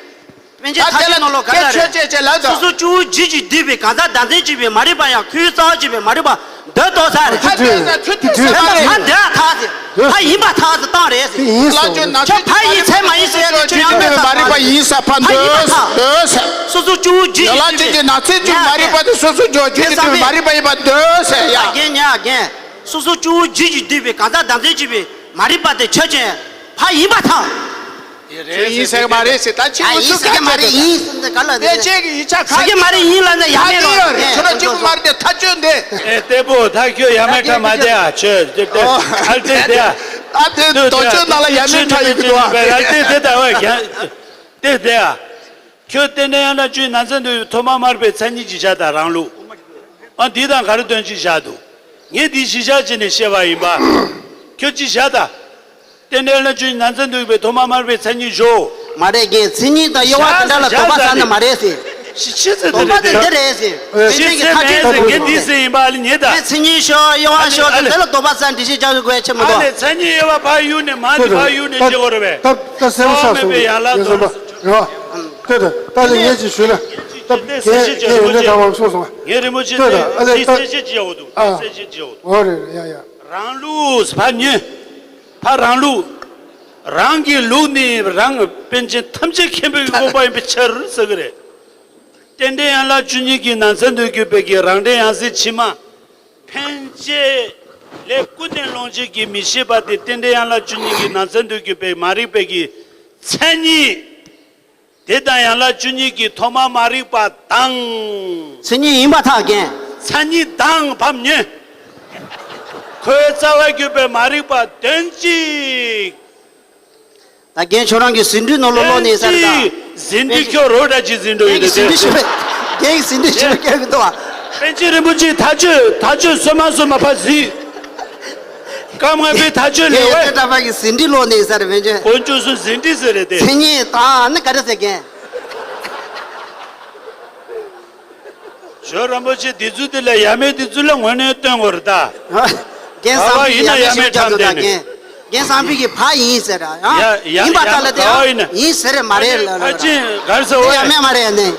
པཎ་ཆེན་ཐག་གཅོད་གནང་ལོ་ག་ལ་རེད། ཆོས་ཅན་ཅེ་ལ་དོ། སོ་སོ་སྐྱེ་བོ་རྒྱུད་ཀྱིས་བསྡུས་པའི་གང་ཟག་བདག་འཛིན་བྱེད་པའི་མ་རིག་པ་ཡང་ཁོའི་རྩ་བ་བྱེད་པའི་མ་རིག་པ་འདོད་དོ་ས་རེད། ཕ་འདོད་ས་ཆོས་ཅན་ས་མ་རེད། ཕ་འདོད་ཐག་ཟེར། ཕ་ཡིན་པ་ཐག་ཟེར་བཏང་རེད་ཟེར། ཡིན་སོང་། ཁྱོད་ཕ་ཡིན་ཚད་མ་ཡིན་ཟེར་ཡ་དེ་ཁྱོད་ཡང་མེད་ས་མ་རེད། ཡིན་ས་ཕ་འདོད་འདོད་ས། སོ་སོ་སྐྱེ་བོ་རྒྱུད་ཀྱིས་བསྡུས་པའི་ཡ་ལ་ཅན་གྱི་ནང་ཚན་བཅུ་མ་རིག་པ་དེ་སོ་སོ་སྐྱེ་བོ་རྒྱུད་ཀྱིས་བསྡུས་པའི་མ་རིག་པ་ཡིན་པ་འདོད་ཟེར་ཡ། རྒན་ཉ་རྒན། སོ་སོ་སྐྱེ་བོ་རྒྱུད་ཀྱིས་བསྡུས་པའི་གང་ཟག་བདག་འཛིན་བྱེད་པའི་མ་རིག་པ་དེ་ཆོས་ཅན། ཕ་ཡིན་པ་དང་། ཡིན་ཟེར་གི་མ་རེད་ཟེར། ད་ཁྱེད་ཨ་ཡིན་ཟེར་གི་མ་རེད། ཡིན་ཟེར་གི་ག་ལ་ཟེར། ཁྱེད་ཀྱི་ཡིག་ཆ་ག་ཟེར་གི་མ་རེད། ཡིན་ལ་ཟེར་ཡ་མེད་ལོ། ཁྱོད་རང་གཅིག་པུ་མ་རེད་དེ་ཐག་གཅོད་འདི། ཨེ་ལྟད་པོ་ད་ཁྱོད་ཡ་མེད་ཁྲ་མ་བསྡད་ཨ། ཁྱོད་ཨ་ལྟད་དེ་ཨ། ད་དེ་དོ་ཅོད་ནང་ལ་ཡ་མེད་ཁྲ་ཡོད་གི་འདུག་ཨ། ཨ་ལྟད་དེ་ད་བ་ཁྱ་ལྟད་དེ་ཨ། ཁྱོད་རྟེན་འབྲེལ་ཡན་ལག་བཅུའི་ནང་ཚན་དུ་ཐོག་མ་མ་རིག་པའི་མཚན་ཉིད་ཀྱི་བཞག་དང་རང་ལུགས། ཨ་འདི་དང་ག་རེ་དོན་གཅིག་བཞག་འདུག་ངས་འདི་གཞི་བཞག་བྱས་ནས་བཤད་པ་ཡིན་པ། ཁྱོད་ཀྱིས་བཞག་དང་། རྟེན་འབྲེལ་ཡན་ལག་བཅུའི་ནང་ཚན་དུ་ཡོད་པའི་ཐོག་མ་མ་རིག་པའི་མཚན་ཉིད་བཞོ། མ་རེད་རྒན། མཚན་ཉིད་དང་དབྱེ་བ་དེ་འདྲ་ལ་དོགས་པ་ཟ་ནི་མ་རེད་ཟེར། ཤི་ཤི་ཟེར་དོགས་པ་དེ་འདི་རེད་ཟེར། པཎ་ཆེན་གྱི་ཐག་གཅོད་དང་། ངས་འདི་ཟེར་ཡིན་པ་ཨ་ལི་ཉེ་ད། ངས་མཚན་ཉིད་ཤོག་དབྱེ་བ་ཤོག་དེ་འདྲ་ལ་དོགས་པ་ཟ་འདི་ཤི་རྒྱག་གི་དགོས་ཆེ་མི་འདུག་ཨ་ལས་མཚན་ཉིད་དབྱེ་བ་ཕར་གཡུག་ནས་མ་འདི་ཕར་གཡུག་ནས་བྱེད་དགོས་རེད་པས། ད་ད་སེམས་ས་སོང་ཡོད་ཟེར་བ་རེད་བ། ལྟོས་དང་། ད་ལས་ངས་ཅིག་ཞུས་ན། ད་ངས་ངས་ཡོན་ཏན་གྲགས་པ་གསུངས་སོང་བ། ངས་རིན་པོ་ཆེ་ལྟོས་དང་། ཨ་ལས་ད་གསལ་བཤད་ཅིག་བྱ་འོ་འདུག་ཨ་གསལ་བཤད་ཅིག་བྱ་འོ་འདུག་འོ་རེད་རེད། ཡ་ཡ། རང་ལུགས་ཕར་ཉོན། ཕར་རང་ལུགས། རང་གི་ལུགས་ནི་རང་པཎ་ཆེན་ཐམས་ཅད་མཁྱེན་པའི་དགོངས་པ་ཡིན་པའི་ཕྱིར་ཟེར་གི་རེད། རྟེན་འབྲེལ་ཡན་ལག་བཅུ་གཉིས་ཀྱི་ནང་ཚན་དུ་གྱུར་པའི་གི་རང་འབྲེལ་ཡང་སྲིད་ཕྱི་མ། ཕན་བྱེད་ལས་ཀུན་ནས་སློང་བྱེད་ཀྱི་མི་ཤེས་པ་དེ་རྟེན་འབྲེལ་ཡན་ལག་བཅུ་གཉིས་ཀྱི་ནང་ཚན་དུ་གྱུར་པའི་མ་རིག་པའི་གི་མཚན་ཉིད། དེ་དང་ཡན་ལག་བཅུ་གཉིས་ཀྱི་ཐོག་མ་མ་རིག་པ་དང་། མཚན་ཉིད་ཡིན་པར་ཐལ་རྒན། མཚན་ཉིད་དང་ཕར་ཉོན། ཁོའི་རྩ་བར་གྱུར་པའི་མ་རིག་པ་དོན་གཅིག་ད་རྒན་ཁྱོད་རང་གི་ཟིན་བྲིས་ནང་ལོགས་ལོགས་ནས་ས་རེད་ད། ཟིན་བྲིས་ཁྱོད་རོ་འདྲ་ཅིག་ཟིན་འགྲོ་ཡོད་དེ། ཟིན་བྲིས་ཞུ་བས། རྒན་གྱི་ཟིན་བྲིས་ཞུ་བས་སྐྱོན་གི་འདུག་བ། པཎ་ཆེན་རིན་པོ་ཆེ་ཐག་གཅོད་ཐག་གཅོད་སོ་མ་སོ་མ་ཕ་ཟིན། སྐབས་ལྔ་པའི་ཐག་གཅོད་ལས་རྒན་བས། ཡོན་ཏན་གྲགས་པ་གི་ཟིན་བྲིས་ལོགས་ནས་ས་རེད་པཎ་ཆེན། དཀོན་མཆོག་གསུམ་ཟིན་བྲིས་ཟེར་རེད་དེ། མཚན་ཉིད་དང་ནི་ག་རེ་ཟེར་རྒན། ཇོ་རིན་པོ་ཆེ་འདི་ཚོ་འདི་ལ་ཡ་མེད་འདི་ཚོ་ལ་ངོས་ནས་སྟོན་དགོས་རེད་ད། རྒན་བསམ་པའི་ཡ་མེད་ཤོད་རྒྱག་འདུག་ད་རྒན། རྒན་བསམ་པའི་གི་ཕ་ཡིན་ཟེར་ར། ཡ་ཡ་ཡིན་པ་ད་ལ་དེ་ཡང་ཡིན་ཟེར་རེད་མ་རེད་ལ་ལ། ཕ་ཆེན་གར་ས་འོ་ཡ་མེད་མ་རེད་ནས།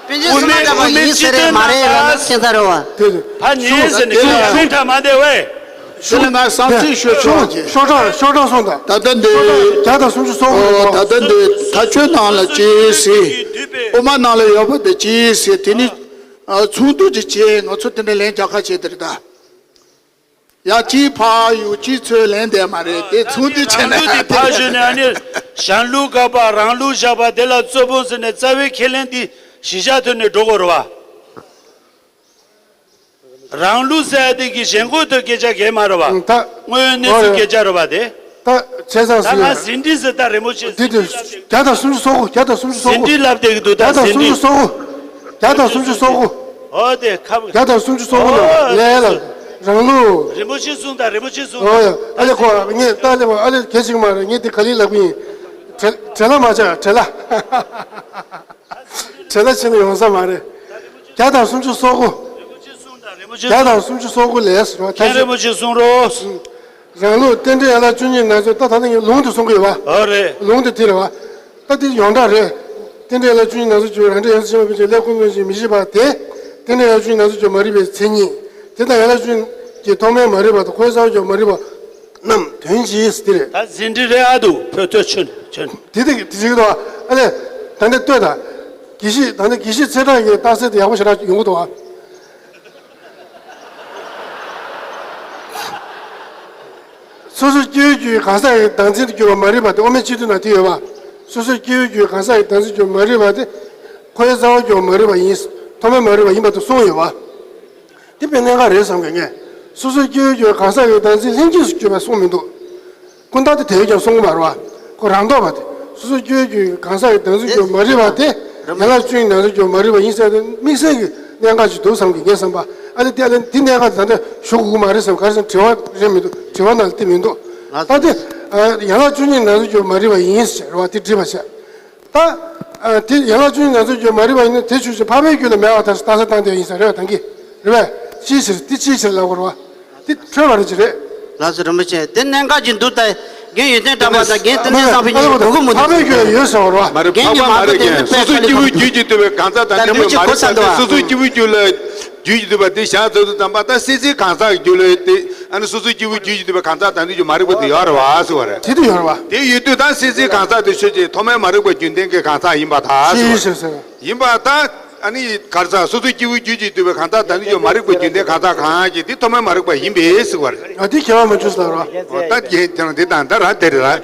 པཎ་ཆེན་སུ་མ་འདྲ་བ་ཡིན་ཟེར་རེད་མ་རེད་ལ་ལ་ཁྱེད་ཚ་རེད་བ། ཕ་ཉིན་ཟེར་ནས་ཁྱེད་ལ་ཁུངས་དྲ་མ་བསྡད་བས། དེ་ལ་ང་བསམ་ཚུལ་ཤོད་ཆོག་གི། ཤོག་གྲངས་ཤོག་གྲངས་སོང་ད། ད་ལྟ་འདི་བརྒྱ་དང་སུམ་ཅུ་སོ་དགུ་རེད་པ། ད་ལྟ་འདི་ཐག་ཆོད་ནང་ལ་ཅི་སྲིད། དབུ་མ་ནང་ལ་ཡོད་པ་དེ་ཅི་སྲིད་དེ་ནི་ཚོགས་འདུ་ཅིག་བྱས་ང་ཚོ་དེ་འདྲ་ལན་རྒྱག་ཁ་བྱས་དེ་རེད་ད། ཡང་ཅིག་ཕར་གཡུག་ཅིག་ཚུར་ལན་བསྡད་མ་རེད་དེ་ཚོགས་འདུ་བྱས་ན་ཡང་དེ་ཕར་ཞུས་ནས་ཨ་ནི་གཞན་ལུགས་དགག་པ་རང་ལུགས་བཞག་པ་དེ་ལ་རྩོད་པོ་ཟེར་ནས་རྩ་བའི་ཁས་ལེན་དེ་གཞི་བཞག་ཐོག་ནས་འགྲོ་དགོས་རེད་བ། རང་ལུགས་ཟེར་ཡ་དེ་གི་ཞེན་ཁོག་ཐོག་སྐད་ཆ་གས་མ་རེད་བ། ད་དངོས་ཡོད་གནས་ཚུལ་སྐད་ཆ་རེད་བ་དེ། ད་བྱས་ཙང་ད་ཟེར་ང་ཡོད། ཟིན་བྲིས་ཟེར་ད་རིན་པོ་ཆེ་འདི་དེ་བརྒྱ་དང་སུམ་ཅུ་སོ་དགུ་བརྒྱ་དང་སུམ་ཅུ་སོ་དགུ་ཟིན་བྲིས་ལབ་བསྡད་གི་འདུག་ད་བརྒྱ་དང་ཟིན་སུམ་ཅུ་བྲིས་སོ་དགུ། བརྒྱ་དང་སུམ་ཅུ་སོ་དགུ། ཨོ་དེ་ཁ། བརྒྱ་དང་སུམ་ཅུ་སོ་དགུ་ལ་ཨོ་ལས་ལ་རང་ལུགས། རིན་པོ་ཆེ་གསུངས་དང་རིན་པོ་ཆེ་གསུངས་ཨོ་ཡ། ཨ་ལེ་ཁོ་ངས་ལྟ་ལེ་བ་ཨ་ལེ་གལ་ཆེ་གི་མ་རེད། ངས་དེ་ག་ལེ་ལབ་གི་ཡིན། བྲེལ་བྲེལ་ལ་མ་ཆགས་བྲེལ་ལ། བྲེལ་ལ་ཕྱིན་ན་ཡོང་ས་མ་རེད། བརྒྱ་དང་སུམ་ཅུ་སོ་དགུ། རིན་པོ་ཆེ་གསུངས་དང་རིན་པོ་ཆེ་བརྒྱ་དང་གསུངས་སུམ་ཅུ་སོ་དགུ་ལས་རོ་ཐ་མཁན་ཤི། རིན་པོ་ཆེ་གསུངས་རོགས། རང་ལུགས་རྟེན་འབྲེལ་ཡན་ལག་བཅུ་གཉིས་ནང་ཚུད་ད་ད་ནི་ལུང་དུ་གསུང་གི་ཡོད་བ། ཨོ་རེད། ལུང་དུ་དེ་རེད་བ། ད་དེ་ཡོངས་གྲགས་རེད། རྟེན་འབྲེལ་ཡན་ལག་བཅུ་གཉིས་ནང་ཚུད་ཀྱི་རང་འབྲེལ་ཡང་སྲིད་ཕྱི་མ་ཕན་ཆད་ལས་ཀུན་ལོན་ཅིག་མི་ཤེས་པ་དེ། རྟེན་འབྲེལ་ཡན་ལག་བཅུ་གཉིས་ནང་ཚུད་ཀྱི་མ་རིག་པའི་མཚན་ཉིད། དེ་དང་ཡན་ལག་བཅུ་གཉིས་ཀྱི་ཐོག་མའི་མ་རིག་པ་དང་འཁོར་བའི་རྩ་བ་ཀྱི་མ་རིག་པ་རྣམས་དོན་གྱིས་དེ་རེད། ད་ཟིན་བྲིས་རེད་ཨ་འདུག་བོད་ཐོས་ཆོན་ཆོན། དེ་དེ་དེ་ཞིག་དང་ཨ་ལས། ད་ནི་ལྟོས་དང་། དགེ་བཤེས་ད་ནི་དགེ་བཤེས་ཚེ་གྲགས་ཀྱི་རྟགས་གསལ་དེ་ཡག་པོ་ཞེ་དྲག་ཡོང་གི་འདུག་ཨ། སོ་སོའི་སྐྱེ་བོའི་རྒྱུད་གང་ཟག་གི་བདག་འཛིན་དུ་གྱུར་པ་མ་རིག་པ་དེ་དབུ་མའི་སྤྱི་དོན་ན་དེ་ཡོད་པ། སོ་སོའི་སྐྱེ་བོའི་རྒྱུད་གང་ཟག་གི་བདག་འཛིན་གྱུར་མ་རིག་པ་དེ། འཁོར་བའི་རྩ་བ་གྱུར་མ་རིག་པ་ཡིན། ཐོག་མའི་མ་རིག་པ་ཡིན་པ་དེ་གསུངས་ཡོད་པ། དེ་དཔེ་གནད་འགག་རེད་བསམ་གི་ངས། སོ་སོའི་སྐྱེ་བོའི་རྒྱུད་གང་ཟག་གི་བདག་འཛིན་ལྷན་སྐྱེས་སུ་གྱུར་པ་གསུངས་མི་འདུག་ཀུན་བཏགས་དེ་དེ་བས་ཀྱང་གསུང་གི་མ་རེད་བ། ཁོ་རང་ལྡོག་པ་དེ། སོ་སོའི་སྐྱེ་བོའི་རྒྱུད་གང་ཟག་གི་བདག་འཛིན་གྱུར་མ་རིག་པ་དེ། ཡན་ལག་བཅུ་གཉིས་ནང་ཚུད་ཀྱི་མ་རིག་པ་ཡིན་ཟེར་ཏེ་དམིགས་བསལ་གྱི་གནད་འགག་ཅིག་འདུག་བསམ་གི་ངས་བསམ་པ། ཨ་ནི་དེ་ཨ་ནི་དེ་གནད་འགག་དེ་ད་ལྟ་ཞུ་དགོས་ཀྱི་མ་རེད་བསམ། ག་རེ་ཟེར་ན་དྲི་བ་རེད་མི་འདུག་དྲི་བ་ནང་ལ་དེ་མི་འདུག་ད་དེ་ཡན་ལག་བཅུ་གཉིས་ནང་ཚུད་ཀྱི་མ་རིག་པ་ཡིན་ཟེར་བ་དེ་འགྲིག་པ་བྱས། ད་དེ་ཡན་ལག་བཅུ་གཉིས་ནང་ཚུད་ཀྱི་མ་རིག་པ་ཡིན་ན་དེ་ཆོས་ཅན་འཕགས་པའི་རྒྱུད་ལ་མེད་པར་ཐལ་ཟེར་རྟགས་གསལ་བཏང་དེ་ཡིན་ས་རེད་བ། ད་གི་རེད་བས། ཅིའི་ཕྱིར་དེ་ཅིའི་ཕྱིར་ལབ་དགོས་རེད་བ། དེ་འཕྲོས་པ་རེད་ཅི་རེད། ལགས་སོ་རིན་པོ་ཆེ། དེ་གནད་འགག་ཅིག་འདུག་ད་རྒན་ཡོན་ཏན་གྲགས་པ་དང་རྒན་བསྟན་འཛིན་བཟང་པོ་གཉིས་འགྲོ་གི་མི་འདུག་འཕགས་པའི་རྒྱུད་ལ་ཡོད་ཟེར་བ་རེད་བ། མ་རེད། རྒན་གྱི་འཕགས་པ་མ་མ་རེད་གཏོགས་རྒན། དེ་སོ་སོའི་སྐྱེ་བོའི་རྒྱུད་ཀྱིས་བསྡུས་པའི་གང་ཟག་དང་ལྡན་པའི་མ་རིག་པ་དེ། སོ་སོའི་སྐྱེ་བོའི་རྒྱུད་ལ་རྒྱུད་ཀྱིས་བསྡུས་པ་དེ་བཞག་ཚར་དུས་ཙམ་པ་ད་སྲིད་རྩེའི་གང་ཟག་གི་རྒྱུད་ལ་དེ་ཨ་ནི་སོ་སོའི་སྐྱེ་བོའི་རྒྱུད་ཀྱིས་བསྡུས་པའི་གང་ཟག་དང་ལྡན་རྒྱུ་མ་རིག་པ་དེ་ཡོད་རེད་བ་ཟེར་བ་རེད། དེ་དུ་ཡོད་རེད་བ། དེ་ཡོད་དུས་ད་སྲིད་རྩེའི་གང་ཟག་དེ་ཆོས་ཅན་ཐོག་མའི་མ་རིག་པ་རྒྱུན་ལྡན་གྱི་གང་ཟག་ཡིན་པར་ཐལ་ཟེར་བ་རེད། ཡིན་པ་ད་ཨ་ནི་གར་ཟག་སོ་སོའི་སྐྱེ་བོའི་རྒྱུད་ཀྱིས་བསྡུས་པའི་གང་ཟག་དང་ནི་ཡོད་མ་རིག་པའི་རྒྱུན་ལྡན་གང་ཟག་གང་ཡང་གི་དེ་ཐོག་མའི་མ་རིག་པ་ཡིན་པས་ཟེར་བ་རེད། ཨ་དེ་ཁྱད་པར་མ་བྱུང་ཟེར་བ། ད་དེ་དེ་དང་ད་ར་དེ་རེད་ལ།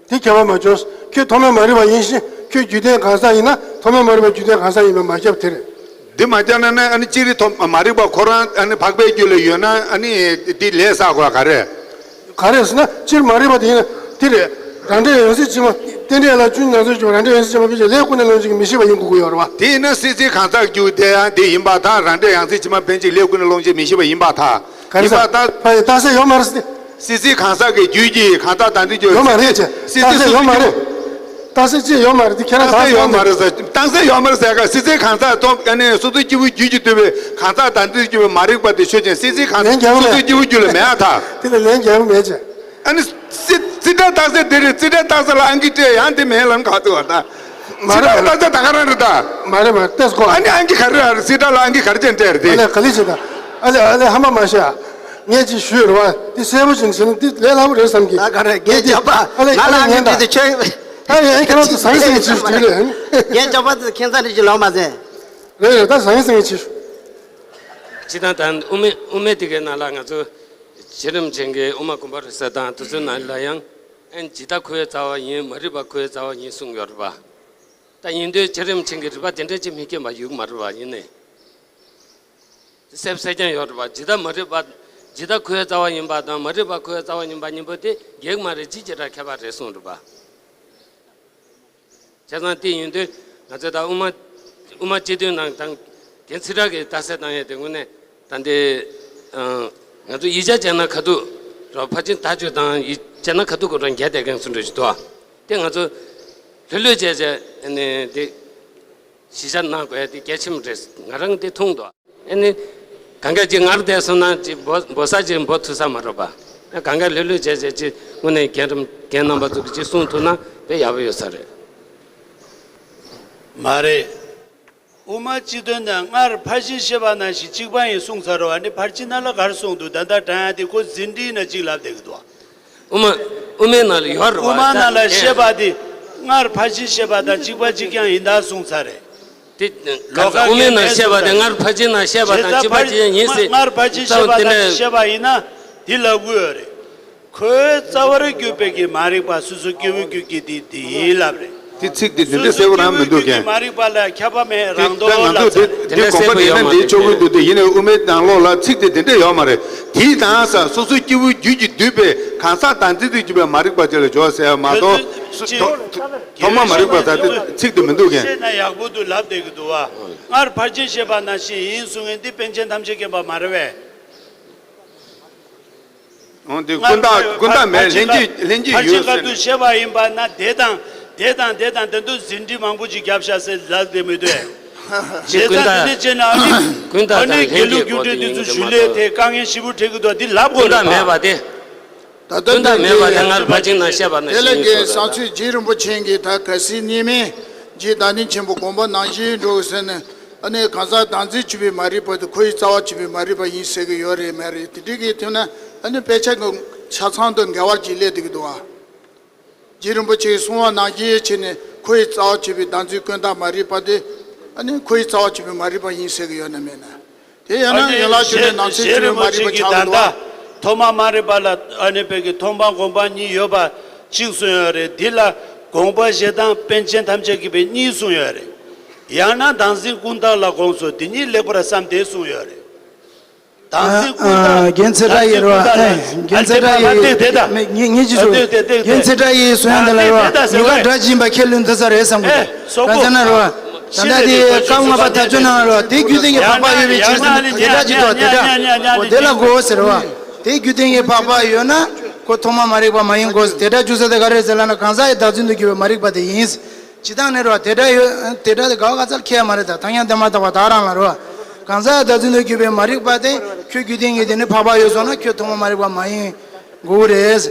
དེ་ཁྱད་པར་མ་བྱུང་། ཁྱོད་ཐོག་མའི་མ་རིག་པ་ཡིན་ཞིང་ཁྱོད་རྒྱུད་ལྡན་གང་ཟག་ཡིན་ན་ཐོག་མའི་མ་རིག་པ་རྒྱུད་ལྡན་གང་ཟག་ཡིན་པ་མ་ཁྱབ་དེ་རེད། འདི་མ་ཁྱབ་ན་ནི་ཨ་ནི་སྤྱིར་ཐོག་མ་རིག་པ་ཁོ་རང་ཨ་ནི་འཕགས་པའི་རྒྱུད་ལ་ཡོད་ན་ཨ་ནི་དེ་ལས་བསགས་དགོས་ག་རེ། ག་རེ་ཟེར་ན་སྤྱིར་མ་རིག་པ་དེ་ཡིན་ན་དེ་རེད། རང་འབྲས་ཡང་སྲིད་ཕྱི་མ། རྟེན་འབྲེལ་ལ་བཅུ་གཉིས་ནང་ཚུད་ཀྱི་རང་འབྲས་ཡང་སྲིད་ཕྱི་མ་ཕན་ཆད་ལས་ཀུན་ནས་སློང་བྱེད་ཀྱི་མི་ཤེས་པ་ཡིན་དགོས་ཀྱི་ཡོད་རེད་བ། དེ་ཡིན་ན་སྲིད་རྩེའི་གང་ཟག་རྒྱུད་དེ་ཡང་དེ་ཡིན་པར་ཐལ། རང་འབྲས་ཡང་སྲིད་ཕྱི་མ་ཕན་ཆད་ལས་ཀུན་ནས་སློང་བྱེད་མི་ཤེས་པ་ཡིན་པར་ཐལ། ག་རེ་ཡིན་པར་ཐལ། ཕ་ཡི་རྟགས་གསལ་ཡོད་མ་རེད་ཟེར། སྲིད་རྩེའི་གང་ཟག་གི་རྒྱུད་ཀྱི་གང་ཟག་དང་དུས་ཀྱི་ཡོད་མ་རེད་ཅེ། སྲིད་རྩེ་རྟགས་གསལ་ཡོད་མ་རེད། རྟགས་གསལ་ཅི་ཡོད་མ་རེད། དེ་ཁྱེད་རང་རྟགས་གསལ་ཡོད་མ་རེད་ཟེར། རྟགས་གསལ་ཡོད་མ་རེད་ཟེར་ག་སྲིད་རྩེའི་གང་ཟག་ཐོག་ཨ་ནི་སོ་སོའི་སྐྱེ་བོའི་རྒྱུད་ཀྱིས་བསྡུས་པའི་གང་ཟག་དང་དུས་ཀྱི་མ་རིག་པ་དེ་ཆོས་ཅན། སྲིད་རྩེའི་གང་ཟག་ལན་རྒྱག་སོ་སོའི་སྐྱེ་བོའི་རྒྱུད་ལ་མེད་ཨ་ཐལ། དེ་ལ་ལན་རྒྱག་མེད་ཅེ། ཨ་ནི་སྲིད་རྩེ་རྟགས་གསལ་དེ་རེད། རྩེ་རྟགས་གསལ་ལ་ཨང་ཀི་སྤྲད་ཡང་དེ་མེད་ལབ་ག་ཐུབ་བ་ད། མ་རེད། སྲིད་རྩེ་རྟགས་གསལ་ད་ག་རང་རེད་ད། མ་རེད་མ་རེད་ལྟས་སོ། ཨ་ནི་ཨང་ཀི་ག་རེ་རེད། སྲིད་རྩེ་རྟགས་ལ་ཨང་ཀི་ག་རེ་ཅན་སྤྲད་རེད་དེ། ཨ་ལས་ག་ལི་ཅེ་ད། ཨ་ལས་ཨ་ལས་ཧམ་པ་མ་བཤད་ཨ། ངས་ཅིག་ཞུས་རེད་བ། འདི་གསལ་པོ་ཅིག་བྱས་ན་འདི་ལས་སླ་པོ་རེད་བསམ་གི། ད་ག་རེ་རྒན་རྒན་ཅོ་པ། ཨ་ལས་ང་ཨ་ལས་ལ་ངས་ངན་ད། འདི་དེ་ཆོས། ད་ཡང་ཁྱེད་རང་ཚོ་ཟང་ཟིང་ཅིག་ཞུ་རེད། རྒན་ཅོ་པ་དེ་ཁྱད་མཚར་རེ་ཅིག་ལོག་མ་ཟད། རེད་རེད། ད་ཟང་ཟིང་ཅིག་ཞུ། སྤྱིར་བཏང་ད་དབུ་མའི་དབུ་མའི་དེ་གའི་ནང་ལ་ང་ཚོ་རྗེ་རིན་པོ་ཆེ་གིས་དབུ་མ་དགོངས་པ་རབ་གསལ་དང་དེ་ཚོའི་ནང་ལ་ཡང་ཨན་ཇི་ལྟ་འཁོར་བའི་རྩ་བ་ཡིན། མ་རིག་པ་འཁོར་བའི་རྩ་བ་ཡིན་གསུངས་ཡོད་རེད་པ། ད་ཡིན་དུས་རྗེ་རིན་པོ་ཆེ་གིས་རིགས་པ་དེ་འདྲ་ཅིག་མི་སྐྱོན་པ་ཡོད་མ་རེད་པ། ཡིན་ནའི་གསལ་གསལ་རྐྱང་ཡོད་རེད་པ། ཇི་ལྟ་མ་རིག་པ། ཇི་ལྟ་འཁོར་བའི་རྩ་བ་ཡིན་པ་དང་མ་རིག་པ་འཁོར་བའི་རྩ་བ་ཡིན་པ་གཉིས་པོ་དེ་འགལ་མ་རེད། ཅིག་ཅིག་ར་ཁྱད་པར་རེད་གསུངས་རེད་པ། བྱས་ཙང་དེ་ཡིན་དུས་ང་ཚོས་ད་དབུ་མ་དབུ་མ་སྤྱི་དོན་ནང་དང་རྒན་ཚེ་བཀྲ་གིས་རྟགས་གསལ་བཏང་ཡས་དེ་དངོས་གནས་ད་འདི་ང་ཚོ་ཡིག་ཆ་བྱས་ན་ཁ་ཐུག་རོ་ཕར་ཕྱིན་དག་བཅོས་དང་ཡིག་བྱས་ན་ཁ་ཐུག་གོ་རང་རྒྱ་དེ་གང་སུ་འགྲོ་ཞིག་འདུག་ཨ། དེ་ང་ཚོ་ལྷོད་ལྷོད་བྱས་བྱས་ནས་དེ་གཞི་བཞག་གནང་དགོས་ཡས་དེ་གལ་ཆེན་པོ་རེད། ང་རང་དེ་མཐོང་འདུག་ཨ། ཨ་ནི་གང་ག་ཅིག་ངར་བསྡད་སོང་ན་ཅིག་འབོ་འབོ་ས་ཅིག་འབོ་ཐུབ་ས་མ་རེད་པ། ཨ་གང་ག་ལྷོད་ལྷོད་བྱས་བྱས་ཅིག་དངོས་གནས་རྒན་རིན་རྒན་རྣམ་པ་ཚོ་གིས་ཅིག་གསུང་ཐུབ་ན་དཔེ་ཡག་པོ་ཡོད་ས་རེད། མ་རེད། དབུ་མ་སྤྱི་དོན་ནང་སྔར་ཕར་ཕྱིན་བཤད་པ་ནང་བཞིན་གཅིག་པ་ཡིན་གསུངས་ཚར་རོ། ཨ་ནི་ཕར་ཕྱིན་ནང་ལ་ག་རེ་གསུངས་འདུག་ད་ལྟ་དྲང་ཡ་དེ་ཁོ་ཟིན་བྲིས་ན་གཅིག་ལབ་བསྡད་ཀྱི་འདུག་ཨ། དབུ་མ་དབུ་མའི་ནང་ལ་ཡོད་རེད་པ། དབུ་མ་ནང་ལ་བཤད་པ་དེ་སྔར་ཕར་ཕྱིན་བཤད་པ་དང་གཅིག་པ་གཅིག་རྐྱང་ཡིན་ད་གསུངས་ཚར་རེད། དེ་ག་ས་དབུ་མའི་ནང་བཤད་པ་དེ་སྔར་ཕར་ཕྱིན་ནང་བཤད་པ་དང་གཅིག་པ་གཅིག་ཡིན་ཟེར། སྔར་ཕར་ཕྱིན་བཤད་པ་དང་བཤད་པ་ཡིན་ན་དེ་ལབ་དགོས་ཡོད་རེད། འཁོར་བའི་རྩ་བར་གྱུར་པའི་གི་མ་རིག་པ་སོ་སོ་སྐྱེ་བོའི་རྒྱུད་ཀྱི་དེ་དེ་ཡིན་ལབ་རེད། དེ་ཚིག་དེ་དེ་འདྲ་གསལ་པོ་རང་མི་འདུག་གས། མ་རིག་པ་ལ་ཁྱབ་པ་མེད། རང་དོན་ལ་ད་ང་ཚོ་དེ་དེ་དགོངས་པ་འདི་ན་འདི་ཆོག་གི་འདུག་དེ་ཡིན་ནའི་དབུ་མའི་ནང་ལོགས་ལ་ཚིག་དེ་དེ་འདྲ་ཡོད་མ་རེད། དེའི་ནང་ས་སོ་སོའི་སྐྱེ་བོའི་རྒྱུད་ཀྱིས་བསྡུས་པའི་གང་ཟག་བདག་འཛིན་དུ་གྱུར་པའི་མ་རིག་པ་དེ་ལ་འཇོག་ཟེར་བ་མ་གཏོགས། ཐོག་མ་མ་རིག་པ་ཟེར་དེ་ཚིག་དེ་མི་འདུག་གས། བཤད་ན་ཡག་པོ་འདུག་ལབ་བསྡད་ཀྱི་འདུག་བ། སྔར་ཕར་ཕྱིན་བཤད་པ་ནང་བཞིན་ཡིན་གསུང་མཁན་འདི་པཎ་ཆེན་ཐམས་ཅད་མཁྱེན་པ་མ་རེད་པས། འོ་འདི་ཀུན་བརྟགས་ཀུན་བརྟགས་མེད། ལྷན་སྐྱེས་ལྷན་སྐྱེས་ཡོད་ཟེར་ནས། ཕར་ཕྱིན་སྐབས་དུ་བཤད་པ་ཡིན་པ་ན་དེ་དང་དེ་དང་དེ་དང་དེ་འདུག་ཟིན་བྲིས་མང་པོ་ཅིག་བརྒྱབ་བཞག་ཟེར་ལབ་བསྡད་མི་འདུག་ཨེ། བྱས་ཙང་དེ་འདྲ་བྱས་ན་ཨ་ནི་ཀུན་བརྟགས་ཨ་ནི་དང་ལྷན་དགེ་ལུགས་སྐྱོན་བྲལ་དེ་ཚོ་ཞུ་ལས་དེ་དཀའ་ངལ་ཞེ་པོ་འཕྲད་ཀྱི་འདུག་འདི་ལབ་དགོས་རེད་པ། དེ། ད་ལྟ་དོན་དག་མེད་པ་དེ་སྔར་ཕར་ཕྱིན་ནང་བཤད་པ་ནང་དེ་ལ་བཞིན་ཡིན་དགོས་ཟེར། བསམ་ཚུལ་རྗེ་རིན་པོ་ཆེ་གིས་ད་གལ་སྲིད་གཉིས་མེད་རྗེ་བདག་ཉིད་ཆེན་པོ་དགོངས་པ་ནང་བཞིན་འགྲོ་ཟེར་ནས་ཨ་ནི་གང་ཟག་བདག་འཛིན་བྱེད་པའི་མ་རིག་པ་དེ་ཁོ་ཡི་རྩ་བ་བྱེད་པའི་མ་རིག་པ་ཡིན་ཟེར་གྱི་ཡོད་རེད་མེད་རེད། དེ་འདྲ་གི་ཐོན་ན་ཨ་ནི་དཔེ་ཆ་གི་ཆ་ཚང་དང་འགལ་བ་ཅིག་སླེབས་བསྡད་ཀྱི་འདུག་བ། རྗེ་རིན་པོ་ཆེས་གསུངས་པ་ནང་བཞིན་བྱས་ནས་ཁོ་ཡི་རྩ་བ་བྱེད་པའི་བདག་འཛིན་ཀུན་བརྟགས་མ་རིག་པ་དེ་ཨ་ནི་ཁོ་ཡི་རྩ་བ་བྱེད་པའི་མ་རིག་པ་ཡིན་ཟེར་གྱི་ཡོད་ན་མེད་ན། དེ་ཡང་ན་ཡན་ལག་བཅུ་གནས་ནང་ཚན་བཅུ་པའི་མ་རིག་པ་ཆགས་འདུག་བ། ཐོག་མ་མ་རིག་པ་ལ་ཨ་ནི་བོད་ཀྱི་མཐོང་སྤང་སྒོམ་སྤང་གཉིས་ཡོད་པ་གཅིག་གསུངས་ཡོད་རེད། འདི་ལ་དགོངས་པ་བཞེས་སྟངས་པཎ་ཆེན་ཐམས་ཅད་མཁྱེན་པས་གཉིས་གསུངས་ཡོད་རེད། ཡང་ན་བདག་འཛིན་ཀུན་བརྟགས་ལ་དགོངས་སོ། དེ་གཉིས་ལེགས་པར་བསམ་སྟེ་གསུངས་ཡོད་རེད། བདག་འཛིན་ཀུན་བརྟགས། རྒན་ཚེ་བཀྲ་ཡིས་རེད་བ། རྒན་ཚེ་བཀྲ་ཡིས། ངེད་ཀྱི་ཚོ། རྒན་ཚེ་བཀྲ་ཡིས་གསུང་ཡ་འདི་ལ་རེད་བ། མི་ག་འདྲ་ཅིག་ཡིན་པ་ཁས་ལེན་འདི་ས་རེད་བསམ་གི་འདུག་གང་ཟེར་ན་རེད་བ། ད་ལྟ་དེ་སྐབས་ལྔ་པ་དག་བཅོས་ནང་རེད་བ། དེ་རྒྱུད་ལྡན་གྱི་འཕགས་པ་ཡོད་པའི་ཕྱིར་ཟེར་ན་དེ་འདྲ་ཅིག་འདུག་དེ་འདྲ། འོ་དེ་ལ་གོ་ཟེར་བ། དེ་རྒྱུད་ལྡན་གྱི་འཕགས་པ་ཡོད་ན་ཁོ་ཐོག་མ་མ་རིག་པ་མ་ཡིན་གོ་ཟེར། དེ་འདྲ་བཅོས་ས་དེ་ག་རེ་ཟེར་ལབ་ན་གང་ཟག་གི་བདག་འཛིན་དུ་གྱུར་པའི་མ་རིག་པ་དེ་ཡིན། ཇི་ལྟར་ནི་རེད་བ། དེ་འདྲ་ཡོད། དེ་འདྲ་དེ་ག་བ་ག་ཚར་ཁས་མ་རེད། ད་ཐ་སྙད་འདི་མ་དག་པ་ད་རང་ལ་རེད་བ། གང་ཟག་བདག་འཛིན་དུ་གྱུར་པའི་མ་རིག་པ་དེ་ཁྱོད་རྒྱུད་ལྡན་གྱི་དེ་ནི་འཕགས་པ་ཡོད་སོང་ན་ཁྱོད་ཐོག་མ་མ་རིག་པ་མ་ཡིན་དགོས་རེད།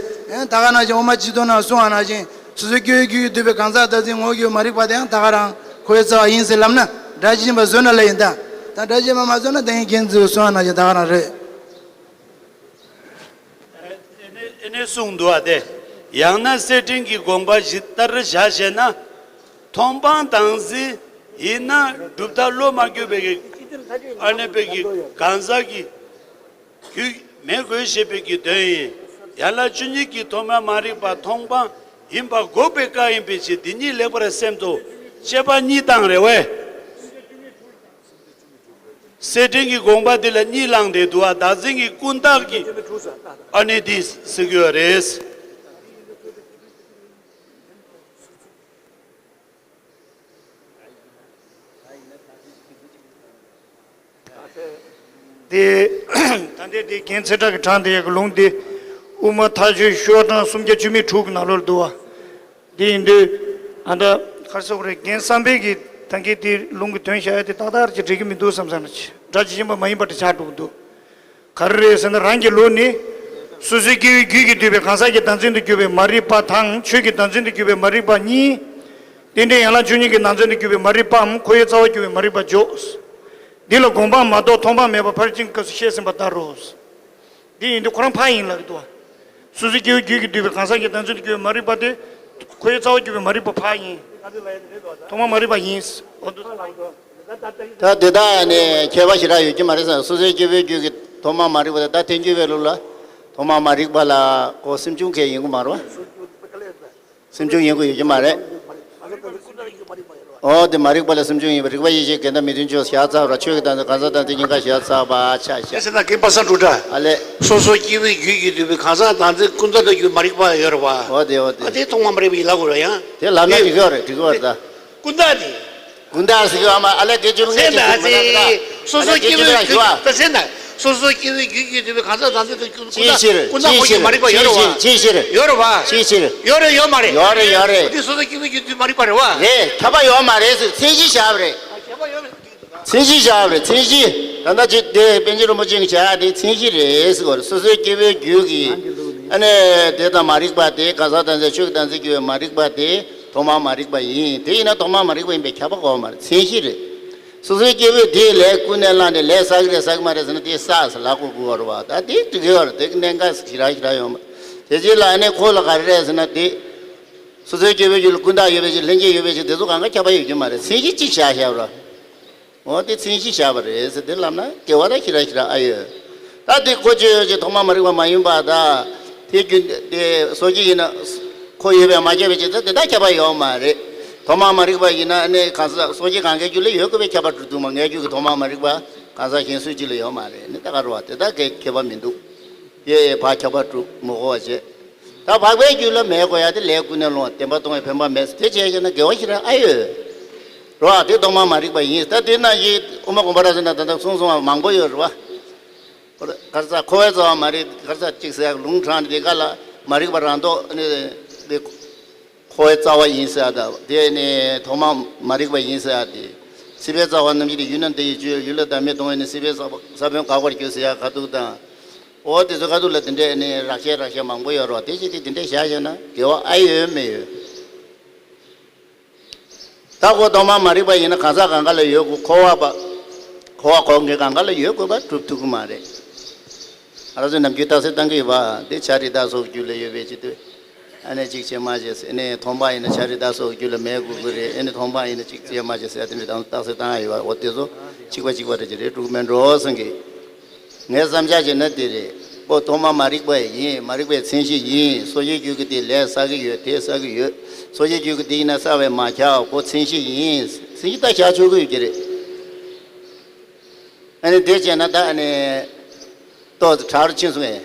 ཨེ་ད་ག་ནང་བཞིན་དབུ་མ་སྤྱི་དོན་ནང་གསུངས་པ་ནང་བཞིན་སོ་སོའི་སྐྱེ་བོའི་རྒྱུད་ཀྱིས་བསྡུས་པའི་གང་ཟག་བདག་འཛིན་ངོ་བོ་གྱུར་པའི་མ་རིག་པ་དེ་ཡང་ད་ག་རང་ཁོ་ཡི་རྩ་བ་ཡིན་ཟེར་ལབ་ན་སྒྲ་ཇི་བཞིན་པ་བཟོས་ན་ལ་ཡིན་ད། ད་སྒྲ་ཇི་བཞིན་པ་མ་བཟོས་ན་དེ་ཡིན་རྒྱན་ཚོས་གསུངས་པ་ནང་བཞིན་ད་ག་རང་རེད། ཨེ་ནས་གསུངས་འདུག་བ་དེ། ཡང་ན་གསེར་ཕྲེང་གི་དགོངས་པ་ཇི་ལྟར་བཞག་ཞེ་ན། མཐོང་སྤང་བདག་འཛིན་ཡིན་ན་གྲུབ་མཐའ་བློ་མ་འགྱུར་བའི་ཨ་ནི་བོད་ཀྱི་གང་ཟག་གི་རྒྱུད་མེད་དགོས་ཞེས་པའི་གི་དོན་ཡིན། ཡན་ལག་བཅུ་གཉིས་ཀྱི་ཐོག་མ་མ་རིག་པ་མཐོང་སྤང་ཡིན་པ་འགོག་པའི་སྐབས་ཡིན་པའི་ཕྱིར་འདི་གཉིས་ལེགས་པར་སེམས་སོ། དཔྱད་པ་གཉིས་བཏང་རེད་བས། གསེར་ཕྲེང་གི་དགོངས་པ་འདི་ལ་གཉིས་བླངས་ཏེ་འདུག་བ། བདག་འཛིན་གྱི་ཀུན་བརྟགས་ཀྱི་ཨ་ནི་འདི་ཟེར་གྱི་ཡོད་རེད། དེ་ད་ལྟའི་དེ་རྒན་ཚེ་བཀྲ་གི་དྲངས་དེ་ཡག་གི་ལུང་དེ་དབུ་མ་ཐག་ཆོད་ཤོག་གྲངས་སུམ་བརྒྱ་བཅུ་མེད་དྲུག་གི་ནང་ལོགས་འདུག་བ། དེ་ཡིན་དུས་ཨ་ད་ག་རེ་ཟེར་དགོས་རེད། རྒན་བསམ་འཕེལ་གྱིས་ད་གིན་དེ་ལུང་གི་དོན་བཤད་ཡ་དེ་ཏག་ཏག་ཅིག་འགྲིག་གི་མི་འདུག་བསམ་བསམ་ན་ཅི་སྒྲ་ཇི་བཞིན་པ་མ་ཡིན་པ་དེ་ཆགས་འགྲོ་གི་འདུག་ག་རེ་རེད་ཟེར་ན་རང་གི་ལུགས་ནི་སོ་སོའི་སྐྱེ་བོའི་རྒྱུད་ཀྱིས་བསྡུས་པའི་གང་ཟག་གི་བདག་འཛིན་དུ་གྱུར་པའི་མ་རིག་པ་དང་ཆོས་ཀྱི་བདག་འཛིན་དུ་གྱུར་པའི་མ་རིག་པ་གཉིས། རྟེན་འབྲེལ་ཡན་ལག་བཅུ་གཉིས་ཀྱི་ནང་ཚན་དུ་གྱུར་པའི་མ་རིག་པའམ་ཁོ་བོའི་རྩ་བ་གྱུར་པའི་མ་རིག་པ་འཇོག་འདི་ལ་དགོངས་པ་མ་གཏོགས་མཐོང་སྤང་མེད་པར་ཕར་ཕྱིན་སྐབས་སུ་བཤད་ཟིན་པ་ལྟར་རོ། འདི་ཡིན་དུས་ཁོ་རང་ཕ་ཡིན་ལབ་ཀྱི་འདུག་བ། སོ་སོའི་སྐྱེ་བོའི་རྒྱུད་ཀྱིས་བསྡུས་པའི་གང་ཟག་གི་བདག་འཛིན་དུ་གྱུར་པའི་མ་རིག་པ་དེ། ཁོ་བོའི་རྩ་བ་གྱུར་པའི་མ་རིག་པ་ཕ་ཡིན། ཐོག་མ་མ་རིག་པ་ཡིན། འོ་འདུག་ད་འདི་དག་ནི་ཁྱད་པར་ཞེ་དྲག་ཡོད་ཀྱི་མ་རེད་ཟེར། སོ་སོའི་སྐྱེ་བོའི་རྒྱུད་ཀྱི་ཐོག་མ་མ་རིག་པ་དེ་ད་ཐལ་འགྱུར་བའི་ལུགས་ལ་ཐོག་མ་མ་རིག་པ་ལ་ཁོ་སེམས་བྱུང་གལ་ཡིན་གྱི་མ་རེད་བ། སེམས་བྱུང་ཡིན་དགོས་ཡོད་ཀྱི་མ་རེད། འོ་དེ་མ་རིག་པ་ལ་སེམས་བྱུང་ཡིན་པ། རིག་པ་ཡེ་ཤེས་དགེ་འདུན་མི་མཐུན་ཕྱོགས་བཞག་ཚར་བ། ཆོས་ཀྱི་དོན་དུ་གང་ཟག་དང་དེ་གཉིས་ཀ་བཞག་ཚར་བ་ཆ་བཞག་དེ་ཟེར་ན་རྒན་པ་སངས་སྒྲོལ་དྲ། ཨ་ལས། སོ་སོ་སྐྱེ་བོའི་རྒྱུད་ཀྱིས་བསྡུས་པའི་གང་ཟག་བདག་འཛིན་ཀུན་བརྟགས་དུ་གྱུར་མ་རིག་པ་ཡོད་རེད་བ། འོ་དེ་འོ་དེ། ཨ་དེ་ཐོག་མ་མ་རིག་པ་ཡིན་ལབ་དགོས་རེད་ཡང་། དེ་ལབ་ན་འགྲིག་གི་རེད། འགྲིག་གི་རེད་ད། ཀུན་བརྟགས་དེ། ཀུན་བརྟགས་ཟེར་གྱི་ཡོད་མ་རེད། ཨ་ལས་དགེ་ཆུ་ལུང་ཟེར་ན་ཟེར། སོ་སོ་སྐྱེ་བོའི་རྒྱུད་ཀྱིས་ད་ཟེར་ན། སོ་སོ་སྐྱེ་བོའི་རྒྱུད་ཀྱིས་བསྡུས་པའི་གང་ཟག་བདག་འཛིན་དུ་གྱུར་ཀུན་བརྟགས། ཅིའི་ཕྱིར། ཀུན་བརྟགས་ངོ་བོ་གྱུར་མ་རིག་པ་ཡོད་རེད་བ། ཅིའི་ཕྱིར། ཡོད་རེད་བ། ཅིའི་ཕྱིར། ཡོད་རེད་ཡོད་མ་རེད། ཡོད་རེད་ཡོད་རེད། དེ་སོ་སོ་སྐྱེ་བོའི་རྒྱུད་བསྡུས་མ་རིག་པ་རེད་བ། རེད། ཁྱབ་པ་ཡོད་མ་རེད་ཟེར། མཚན་གཞི་བཞག་པ་རེད། ཁྱབ་པ་ཡོད་མ་རེད། མཚན་གཞི་བཞག་པ་རེད། མཚན་གཞི། ད་ལྟ་ཅིག་དེ་པཎ་ཆེན་རིན་པོ་ཆེ་གིས་བྱ་ཡ་དེ་མཚན་གཞི་རེད་ཟེར་གོ་རེད། སོ་སོའི་སྐྱེ་བོའི་རྒྱུད་ཀྱི་ཨ་ནི་དེ་དང་མ་རིག་པ་དེ། གང་ཟག་བདག་འཛིན་ཆོས་ཀྱི་བདག་འཛིན་གྱུར་པའི་མ་རིག་པ་དེ་ཐོག་མ་མ་རིག་པ་ཡིན། དེ་ཡིན་ན་ཐོག་མ་མ་རིག་པ་ཡིན་པས་ཁྱབ་པ་དགོས་མ་རེད། མཚན་གཞི་རེད། སོ་སོའི་སྐྱེ་བོས་དེའི་ལས་ཀུན་ནས་བསླངས་ནས་ལས་བསགས་ཀྱི་རེད་བསགས་ཀྱི་མ་རེད་ཟེར་ན་དེ་བསགས་ཟེར་ལབ་དགོས་དགོས་རེད་བ། ད་དེ་འགྲིག་གི་ཡོད་རེད། དེ་གནད་འགག་ཞེ་དྲག་ཞེ་དྲག་ཡོད་མ་རེད། དེ་རྗེས་ལ་ཨ་ནི་ཁོ་ལ་ག་རེ་རེད་ཟེར་ན་དེ། སོ་སོའི་སྐྱེ་བོའི་རྒྱུད་ལ་ཀུན་བརྟགས་ཡོད་པའི་ཕྱིར། ལྷན་སྐྱེས་ཡོད་པའི་ཕྱིར། དེ་ཚོ་གང་ག་ཁྱབ་པ་ཡོད་ཀྱི་མ་རེད། མཚན་གཞི་གཅིག་བཞག་བཞག་པ་རེད། འོ་དེ་མཚན་གཞི་བཞག་པ་རེད་ཟེར་དེ་ལབ་ན་འགལ་བ་ད་ཞེ་དྲག་ཞེ་དྲག་ཨ་ཡོད། ད་དེ་ཁོ་ཆོས་ཅིག་ཐོག་མ་མ་རིག་པ་མ་ཡིན་པ་ད། དེ་རྒྱུན་དེ་སོ་སྐྱེ་ཡིན་ན་ཁོ་ཡོད་པས་མ་ཁྱབ་པའི་ཕྱིར་ད་དེ་ད་ཁྱབ་པ་ཡོད་མ་རེད། ཐོག་མར་མ་རིག་པ་ཡིན་ན་ཨ་ནི་གང་ཟག་སོ་སྐྱེ་གང་གའི་རྒྱུད་ལ་ཡོད་དགོས་པའི་ཁྱབ་པ་གྲུབ་འདུག་མ། ངའི་རྒྱུད་ཀྱི་ཐོག་མར་མ་རིག་པ་གང་ཟག་གཞན་སུའི་རྒྱུད་ལ་ཡོད་མ་རེད། ནི་ད་ག་རུ་བ་དེ་དག་གི་ཁྱད་པར་མི་འདུག་ཡེ་ཡེ་ཕར་ཁྱབ་པ་གྲུབ་མི་གོ་བ་བྱེད། ད་འཕགས་པའི་རྒྱུད་ལ་མེད་དགོས་ཡ་དེ་ལས་ཀུན་ནས་སློང་བ་བདེན་པ་མཐོང་བའི་ཕན་པ་མེད། དེ་བྱས་བྱས་ན་དགེ་བ་ཞིག་རང་ཨ་ཡོད་རོ། དེ་ཐོག་མར་མ་རིག་པ་ཡིན། ད་དེ་ན་ཡི་དབུ་མ་དགོངས་པ་རབ་གསལ་ན་ད་ལྟ་གསུངས་སོང་བ་མང་པོ་ཡོད་རེད་བ། གར་ས་འཁོར་བའི་རྩ་བ་མ་རིག་གར་ས་གཅིག་ཟེར་ལུང་དྲངས་ནས་དེ་ག་ལ་མ་རིག་པ་རང་ཐོག་ནི་དེ་འཁོར་བའི་རྩ་བ་ཡིན་ཟེར་དང་དེ་ནི་ཐོག་མ་མ་རིག་པ་ཡིན་ཟེར་ཏེ། སྲིད་པའི་རྩ་བ་རྣམ་བཞི་དེ་ཡུལ་ན་འདི་ཡི་སྤྱོད་ཡུལ་ལ་བདག་མེད་མཐོང་བས་ནི་སྲིད་པའི་ས་ས་བོན་འགག་པར་འགྱུར་ཟེར་ཡ་ཁ་ཐུག་དང་། འོ་དེ་ཚོ་ཁ་ཐུག་ལ་དེ་འདྲས་ནི་རགས་བཤད་རགས་བཤད་མང་པོ་ཡོད་རོགས། དེ་བཞིན་དེ་དེ་འདྲས་བཞག་བཞག་ན་དགེ་བ་ཨ་ཡོད་མེད་ཡོད། ད་ཁོ་ཐོག་མ་མ་རིག་པ་ཡིན་ན་གང་ཟག་གང་ག་ལ་ཡོད་དགོས། འཁོར་བ་པ། འཁོར་བ་འཁོར་མཁན་གང་ག་ལ་ཡོད་དགོས་པ་གྲུབ་ཐུབ་ཀྱི་མ་རེད། ཨ་ར་ཚོས་ནམ་རྒྱུན་རྟགས་གསལ་བཏང་གི་ཡོད་པ་དེ་བྱ་རི་དྭགས་སོགས་རྒྱུད་ལ་ཡོད་པའི་ཕྱིར་ཏེ། ཨ་ནེ་གཅིག་བྱེད་མ་བྱེད་ཟེར། ཨ་ནེ་ཐོག་མ་ཡིན་ན་བྱ་རི་དྭགས་སོགས་རྒྱུད་ལ་མེད་དགོས་ཀྱི་རེད། ཨ་ནེ་ཐོག་མ་ཡིན་ན་གཅིག་བྱེད་མ་བྱེད་ཟེར་དེ་འདྲ་དང་རྟགས་གསལ་བཏང་ཡ་ཡོད་པ། འོ་དེ་ཚོ་གཅིག་པ་གཅིག་པ་རེད་ཀྱི་རེད་འགྲོ་གི་མེད་འགྲོ་བསམ་གི། ངས་བསམ་འཆར་བྱས་ན་དེ་རེད། ཁོ་ཐོག་མ་མ་རིག་པ་ཡིན། མ་རིག་པའི་མཚན་གཞི་ཡིན། སོ་སྐྱེའི་རྒྱུད་ཀྱི་དེ་ལས་བསགས་ཀྱི་ཡོད། དེ་བསགས་ཀྱི་ཡོད། སོ་སྐྱེའི་རྒྱུད་ཀྱི་དེ་ཡིན་ན་བསགས་པས་མ་ཁྱབ། ཁོ་མཚན་གཞི་ཡིན། མཚན་གཞི་ད་བཞག་ཆོག་གི་ཡོད་ཀྱི་རེད། ཨ་ནི་དེ་བྱས་ན་ད་ཨ་ནི་ཏོག་ཙམ་དྲག་རུ་ཕྱིན་སོང་ངས།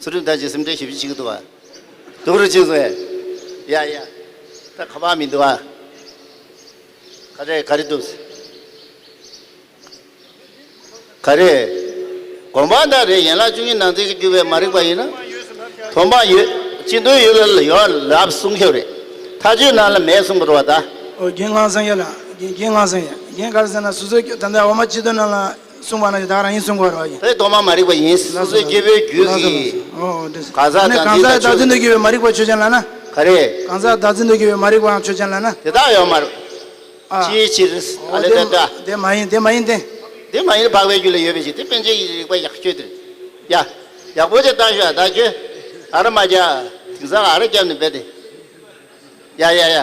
ཚུལ་ཁྲིམས་དང་ཅི་སེམས་ཁྲལ་ཞེ་པོ་ཅིག་འདུག་བ། སྡུག་རུ་ཕྱིན་སོང་ངས། ཡ་ཡ། ད་ཁ་པར་མི་འདུག་བ། ག་རེ་ག་རེ་འདུག་ག་རེ། དགོངས་པ་ལྟར་རེད། ཡན་ལག་བཅུ་གཉིས་ནང་ཚན་གྱིས་བསྒྱུར་བའི་མ་རིག་པ་ཡིན་ན། ཐོག་མ་ཡོད། སྤྱི་དོན་ཡོད་ལ་ཡོད་ལབ་གསུང་ཤོག་རེད། མཐའ་དཔྱོད་ནང་ལ་མེད་གསུང་པ་རེད་བ་ད། ཨོ་རྒན་ལགས་སང་ཡ་ལ། རྒན་རྒན་ལགས་སང་ཡ། རྒན་ག་རེ་ཟེར་ན་སོ་སོའི་ད་ལྟ་འོ་མ་སྤྱི་དོན་ནང་ལ་གསུང་བ་ན་ད་ག་རང་ཡིན་གསུང་བ་རེད་བ་ཡིན། དེ་ཐོག་མ་མ་རིག་པ་ཡིན། སོ་སོའི་སྐྱེ་བོའི་རྒྱུད་ཀྱི་ཨོ་འདི་གང་ཟག་ནི་དང་གང་ཟག་བདག་འཛིན་དུ་གྱུར་པའི་མ་རིག་པ་ཆོས་ཅན་ལ་ན། ག་རེ། གང་ཟག་བདག་འཛིན་དུ་གྱུར་པའི་མ་རིག་པའང་ཆོས་ཅན་ལ་ན། དེ་དག་ཡོད་མ་རེད། ཨ། ཅིའི་ཕྱིར། ཨ་ཨོ་ལེ་དེ་ཏ་ཏ། དེ་མ་ཡིན་དེ་མ་ཡིན་ཏེ། དེ་མ་ཡིན་འཕགས་པའི་རྒྱུད་ལ་ཡོད་པའི་ཕྱིར། དེ་པཎ་ཆེན་གྱི་རིགས་པ་ཡག་ཤོས་དེ་རེད། ཡ། ཡག་པོ་ཅིག་བཏང་ཤོག་ད་ཁྱོད། ཨ་ར་མ་རྒྱག་དེང་སང་ཨ་ར་རྒྱབ་ནས་བསྡད་དེ། ཡ་ཡ་ཡ།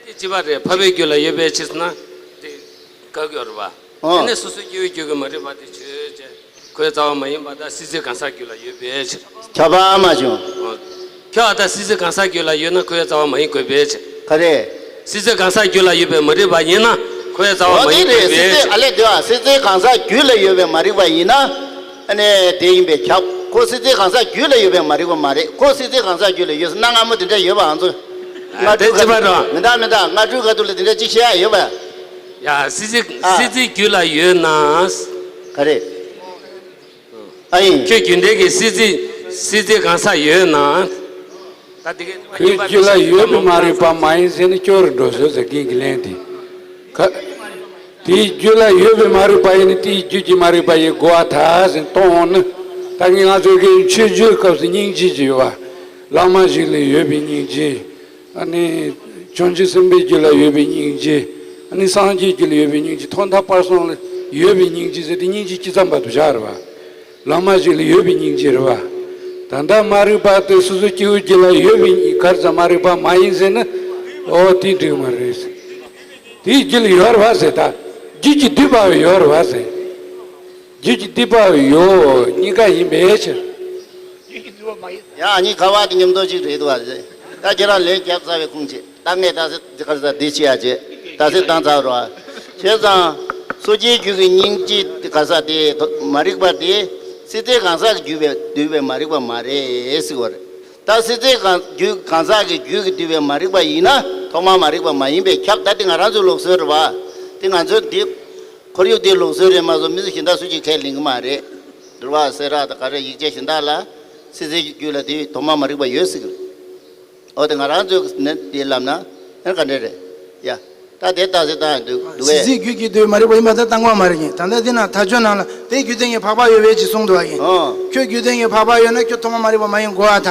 དེ་ཅི་བ་རེད། འཕགས་པའི་རྒྱུད་ལ་ཡོད་པའི་ཕྱིར་ན། དེ་དགག་ཡོད་རེད་བ། ཨོ། དེ་ནས་སོ་སོའི་སྐྱེ་བོའི་རྒྱུད་ཀྱི་མ་རིག་པ་དེ་ཆོས་ཅན། ཁོའི་རྩ་བ་མ་ཡིན་པ་དང་སྲིད་རྩེའི་གང་ཟག་རྒྱུད་ལ་ཡོད་པའི་ཕྱིར། ཁྱབ་པ་མ་བྱུང་། ཨོ། ཁྱོད་ཨ་ད་སྲིད་རྩེའི་གང་ཟག་རྒྱུད་ལ་ཡོད་ན་ཁོའི་རྩ་བ་མ་ཡིན་དགོས་པའི་ཕྱིར། ག་རེ། སྲིད་རྩེའི་གང་ཟག་རྒྱུད་ལ་ཡོད་པའི་མ་རིག་པ་ཡིན་ན་ཁོའི་རྩ་བ་ཨོ་མ་དེ་ཡིན་རེད། དགོས་པའི་སྲིད་རྩེ་ཕྱིར། ཨ་ལས་དེ་བ་སྲིད་རྩེའི་གང་ཟག་རྒྱུད་ལ་ཡོད་པའི་མ་རིག་པ་ཡིན་ན། ཨ་ནི་དེ་ཡིན་པས་ཁྱབ། ཁོ་སྲིད་རྩེའི་གང་ཟག་རྒྱུད་ལ་ཡོད་པའི་མ་རིག་པ་མ་རེད། ཁོ་སྲིད་རྩེའི་གང་ཟག་རྒྱུད་ལ་ཡོད་ཟེར་ན་སྔ་མོ་དེ་འདྲ་ཡོད་པ་ང་ཚོ། ཨ་ལྔ་དེ་དྲུག་ཅི་ག་པར་རོ། མི་འདག་མི་འདག་ལྔ་དྲུག་ག་དུ་ལ་དེ་འདྲ་ཅིག་བཤད་ཡ་ཡོད་པ། ཡ་སྲིད་རྩེ་ཨ། སྲིད་རྩེའི་རྒྱུད་ལ་ཡོད་ན། ག་རེ། ཨ་ཡིན། ཁྱོད་རྒྱུད་ལྡན་གྱི་སྲིད་རྩེ་སྲིད་རྩེའི་གང་ཟག་ཡོད་ན། ད་དེ་གའི་ཁོའི་རྒྱུད་ལ་ཡོད་པའི་མ་རིག་པ་མ་ཡིན་ཟེར་ན་སྐྱོ་རུ་འགྲོ་བཟོད་ཟེར་རྒན་གྱི་ལན་དེ། ག་དེའི་རྒྱུད་ལ་ཡོད་པའི་མ་རིག་པ་ཡིན་ན་དེའི་རྒྱུད་ཀྱི་མ་རིག་པ་ཡིན་དགོས་པ་ད་ཟེར་གཏོང་འོང་ན། ད་ངས་ང་ཚོའི་གི་མཆོད་བརྗོད་སྐབས་སུ་སྙིང་རྗེ་ཅིག་ཡོད་པ། བླ་མ་ཞིག་ལ་ཡོད་པའི་སྙིང་རྗེ། ཨ་ནི། བྱང་ཆུབ་སེམས་དཔའི་རྒྱུད་ལ་ཡོད་པའི་སྙིང་རྗེ། ཨ་ནི་སངས་རྒྱས་རྒྱུད་ལ་ཡོད་པའི་སྙིང་རྗེ། ཐོག་མཐའ་བར་གསུམ་ལ་ཡོད་པའི་སྙིང་རྗེ་ཟེར་དེ་སྙིང་རྗེ་སྤྱི་ཙམ་པ་དུ་བཞག་རེད་བ། བླ་མ་ཞིག་ལ་ཡོད་པའི་སྙིང་རྗེ་རེད་བ། ད་ལྟ་མ་རིག་པ་དེ་སོ་སོ་སྐྱེ་བོའི་རྒྱུད་ལ་ཡོད་པའི་གར་ཙམ་མ་རིག་པ་མ་ཡིན་ཟེར་ན། ཨོ་དེ་འགྲིག་མ་རེད་ཟེར། དེའི་རྒྱུད་ལ་ཡོད་རེད་བ་ཟེར་ད། རྒྱུད་ཀྱི་སྡུད་པ་ཡོད་རེད་བ་ཟེར། རྒྱུད་ཀྱི་སྡུད་པ་ཡོད་གཉིས་ཀ་ཡིན་པའི་ཕྱིར། ཡང་གཉིས་ཀ་བ་དེ་མཉམ་དུ་གཅིག་རེད་འདུག་བ་རེད། ད་ཁྱེད་རང་ལན་རྒྱབ་ཚར་བའི་ཁུངས་བྱེད། ད་ངས་ད་སེ་དེ་ག་རེ་ཟ་འདི་བྱེད་ཡ་བྱེད། ད་སེ་བཏང་ཚར་རོ། བྱས་ཙང་། སོ་སྐྱེའི་རྒྱུད་ཀྱི་སྙིང་རྗེ་དེ་ག་ས་དེ་མ་རིག་པ་དེ། སྲིད་རྩེའི་གང་ཟག་གི་རྒྱུད་པའི་བསྡུས་པའི་མ་རིག་པ་མ་རེད་ཟེར་བ་རེད། ད་སྲིད་རྩེའི་གང་རྒྱུད་གང་ཟག་གི་རྒྱུད་ཀྱི་བསྡུས་པའི་མ་རིག་པ་ཡིན་ན་ཐོག་མར་མ་རིག་པ་མ་ཡིན་པས་ཁྱབ། ད་དེ་ང་རང་ཚོའི་ལུགས་སྲོལ་རེད་བ། དེ་ང་ཚོའི་འདི། ཁོར་ཡུག་འདིའི་ལུགས་སྲོལ་རེད་མ་གཏོགས་མི་ཚེ་གཞན་དག་སུ་གཅིག་ཁས་ལེན་གྱི་མ་རེད། འགྲུལ་བ་སེ་ར་དང་ག་རེ་ཡིག་ཆ་གཞན་དག་ལ། སྲིད་རྩེའི་རྒྱུད་ལ་དེ་ཐོག་མ་མ་རིག་པ་ཡོད་ཟེར་གི་རེད། འོ་དེ་ང་རང་ཚོས་ནི་དེ་ལབ་ན་ཨེ་ག་འདྲ་རེད། ཡ། ད་དེ་ལྟ་ཟེར་བཏང་ཡང་འདུག་འདུག་གས། སྲིད་རྩེའི་རྒྱུད་ཀྱི་དུས་མ་རིག་པ་ཡིན་པ་ད་བཏང་བ་མ་རེད་ཀྱི། ད་ལྟ་འདི་ན་ཐ་ཆོས་ནང་ལ་དེ་རྒྱུད་ལྡན་གྱི་འཕགས་པ་ཡོད་པའི་ཅིག་གསུངས་འདུག་ཨ་ཡིན། ཨོ། ཁྱོད་རྒྱུད་ལྡན་གྱི་འཕགས་པ་ཡོད་ན་ཁྱོད་ཐོག་མ་མ་རིག་པ་མ་ཡིན་དགོས་ཨ་ད།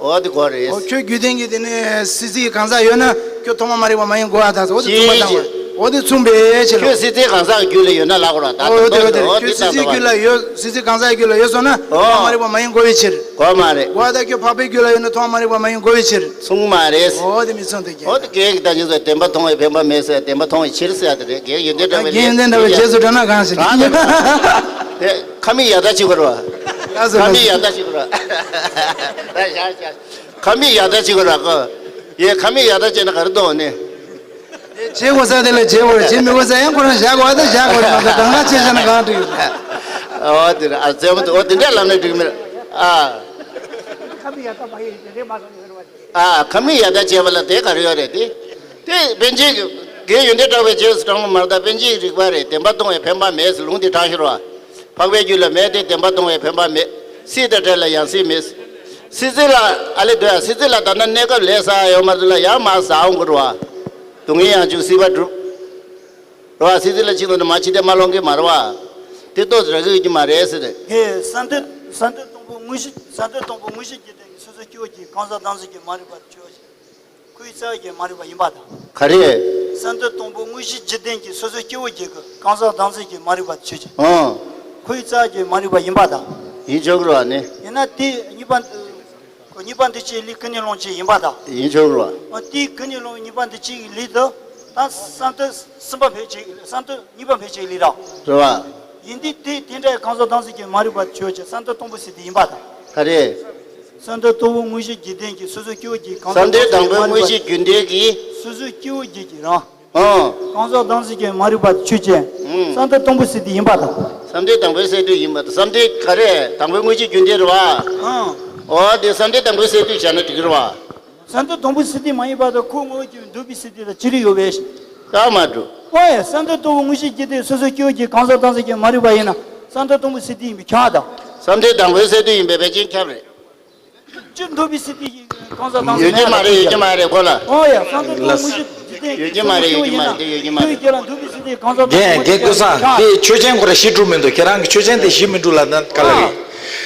ཨོ་དེ་གོ་རེད། ཨོ་ཁྱོད་རྒྱུད་ལྡན་གྱི་དེ་ནས་སྲིད་རྩེའི་གང་ཟག་ཡོད་ན་ཁྱོད་ཐོག་མ་མ་རིག་པ་མ་ཡིན་དགོས་ཨ་ད། ཨོ་དེ་མཚུངས་པ་བཏང་བ། ཨོ་དེ་མཚུངས་པའི་ཕྱིར་རོ། ཁྱོད་སྲིད་རྩེའི་གང་ཟག་རྒྱུད་ལ་ཡོད་ན་ལབ་དགོས་ར་ད། ཨོ་དེ་ཨོ་དེ་ཨོ་ཁྱོད་དེ་སྲིད་རྩེའི་རྒྱུད་ལ་ཡོད། སྲིད་རྩེའི་གང་ཟག་རྒྱུད་ལ་ཡོད་སོང་ན་ཨོ་ཐོག་མ་མ་རིག་པ་མ་ཡིན་དགོས་པའི་ཕྱིར། གོ་མ་རེད། གོ་ད་ཁྱོད་འཕགས་པའི་རྒྱུད་ལ་ཡོད་ན་ཐོག་མ་མ་རིག་པ་མ་ཡིན་དགོས་པའི་ཕྱིར། མཚུངས་མ་རེད། ཨོ་དེ་མི་མཚུངས་དེ་ཨོ་ཀྱེ། དེ་གེགས་ཀྱི་ད་ཅི་ཟེར་བདེན་པ་མཐོང་བའི་ཕན་པ་མེད་ཟེར་བདེན་པ་མཐོང་བའི་ཕྱིར་ཟེར་ཡ་དེ་རེད། གེགས་ཡོན་ཏན་བྲལ་བའི་ལན་དེ་རྗེས་སུ་འགྲོ་ན་གང་ཞིག་གང་དེ་མེད་པ། དེ་ཁ་མིག་ཡར་ལྟ་བྱེད་དགོས་ར། ཁ་མིག་ཡར་ལྟ་བྱེད་དགོས་ར། ད་ཤ་ཤ། ཁ་མིག་ཡར་ལྟ་བྱེད་དགོས་ར་གོ། ཡེ་ཁ་མིག་ཡར་ལྟ་བྱས་ན་ག་རེ་འདུག་ནི། བྱེད་དགོས་ས་དེ་ལ་བྱེད་དགོས་རེད། བྱེད་མི་དགོས་ས་ཡང་ཁོ་རང་བཞག་དགོས་ཨ། ད་བཞག་དགོས་རེད་མ་གཏོགས་གང་ག་བྱས་བཞག་ན་གང་འགྲིག་ཡོད་རེད། ཨོ་དེ་རེད། ཨ་རྩེད་མོ་དེ་ཨོ་དེ་འདྲ་ལབ་ན་འགྲིག་མི་རེད། ཨ། ཨ་ཁམས་ནི་ཡ་ད་བྱས་པ་ལ་དེ་ག་རེ་ཡོད་རེད་དེ། དེ་པཎ་ཆེན་གྱི་ཡོན་ཏན་བསྒྲགས་པའི་རྗེས་སུ་འབྲང་བ་མ་རེད། ད་པཎ་ཆེན་གྱི་རིགས་པ་རེད། བདེན་པ་སྟོང་བའི་འཕེན་པ་མེད་ཟེར་ལུང་དེ་དྲངས་ཤོར་བ། འཕགས་པའི་རྒྱུད་ལ་མེད་དེ། བདེན་པ་སྟོང་བའི་འཕེན་པ་མེད། སྲིད་དང་བྲལ་ལ་ཡང་སྲིད་མེད། སྲིད་རྩེ་ལ་ཨ་ལེ་དོ་ཡ། སྲིད་རྩེ་ལ་ད་ལྟ་གནས་སྐབས་ལས་བཟའ་ཡོད་མ་རེད་ལ་ཡང་མར་བཟའ་འོང་གི་རེད་བ། སྡུག་བསྔལ་ཡང་བྱུང་སྲིད་པ་སྒྲུབ། རེད་བ། སྲིད་རྩེ་ལ་ཅིག་ལ་ནི་མ་ཕྱི་བལྟས་མ་ལོང་གི་མ་རེད་བ། དེ་ཏོག་ཙམ་རག་གི་ཡོད་ཀྱི་མ་རེད་ཟེར་ཏེ། ངས་བསམ་གཏན་བསམ་གཏན་སྟོང་པོ་དངོས་གཞི་བསམ་གཏན་སྟོང་པོ་དངོས་གཞི་འཇིག་རྟེན་གྱི་སོ་སོའི་སྐྱེ་བོ་གྱི་གང་ཟག་བདག་འཛིན་གྱི་མ་རིག་པ་ཆོས་ཅན། ཁོའི་རྩ་བའི་མ་རིག་པ་ཡིན་པ་དང་། ག་རེ། བསམ་གཏན་སྟོང་པོ་དངོས་གཞི་འཇིག་རྟེན་གྱི་སོ་སོའི་སྐྱེ་བོ་གྱི་གང་ཟག་བདག་འཛིན་གྱི་མ་རིག་པ་ཆོས་ཅན། ཨང་། ཁོའི་རྩ་བའི་མ་རིག་པ་ཡིན་པ་དང་། ཡིན་ཆོག་གི་རེད་བ་ནི། ཡིན་ན་དེ་གཉིས་པ། ཁོ་གཉིས་པ་འདུ་བྱེད་ལས་ཀུན་ནས་བསླངས་བྱས་ཡིན་པ་དང་། ཡིན་ཆོག་གི་རེད་བ། ཨ་དེའི་ཀུན་ནས་བསླངས་པའི་གཉིས་པ་འདུ་བྱེད་ཀྱི་ལས་དེ་ད་བསམ་གཏན་གསུམ་པ་འཕེན་བྱེད་བསམ་གཏན་གཉིས་པ་འཕེན་བྱེད་ཀྱི་ལས་རེད། རེད་བ། ཡིན་དུས་དེ་དེ་འདྲའི་གང་ཟག་བདག་འཛིན་གྱི་མ་རིག་པ་ཆོས་ཅན། བསམ་གཏན་སྟོང་པོ་ཟེར་དེ་ཡིན་པ་དང་། ག་རེ། བསམ་གཏན་སྟོང་པོ་དངོས་གཞི་འཇིག་རྟེན་གྱི་སོ་སོའི་སྐྱེ་བོ་གྱི་གང་ཟག་བདག་འཛིན་གྱི་མ་རིག་པ། བསམ་གཏན་དང་པོའི་དངོས་གཞི་རྒྱུད་ལྡན་གྱི། སོ་སོའི་སྐྱེ་བོ་གྱི་གི་རང་། ཨང་། གང་ཟག་བདག་འཛིན་གྱི་མ་རིག་པ་ཆོས་ཅན། ཨང་། བསམ་གཏན་སྟོང་པོ་ཟེར་དེ་ཡིན་པ་དང་། བསམ་གཏན་དང་པོའི་སས་བསྡུས་ཡིན་པ་དང་། བསམ་གཏན་ག་རེ། དང་པོའི་དངོས་གཞི་རྒྱུད་ལྡན་རེད་བ། ཨང་། འོ་དེ་བསམ་གཏན་དང་པོའི་སས་བསྡུས་བྱས་ན་འགྲིག་གི་རེད་བ། བསམ་གཏན་དང་པོའི་སས་བསྡུས་མ་ཡིན་པ་དང་། ཁོ་དངོས་ཀྱི་འདུས་པའི་སས་བསྡུས་དང་ཅི་རིགས་ཡོད་པས། ད་མ་འགྲོ། ཨོ་ཡ། བསམ་གཏན་དང་པོ་དངོས་གཞི་འཇིག་རྟེན་སོ་སོའི་སྐྱེ་བོ་གྱི་གང་ཟག་བདག་འཛིན་གྱི་མ་རིག་པ་ཡིན་ན་བསམ་གཏན་དང་པོའི་སས་བསྡུས་ཡིན་པས་ཁྱབ་དང་། བསམ་གཏན་དང་པོའི་སས་བསྡུས་ཡིན་པས་ཕལ་ཆེར་ཁྱབ་རེད། སྤྱིར་འདུས་པའི་སས་བསྡུས་ཀྱི་གང་ཟག་བདག་འཛིན་ཡོད་ཀྱི་མ་རེད། ཡོད་ཀྱི་མ་རེད་ཁོ་ལ། ཨོ་ཡ། བསམ་གཏན་དང་པོ་དངོས་གཞི་འཇིག་རྟེན་ཡོད་ཀྱི་མ་རེད། ཡོད་ཀྱི་མ་རེད། ཡོད་ཀྱི་མ་རེད། ཁྱོད་ཀྱི་ལ་འདུས་པའི་སས་བསྡུས་གང་ཟག་རྒན་རྒན་ཀུན་བཟང་། དེ་ཆོས་ཅན་ཁོ་ར་གཞི་གྲུབ་མི་འདུག་ཁྱེད་རང་གི་ཆོས་ཅན་དེ་གཞི་མི་འགྲུབ་ལབ་ན་ག་ལ་རེད།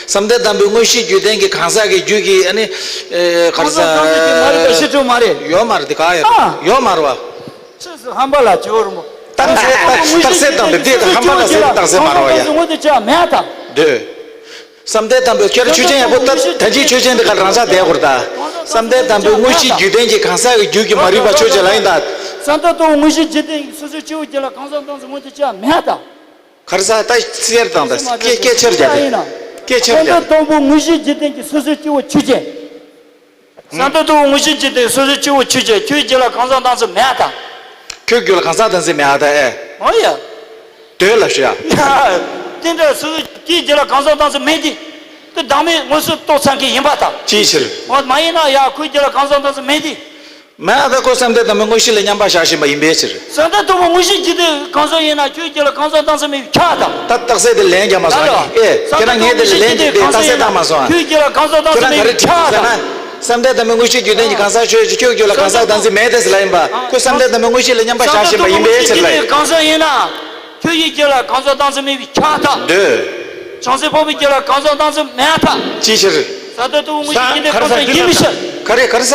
བསམ་གཏན་དང་པོའི་དངོས་གཞི་རྒྱུད་ལྡན་གྱི་གང་ཟག་གི་རྒྱུད་ཀྱི་ཨ་ནི། ཨེ། ག་རེ་ཟ། གང་ཟག་བདག་འཛིན་གྱི་མ་རིག་པ་གཞི་གྲུབ་མ་རེད། ཡོད་མ་རེད་དེ་ག་ཡོད། ཨ། ཡོད་མ་རེད་བ། ཆི་ཟེར་ཧམ་པ་ལ་བྱེད་འོ་རུ་མོ། རྟགས་གསལ་རྟགས་གསལ་དང་དེ་དེ་ཧམ་པ་ལ་ཟེར། རྟགས་གསལ་མ་རེད་བ་ཡ། ངོ་དེ་ཆ་མེད་ད། འདོད། བསམ་གཏན་དང་པོའི་ཁྱེད་རང་ཆོས་ཅན་ཡག་པོ་ད་ད་ཅིའི་ཆོས་ཅན་དེ་ག་རང་ཅག་བསྡད་དགོས་ད། བསམ་གཏན་དང་པོའི་དངོས་གཞི་རྒྱུད་ལྡན་གྱི་གང་ཟག་གི་རྒྱུད་ཀྱི་མ་རིག་པ་ཆོས་ཅན་ལ་ཡིན་ད། བསམ་གཏན་དང་པོ་དངོས་གཞི་རྒྱུད་ལྡན་གྱི་སོ་སོའི་སྐྱེ་བོ་རྒྱུད་ལ་གང་ཟག་བདག་འཛིན་ངོ་དེ་ཆ་མེད་ད། ག་རེ་ཟ། ད་གསེར་དང་ད་སྐད་སྐད་ཆེར་རྒྱག་དེ། སྐད་ཆེར་བསམ་གཏན་རྒྱག་དང་པོ་དངོས་གཞི་རྒྱུད་ལྡན་གྱི་སོ་སོའི་སྐྱེ་བོ་ཆོས་ཅན། བསམ་གཏན་དང་པོ་དངོས་གཞི་རྒྱུད་ལྡན་སོ་སོའི་སྐྱེ་བོ་ཆོས་ཅན། ཁྱོད་རྒྱུད་ལ་གང་ཟག་བདག་འཛིན་མེད་ད། ཁྱོད་རྒྱུད་ལ་གང་ཟག་བདག་འཛིན་མེད་ཨ་ད་ཨེ། ཨོ་ཡ། འདོད་ལ་ཞུ་ཡ། དེ་འདྲ་སོ་སོའི་རྒྱུད་ལ་གང་ཟག་བདག་འཛིན་མེད་དེ། དེ་བདག་མེད་མངོན་སུམ་རྟོགས་ཚར་མཁན་ཡིན་པ་དང་། ཅིའི་ཕྱིར། འོ་མ་ཡིན་ན་ཡ་ཁོའི་རྒྱུད་ལ་གང་ཟག་བདག་འཛིན་མེད་དེ། མེད་ཨ་ད་ཁོ་བསམ་གཏན་དང་པོའི་དངོས་གཞི་ལ་མཉམ་པར་བཞག་བཞིན་པ་ཡིན་པའི་ཕྱིར། བསམ་གཏན་དང་པོ་དངོས་གཞི་རྒྱུད་ལྡན་གང་ཟག་ཡིན་ན་ཁྱོད་རྒྱུད་ལ་གང་ཟག་བདག་འཛིན་མེད་པས་ཁྱབ་དང་། ད་རྟགས་གསལ་དེ་ལན་རྒྱག་མ་སོང་ཨ། ཨེ། ཁྱེད་རང་ངས་དེ་ལན་དེ་རྟགས་གསལ་བཏང་མ་སོང་ཨ། ཁྱོད་རྒྱུད་ལ་གང་ཟག་བདག་འཛིན་མེད་པས་ཁྱབ་དང་། བསམ་གཏན་དང་པོའི་དངོས་གཞི་རྒྱུད་ལྡན་གྱི་གང་ཟག་ཆོས་ཅན། ཁྱོད་རྒྱུད་ལ་གང་ཟག་བདག་འཛིན་མེད་དེ་ཟེར་ལ་ཡིན་པ། ཁོས་བསམ་གཏན་དང་པོའི་དངོས་གཞི་ལ་མཉམ་པར་བཞག་བཞིན་པ་ཡིན་པའི་ཕྱིར་ལ། གང་ཟག་ཡིན་ན། ཁྱོད་ཀྱི་རྒྱུད་ལ་གང་ཟག་བདག་འཛིན་མེད་པས་ཁྱབ་དང་། འདོད། བྱང་སེམས་འཕགས་པའི་རྒྱུད་ལ་གང་ཟག་བདག་འཛིན་མེད་དང་། ཅིའི་ཕྱིར། བསམ་གཏན་དང་པོ་དངོས་གཞི་རྒྱུད་ལྡན་གང་ཟག་ཡིན་མི་ཕྱིར། ག་རེ་ག་རེ་ཟ།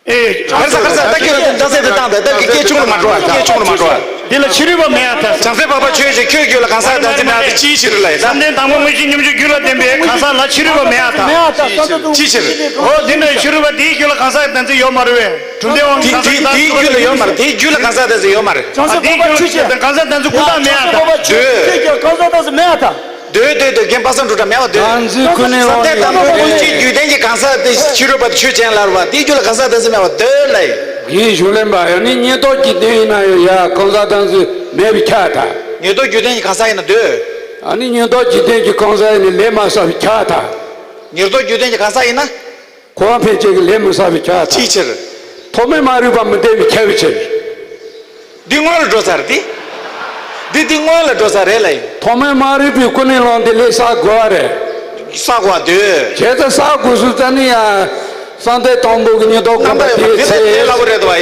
ཨེ། ག་རེ་ཟ་ག་རེ་ཟ། ད་ཁྱོད་རང་རྟགས་གསལ་དེ་བཏང་ད། ད་སྐད་ཆུང་རུ་མ་འགྲོ་བ། སྐད་ཆུང་རུ་མ་འགྲོ་བ། འདི་ལ་ཕྱི་རོལ་པ་མེད་ཨ་ད། བྱང་སེམས་འཕགས་པ་ཆོས་ཅན། ཁྱོད་རྒྱུད་ལ་གང་ཟག་བདག་འཛིན་མེད་ཨ་ད། ཅིའི་ཕྱིར་ལ་ཡིན་ད། བསམ་གཏན་དང་པོ་དངོས་གཞི་སྙོམས་འཇུག་རྒྱུད་ལ་ལྡན་པའི་གང་ཟག་ལ་ཕྱི་རོལ་པ་མེད་ཨ་ད། ཅིའི་ཕྱིར། འོ་འདི་འདྲའི་ཕྱི་རོལ་པ་དེའི་རྒྱུད་ལ་གང་ཟག་བདག་འཛིན་ཡོད་མ་རེད་བས། གྲུབ་མཐའི་དབང་གིས་དེ་གང་ཟག་དེའི་རྒྱུད་ལ་ཡོད་མ་རེད། དེའི་རྒྱུད་ལ་གང་ཟག་བདག་འཛིན་ཡོད་མ་རེད། བྱང་སེམས་འཕགས་པ་ཆོས་ཅན། གང་ཟག་བདག་འཛིན་ཀུན་བཏགས་མེད་ཨ་ད། བྱང་སེམས་འཕགས་པ་ཆོས་ཅན། ཁྱོད་ཀྱི་གང་ཟག་བདག་འཛིན་མེད་ཨ་ད། འདོད་འདོད་འདོད། རྒན་པ་སངས་སྒྲོལ་དྲ་མེད་པ་འདོད། བདག་འཛིན་ཀུན་ནས་བསླངས་ནས། བསམ་གཏན་དང་པོའི་དངོས་གཞི་རྒྱུད་ལྡན་གྱི་གང་ཟག་དེ་ཕྱི་རོལ་པ་ཆོས་ཅན་ལ་རེད་བ། དེའི་རྒྱུད་ལ་གང་ཟག་བདག་འཛིན་མེད་པ་འདོད་ལ། ངའི་གཞུང་ལས་པ་ཡང་ནི་ཉེར་བསྡོགས་རྒྱུད་ལྡན་ཡིན་ན་ཡང་ཡ་གང་ཟག་བདག་འཛིན་མེད་པས་ཁྱབ་ད། ཉེར་བསྡོགས་རྒྱུད་ལྡན་གྱི་གང་ཟག་ཡིན་ན་འདོད། ཨ་ནི་ཉེར་བསྡོགས་རྒྱུད་ལྡན་གྱི་གང་ཟག་ཡིན་ན་ལས་མ་བསགས་པས་ཁྱབ་ད། ཉེར་བསྡོགས་རྒྱུད་ལྡན་གྱི་གང་ཟག་ཡིན་ན། འཁོར་བ་འཕེན་བྱེད་ཀྱི་ལས་མི་བསགས་པས་ཁྱབ་ད། ཅིའི་ཕྱིར། ཐོག་མའི་མ་རིག་པ་མི་ལྡན་པས་ཁྱབ་པའི་ཕྱིར། འདི་སྔོན་ལ་འགྲོ་ས་རེད་དེ། འདི་འདི་སྔོན་ལ་འགྲོ་ས་རེད་ལ་ཡིན། ཐོག་མའི་མ་རིག་པས་ཀུན་ནས་བསླངས་ཏེ་ལས་བསགས་དགོས་པ་རེད། བསགས་དགོས་པ་འདོད། བྱས་ཙང་བསགས་དགོས་སུ་ཙ་ནི་ཡང་། བསམ་གཏན་དང་པོ་གི་ཉེར་བསྡོགས་བསྒོམ་པ་དེའི་ཚེ།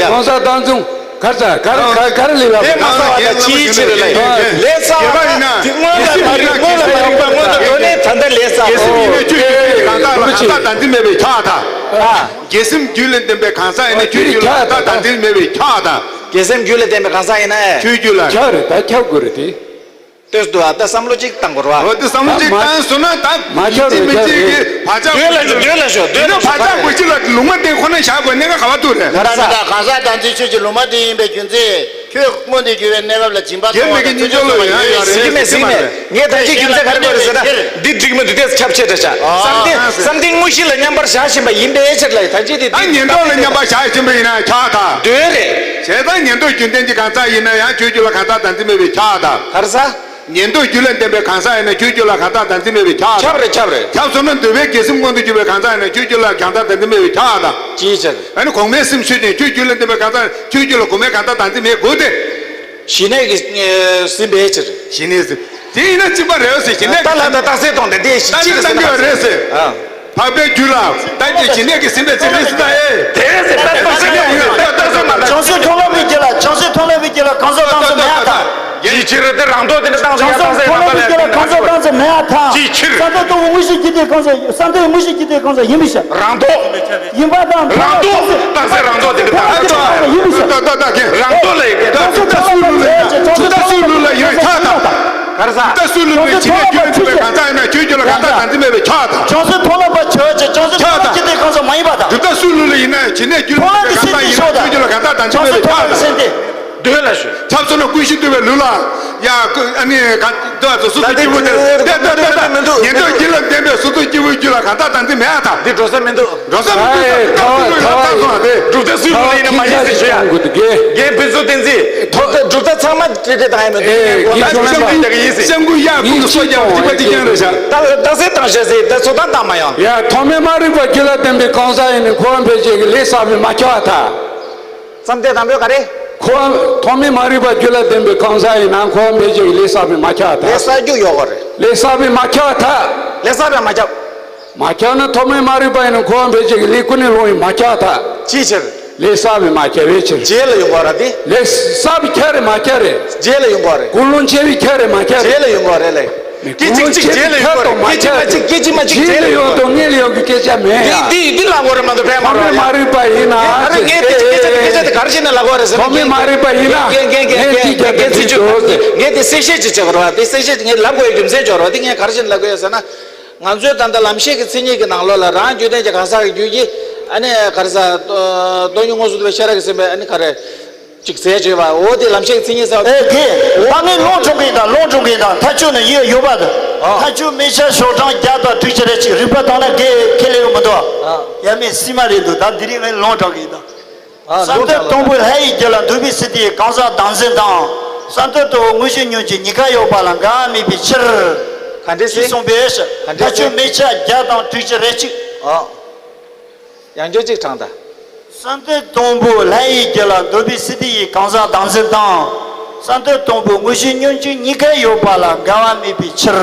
གང་ཟག་བདག་འཛིན། ག་རེ་ཟ་ག་རེ་ག་རེ་ལས་ལ། ལས་བསགས་པ་ཅིའི་ཕྱིར་ལ་ཡིན། ལས་བསགས་པ་དེ་སྔོན་ལ་མ་རིག་སྔོན་ལ་མ་རིག་པ་སྔོན་དུ་འགྲོ་ནས་ད་ལྟ་ལས་བསགས། གང་ཟག་ལ་གང་ཟག་བདག་འཛིན་མེད་པས་ཁྱབ་ད། ཨ། བརྒྱད་སེམས་རྒྱུད་ལ་ལྡན་པའི་གང་ཟག་ཡིན་ན་ཁྱོད་རྒྱུད་ལ་གང་ཟག་བདག་འཛིན་མེད་པས་ཁྱབ་དང་། བརྒྱད་སེམས་རྒྱུད་ལ་ལྡན་པའི་གང་ཟག་ཡིན་ན་ཁྱོད་རྒྱུད་ལ། ཁྱབ་རེད་ད། ཁྱབ་དགོས་རེད་དེ། ལྟོས་དུ་ཨ་ད་བསམ་བློ་གཅིག་བཏང་དགོས་རེད་བ། འོ་དེ་བསམ་བློ་གཅིག་བཏང་སོང་ན་ད་མ་ཁྱབ་རེད། ཁྱབ་རེད། ལྟོས་ལ་ཞོག་ལྟོས་ལ་ཞོག་ལྟོས་ལ་ཞོག་བར་ཆད་དགོས་ཅི་ལ་ལུང་མ་བསྟན་ཁོ་ན་བཞག་དགོས་གནད་འགག་ག་བ་ཐུག་རེད། ང་རང་ད་གང་ཟག་བདག་འཛིན་ཆོས་ཀྱི་ལུང་མ་བསྟན་ཡིན་པའི་རྒྱུ་མཚན། སྤོས་མངོན་དུ་གྱུར་པའི་གནས་སྐབས་ལ་སྦྱིན་པ་གཏོང་བ་དང་ཚུལ་ཁྲིམས་སྲུང་བ་ཡོད་རེད། གཟིགས་མེད་གཟིགས་མེད། ངས་ད་ཅི་རྒྱུ་མཚན་ག་རེ་བཀོད་རེད་ཟེར་ན། འདི་འགྲིག་མི་འདུག་དེ་ཁྱབ་ཆེ་དྲགས་ཤག་བསམ་གཏན་བསམ་གཏན་དངོས་གཞི་ལ་མཉམ་པར་བཞག་བཞིན་པ་ཡིན་པའི་ཕྱིར་ལ་ད་ཅི་དེ། ད་ཉན་ཐོས་ལ་མཉམ་པར་བཞག་བཞིན་པ་ཡིན་ན་ཁྱབ་ད། འདོད་རེད། བྱས་ཙང་ཉན་ཐོས་རྒྱུ་ལྡན་གྱི་གང་ཟག་ཡིན་ན་ཡང་ཆོས་བརྒྱུད་ལ་གང་ཟག་དམ་ཚིག་མེད་པའི་ཁྱབ་ད། ག་རེ་ཟ། ཉན་ཐོས་རྒྱུད་ལ་ལྡན་པའི་གང་ཟག་ཡིན་ན་ཆོས་བརྒྱུད་ལ་གང་ཟག་དམ་ཚིག་མེད་པའི་ཁྱབ་ད། ཁྱབ་རེད་ཁྱབ་རེད། ཁྱབ་སོང་ན་འདོད་པའི་དགེ་སེམས་མངོན་དུ་གྱུར་པའི་གང་ཟག་ཡིན་ན་ཆོས་བརྒྱུད་ལ་གང་ཟག་དམ་ཚིག་མེད་པའི་ཁྱབ་ད། ཅིའི་ཕྱིར། ཨ་ནི་གོང་མའི་སེམས་ཤོད་ཅིང་ཆོས་བརྒྱུད་ལ་ལྡན་པའི་གང་ཟག་ཆོས་བརྒྱུད་ལ་གོང་མའི་གང་ཟག་དམ་ཚིག་མེད་དགོས་ཏེ། ཞི་གནས་ཀྱིས་ཟིན་པའི་ཕྱིར། ཞི་གནས་ཟིན། དེ་ཡིན་ན་གཅིག་པ་རེད་ཟེར། ཞི་གནས་ཀྱིས་ཟིན་པའི་ཕྱིར། རྟགས་ལ་ད་རྟགས་གསལ་གཏོང་དེ་འདྲས་ཞིག་ཅིག་རེད་ཟེར། འགྲོ་བ་རེད་ཟེར། ཨ། འཕགས་པའི་རྒྱུད་ལ་ད་ཅི་ཞི་གནས་ཀྱིས་ཟིན་པའི་ཕྱིར་རེད་ཟེར་ད། ཨེ། དེ་རེད་ཟེར། རྟགས་གསལ་གཏོང་དེ་རྟགས་གསལ་མ་རེད། བྱང་སེམས་མཐོང་ལམ་པའི་རྒྱུད་ལ་བྱང་སེམས་མཐོང་ལམ་པའི་རྒྱུད་ལ་གང་ཟག་དམ་ཚིག་མེད་ཨ་ད། ཅིའི་ཕྱིར་དེ་རང་ལྡོག་དེ་ནི་བཏང་བྱང་སེམས་མཐོང་ལམ་པའི་རྒྱུད་ལ་གང་ཟག་དམ་ཚིག་མེད་ཨ་ད། ཅིའི་ཕྱིར། བསམ་གཏན་སྟོང་པ་དངོས་གཞི་རྒྱུད་ལྡན་གང་ཟག་བསམ་གཏན་དངོས་གཞི་རྒྱུད་ལྡན་གང་ཟག་ཡིན་པའི་ཕྱིར། རང་ལྡོག་ཡིན་པ་དང་། རང་ལྡོག་རྟགས་གསལ་རང་ལྡོག་དེ་འདྲ་དང་། ཡིན་པའི་ཕྱིར། ད་ད་ད་གན། རང་ལྡོག་ལ་ཡིན་གྱི། ད་ད་སུའི་ལུགས་ལ་ཡིན། ད་ད་སུའི་ལུགས་ལ་ཡིན་ཁྱབ་ད། ག་རེ་ཟ། ད་སུའི་ལུགས་ལ་ཡིན། ཇི་སྙེད་རྒྱུད་ལ་ལྡན་པའི་གང་ཟག་ཡིན་ན་ཆོས་བརྒྱུད་ལ་གང་ཟག་དམ་ཚིག་མེད་པའི་ཁྱབ་ད། བྱང་སེམས་མཐོང་ལམ་པ་ཆོས་ཅན། བྱང་སེམས་མཐོང་ལམ་རྒྱུད་ལྡན་གང་ཟག་མ་ཡིན་པ་དང་། ད་ད་སུའི་ལུགས་ལ་ཡིན་ན་ཇི་སྙེད་རྒྱུད་ལ་ལྡན་པའི་གང་ཟག་ཡིན་ན་ཆོས་བརྒྱུད་ལ་གང་ཟག་དམ་ཚིག་མེད་པའི་ཁྱབ་ད། འདོད་ལ་ཞུ། ཁྱབ་སོང་ན་ཀུན་གཞི་འདུལ་བའི་ལུགས་ལ། ཡ་ཀུན་ཨ་ནི་ག་འདུལ་བ་སོ་སོ་སྐྱེ་བོ་དེ་ལྟ་ལྟ་ལྟ་ལྟ། ཉན་ཐོས་རྒྱུད་ལ་ལྡན་པའི་སོ་སོ་སྐྱེ་བོའི་རྒྱུད་ལ་གང་ཟག་དམ་ཚིག་མེད་ཨ་ད། འདི་འགྲོ་ས་མི་འདུག་འགྲོ་ས་མི་འདུག་ད་ད་སུ་ལུགས་ཡིན་ན་ད་སུ་ལུགས་ཡིན་ན་མ་ཡིན་ཟེར་ཞུ་ཡ། རྒན་ཕུན་ཚོགས་བསྟན་འཛིན། གྲུབ་མཐའ་གྲུབ་མཐའ་ཚང་མ་བྲིས་བྲིས་བཏང་ཡ་མི་འདུག་ཨེ་ངས་གོ་ད་ཅི་ཤོད་ན་ཡིན་ཟེར། སེམས་ཀུན་གཡའ་ཀུན་ཏུ་སོ་རྒྱབ་སྡིག་པ་གཅིག་ཀྱང་རེད་ཤག་ད་ད་སེ་བཏང་ཤ་ཟེར་ད་ཚོ་ད་བཏང་མ་ཡང་། ཡ་ཐོག་མའི་མ་རིག་པ་རྒྱུད་ལ་ལྡན་པའི་གང་ཟག་ཡིན་ན་འཁོར་བ་འཕེལ་བྱེད་ཀྱི་ལས་བསགས་པས་མ་ཁྱབ་པར་ཐལ། བསམ་གཏན་དང་པོའི་ག་རེ། འཁོར་བ་ཐོག་མའི་མ་རིག་པ་རྒྱུད་ལ་ལྡན་པའི་གང་ཟག་ཡིན་ན་འཁོར་བ་འཕེལ་བྱེད་ཀྱི་ལས་བསགས་པས་མ་ཁྱབ་པར་ཐལ། ལས་བསགས་རྒྱུ་ཡོད་ག་རེ། ལས་བསགས་པས་མ་ཁྱབ་པར་ཐལ། ལས་བསགས་པས་མ་ཁྱབ། མ་ཁྱབ་ན་ཐོག་མའི་མ་རིག་པ་ཡིན་ན་འཁོར་བ་འཕེལ་བྱེད་ཀྱི་ལས་ཀུན་ནས་སློང་བས་མ་ཁྱབ་པར་ཐལ། ཅིའི་ཕྱིར། ལས་བསགས་པས་མ་ཁྱབ་པའི་ཕྱིར། རྗེས་ལ་ཡོང་ག་ར་དེ། ལས་བསགས་པས་ཁྱབ་རེད་མ་ཁྱབ་རེད། རྗེས་ལ་ཡོང་ག་རེད། ཀུན་སློང་ཆེ་བས་ཁྱབ་རེད་མ་ཁྱབ་རེད། རྗེས་ལ་ཡོང་ག་རེད་ལས། སྐད་ཅིག་གཅིག་རྗེས་ལ་ཡོང་ག་རེད། སྐད་ཅིག་མ་གཅིག་སྐད་ཅིག་མ་གཅིག་རྗེས་ལ་ཡོང་དོ། ངེས་ལ་ཡོང་གི་སྐད་ཆ་མེད་ཡ། འདི་འདི་འདི་ལབ་དགོས་རེད་མ་གཏོགས་ཕན་མ་རེད། ཐོག་མའི་མ་རིག་པ་ཡིན་ན། ཨ་རེ་ངས་དེ་སྐད་ཆ་དེ་སྐད་ཆ་དེ་ག་རེ་བྱས་ནས་ལབ་དགོས་རེད་ཟེར་ན། ཐོག་མའི་མ་རིག་པ་ཡིན་ན། ངས་ངས་ངས་ངས་ངས་ངས་ངས་ངས་ཚིག་ཅིག་བར་བ་དེ་གསལ་བཤད་ཅིག་བྱེད་དགོས་རེད་བ། དེ་གསལ་བཤད་ངས་ལབ་དགོས་ཡ་རྒྱུ་མཚན་ཅིག་ཡོད་རེད་བ། དེ་ངས་ག་རེ་བྱས་ནས་ལབ་དགོས་ཡ་ཟེར་ན། ང་ཚོའི་ད་ལྟ་ལམ་ཤེས་ཀྱི་མཚན་ཉིད་ཀྱི་ནང་ལོགས་ལ་རང་རྒྱུད་ལྡན་གྱི་གང་ཟག་གི་རྒྱུད་ཀྱི་ཨ་ནི་ག་རེ་ཟ། སྟོང་ཉིད་མངོན་སུམ་དུ་ཤེས་རབ་ཀྱི་སེམས་དཔའི་ཨ་ནི་ག་རེ། ཅིག་ཟེར་བྱས་པ་འོ་དེ་ལམ་ཤེས་ཀྱི་མཚན་ཉིད་ཟེར་བ། ཨེ་དགེ། ད་ངས་ལུང་དྲངས་གིན་དང་ལུང་དྲངས་གིན་དང་མཐའ་དཔྱོད་ནི་ཡོད་ཡོད་པ་དང་། མཐའ་དཔྱོད་མི་ཆ་ཤོག་གྲངས་བརྒྱ་དང་དྲུག་ཅུ་རེ་གཅིག་རིག་པ་དང་ན་དགེ་ཁས་ལེན་གི་མི་འདུག་ཡ་མེད་སྲིད་མ་རེད་འདུག་ད་འདི་རིང་ངས་ལུང་དྲངས་གིན་དང་། བསམ་གཏན་དང་པོའི་ལྷ་ཡི་རྒྱུད་ལ་འདུས་པའི་སྲིད་དེའི་གང་ཟག་བདག་འཛིན་དང་། བསམ་གཏན་དང་པོ་དངོས་གཞི་ཉོན་ཅིག་གཉིས་ཀ་ཡོད་པ་ལ་འགལ་བ་མེད་པའི་ཕྱིར། ག་འདྲས་ཟེར། ཅེས་གསུངས་པས། ག་འདྲས་ཟེར། མཐའ་དཔྱོད་མི་ཆ་བརྒྱ་དང་དྲུག་ཅུ་རེ་གཅིག་ཨ། ཡང་བསྐྱར་གཅིག་དྲངས་དང་། བསམ་གཏན་དང་པོ་ལྷ་ཡི་རྒྱུད་ལ་འདུས་པའི་སྲིད་དེ་ཡི་གང་ཟག་བདག་འཛིན་དང་། བསམ་གཏན་དང་པོ་དངོས་གཞི་ཉོན་ཅིག་གཉིས་ཀ་ཡོད་པ་ལ་འགལ་བ་མེད་པའི་ཕྱིར།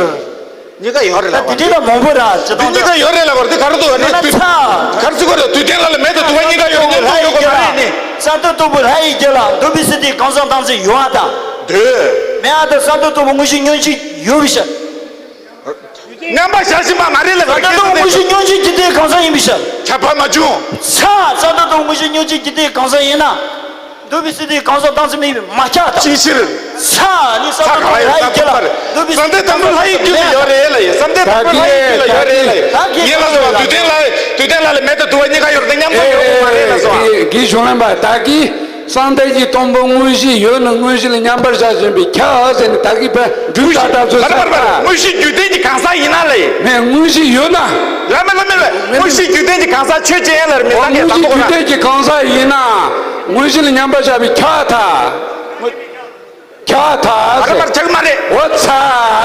གཉིས་ཀ་ཡོད་རེད་ལབ་པ། ད་དེ་འདྲའི་ལ་མང་པོ་ར་ཅི་དང་། གཉིས་ཀ་ཡོད་རེད་ལབ་པ་དེ་ག་རེ་འདུག་ཡོད་ན་ཚ། ག་རེ་ཟེར་དགོས་རེད། དུས་གཏན་ལ་ལ་མེད་དུ་དུ་བ་གཉིས་ཀ་ཡོད་ན་མཉམ་དུ་ཡོད་དགོས་མ་རེད་ནི། བསམ་གཏན་དང་པོ་ལྷ་ཡི་རྒྱུད་ལ་འདུས་པའི་སྲིད་དེ་གང་ཟག་བདག་འཛིན་ཡོད་ཨ་ད། འདོད། མེད་ཨ་ད་བསམ་གཏན་དང་པོ་དངོས་གཞི་ཉོན་ཅིག་ཡོད་པའི་ཕྱིར། མཉམ་པར་བཞག་བཞིན་པ་མ་རེད་ལ། བསམ་གཏན་དང་པོ་དངོས་གཞི་ཉོན་ཅིག་རྒྱུ་དེའི་གང་ཟག་ཡིན་པའི་ཕྱིར། ཁྱབ་པ་མ་བྱུང་། ཚ། བསམ་གཏན་དང་པོ་དངོས་གཞི་ཉོན་ཅིག་རྒྱུ་དེའི་གང་ཟག་ཡིན་ན། འདུས་པའི་སྲིད་དེའི་གང་ཟག་བདག་འཛིན་མེད་པས་མ་ཁྱབ་པར་ཐལ། ཅིའི་ཕྱིར། ཚ་ནི་བསམ་གཏན་དང་པོ་ལྷ་ཡི་རྒྱུད་ལ་འདུས་པའི་སྲིད་དེའི་གང་ཟག་བདག་འཛིན་མེད། བསམ་གཏན་དང་པོ་ལྷ་ཡི་རྒྱུད་ལ་ཡོད་རེད་ལ། བསམ་གཏན་དང་པོ་ལྷ་ཡི་རྒྱུད་ལ་ཡོད་རེད་ལ། ད་གི་ངས་ལ་སོ་བ་དུས་གཏན་ལ་དུས་གཏན་ལ་ལ་མེད་དུ་དུ་བ་གཉིས་ཀ་ཡོད་རེད་མཉམ་དུ་ཡོད་མ་རེད་ལ་སོ་བ། གི་གཞུང་ལམ་པ་ད་གི་བསམ་གཏན་གྱི་དང་པོ་དངོས་གཞི་ཡོད་ན་དངོས་གཞི་ལ་མཉམ་པར་བཞག་བཞིན་པའི་ཁྱབ་ཟེར་ནས་ད་གི་བས་འགྲུབ་ད་ད་ཚོད་ས། མ་རེད་མ་རེད་མ་རེད། དངོས་གཞི་རྒྱུད་ལྡན་གྱི་གང་ཟག་ཡིན་ན་ལ་ཡིན། མེད་དངོས་གཞི་ཡོད་ན། ལ་མེད་ལ་མེད་ལ་དངོས་གཞི་རྒྱུད་ལྡན་གྱི་གང་ཟག་ཆོས་ཅན་ལ་རེད་མི་ཚང་གི་ད་དོ་ག་ན། དངོས་གཞི་རྒྱུད་ལྡན་གྱི་གང་ཟག་ཡིན་ན་དངོས་གཞི་ལ་མཉམ་པར་བཞག་པའི་ཁྱབ་ཐལ། ཁྱབ་ཐལ། ཨ་ར་པར་ཆག་མ་རེད། འོ་ཚ།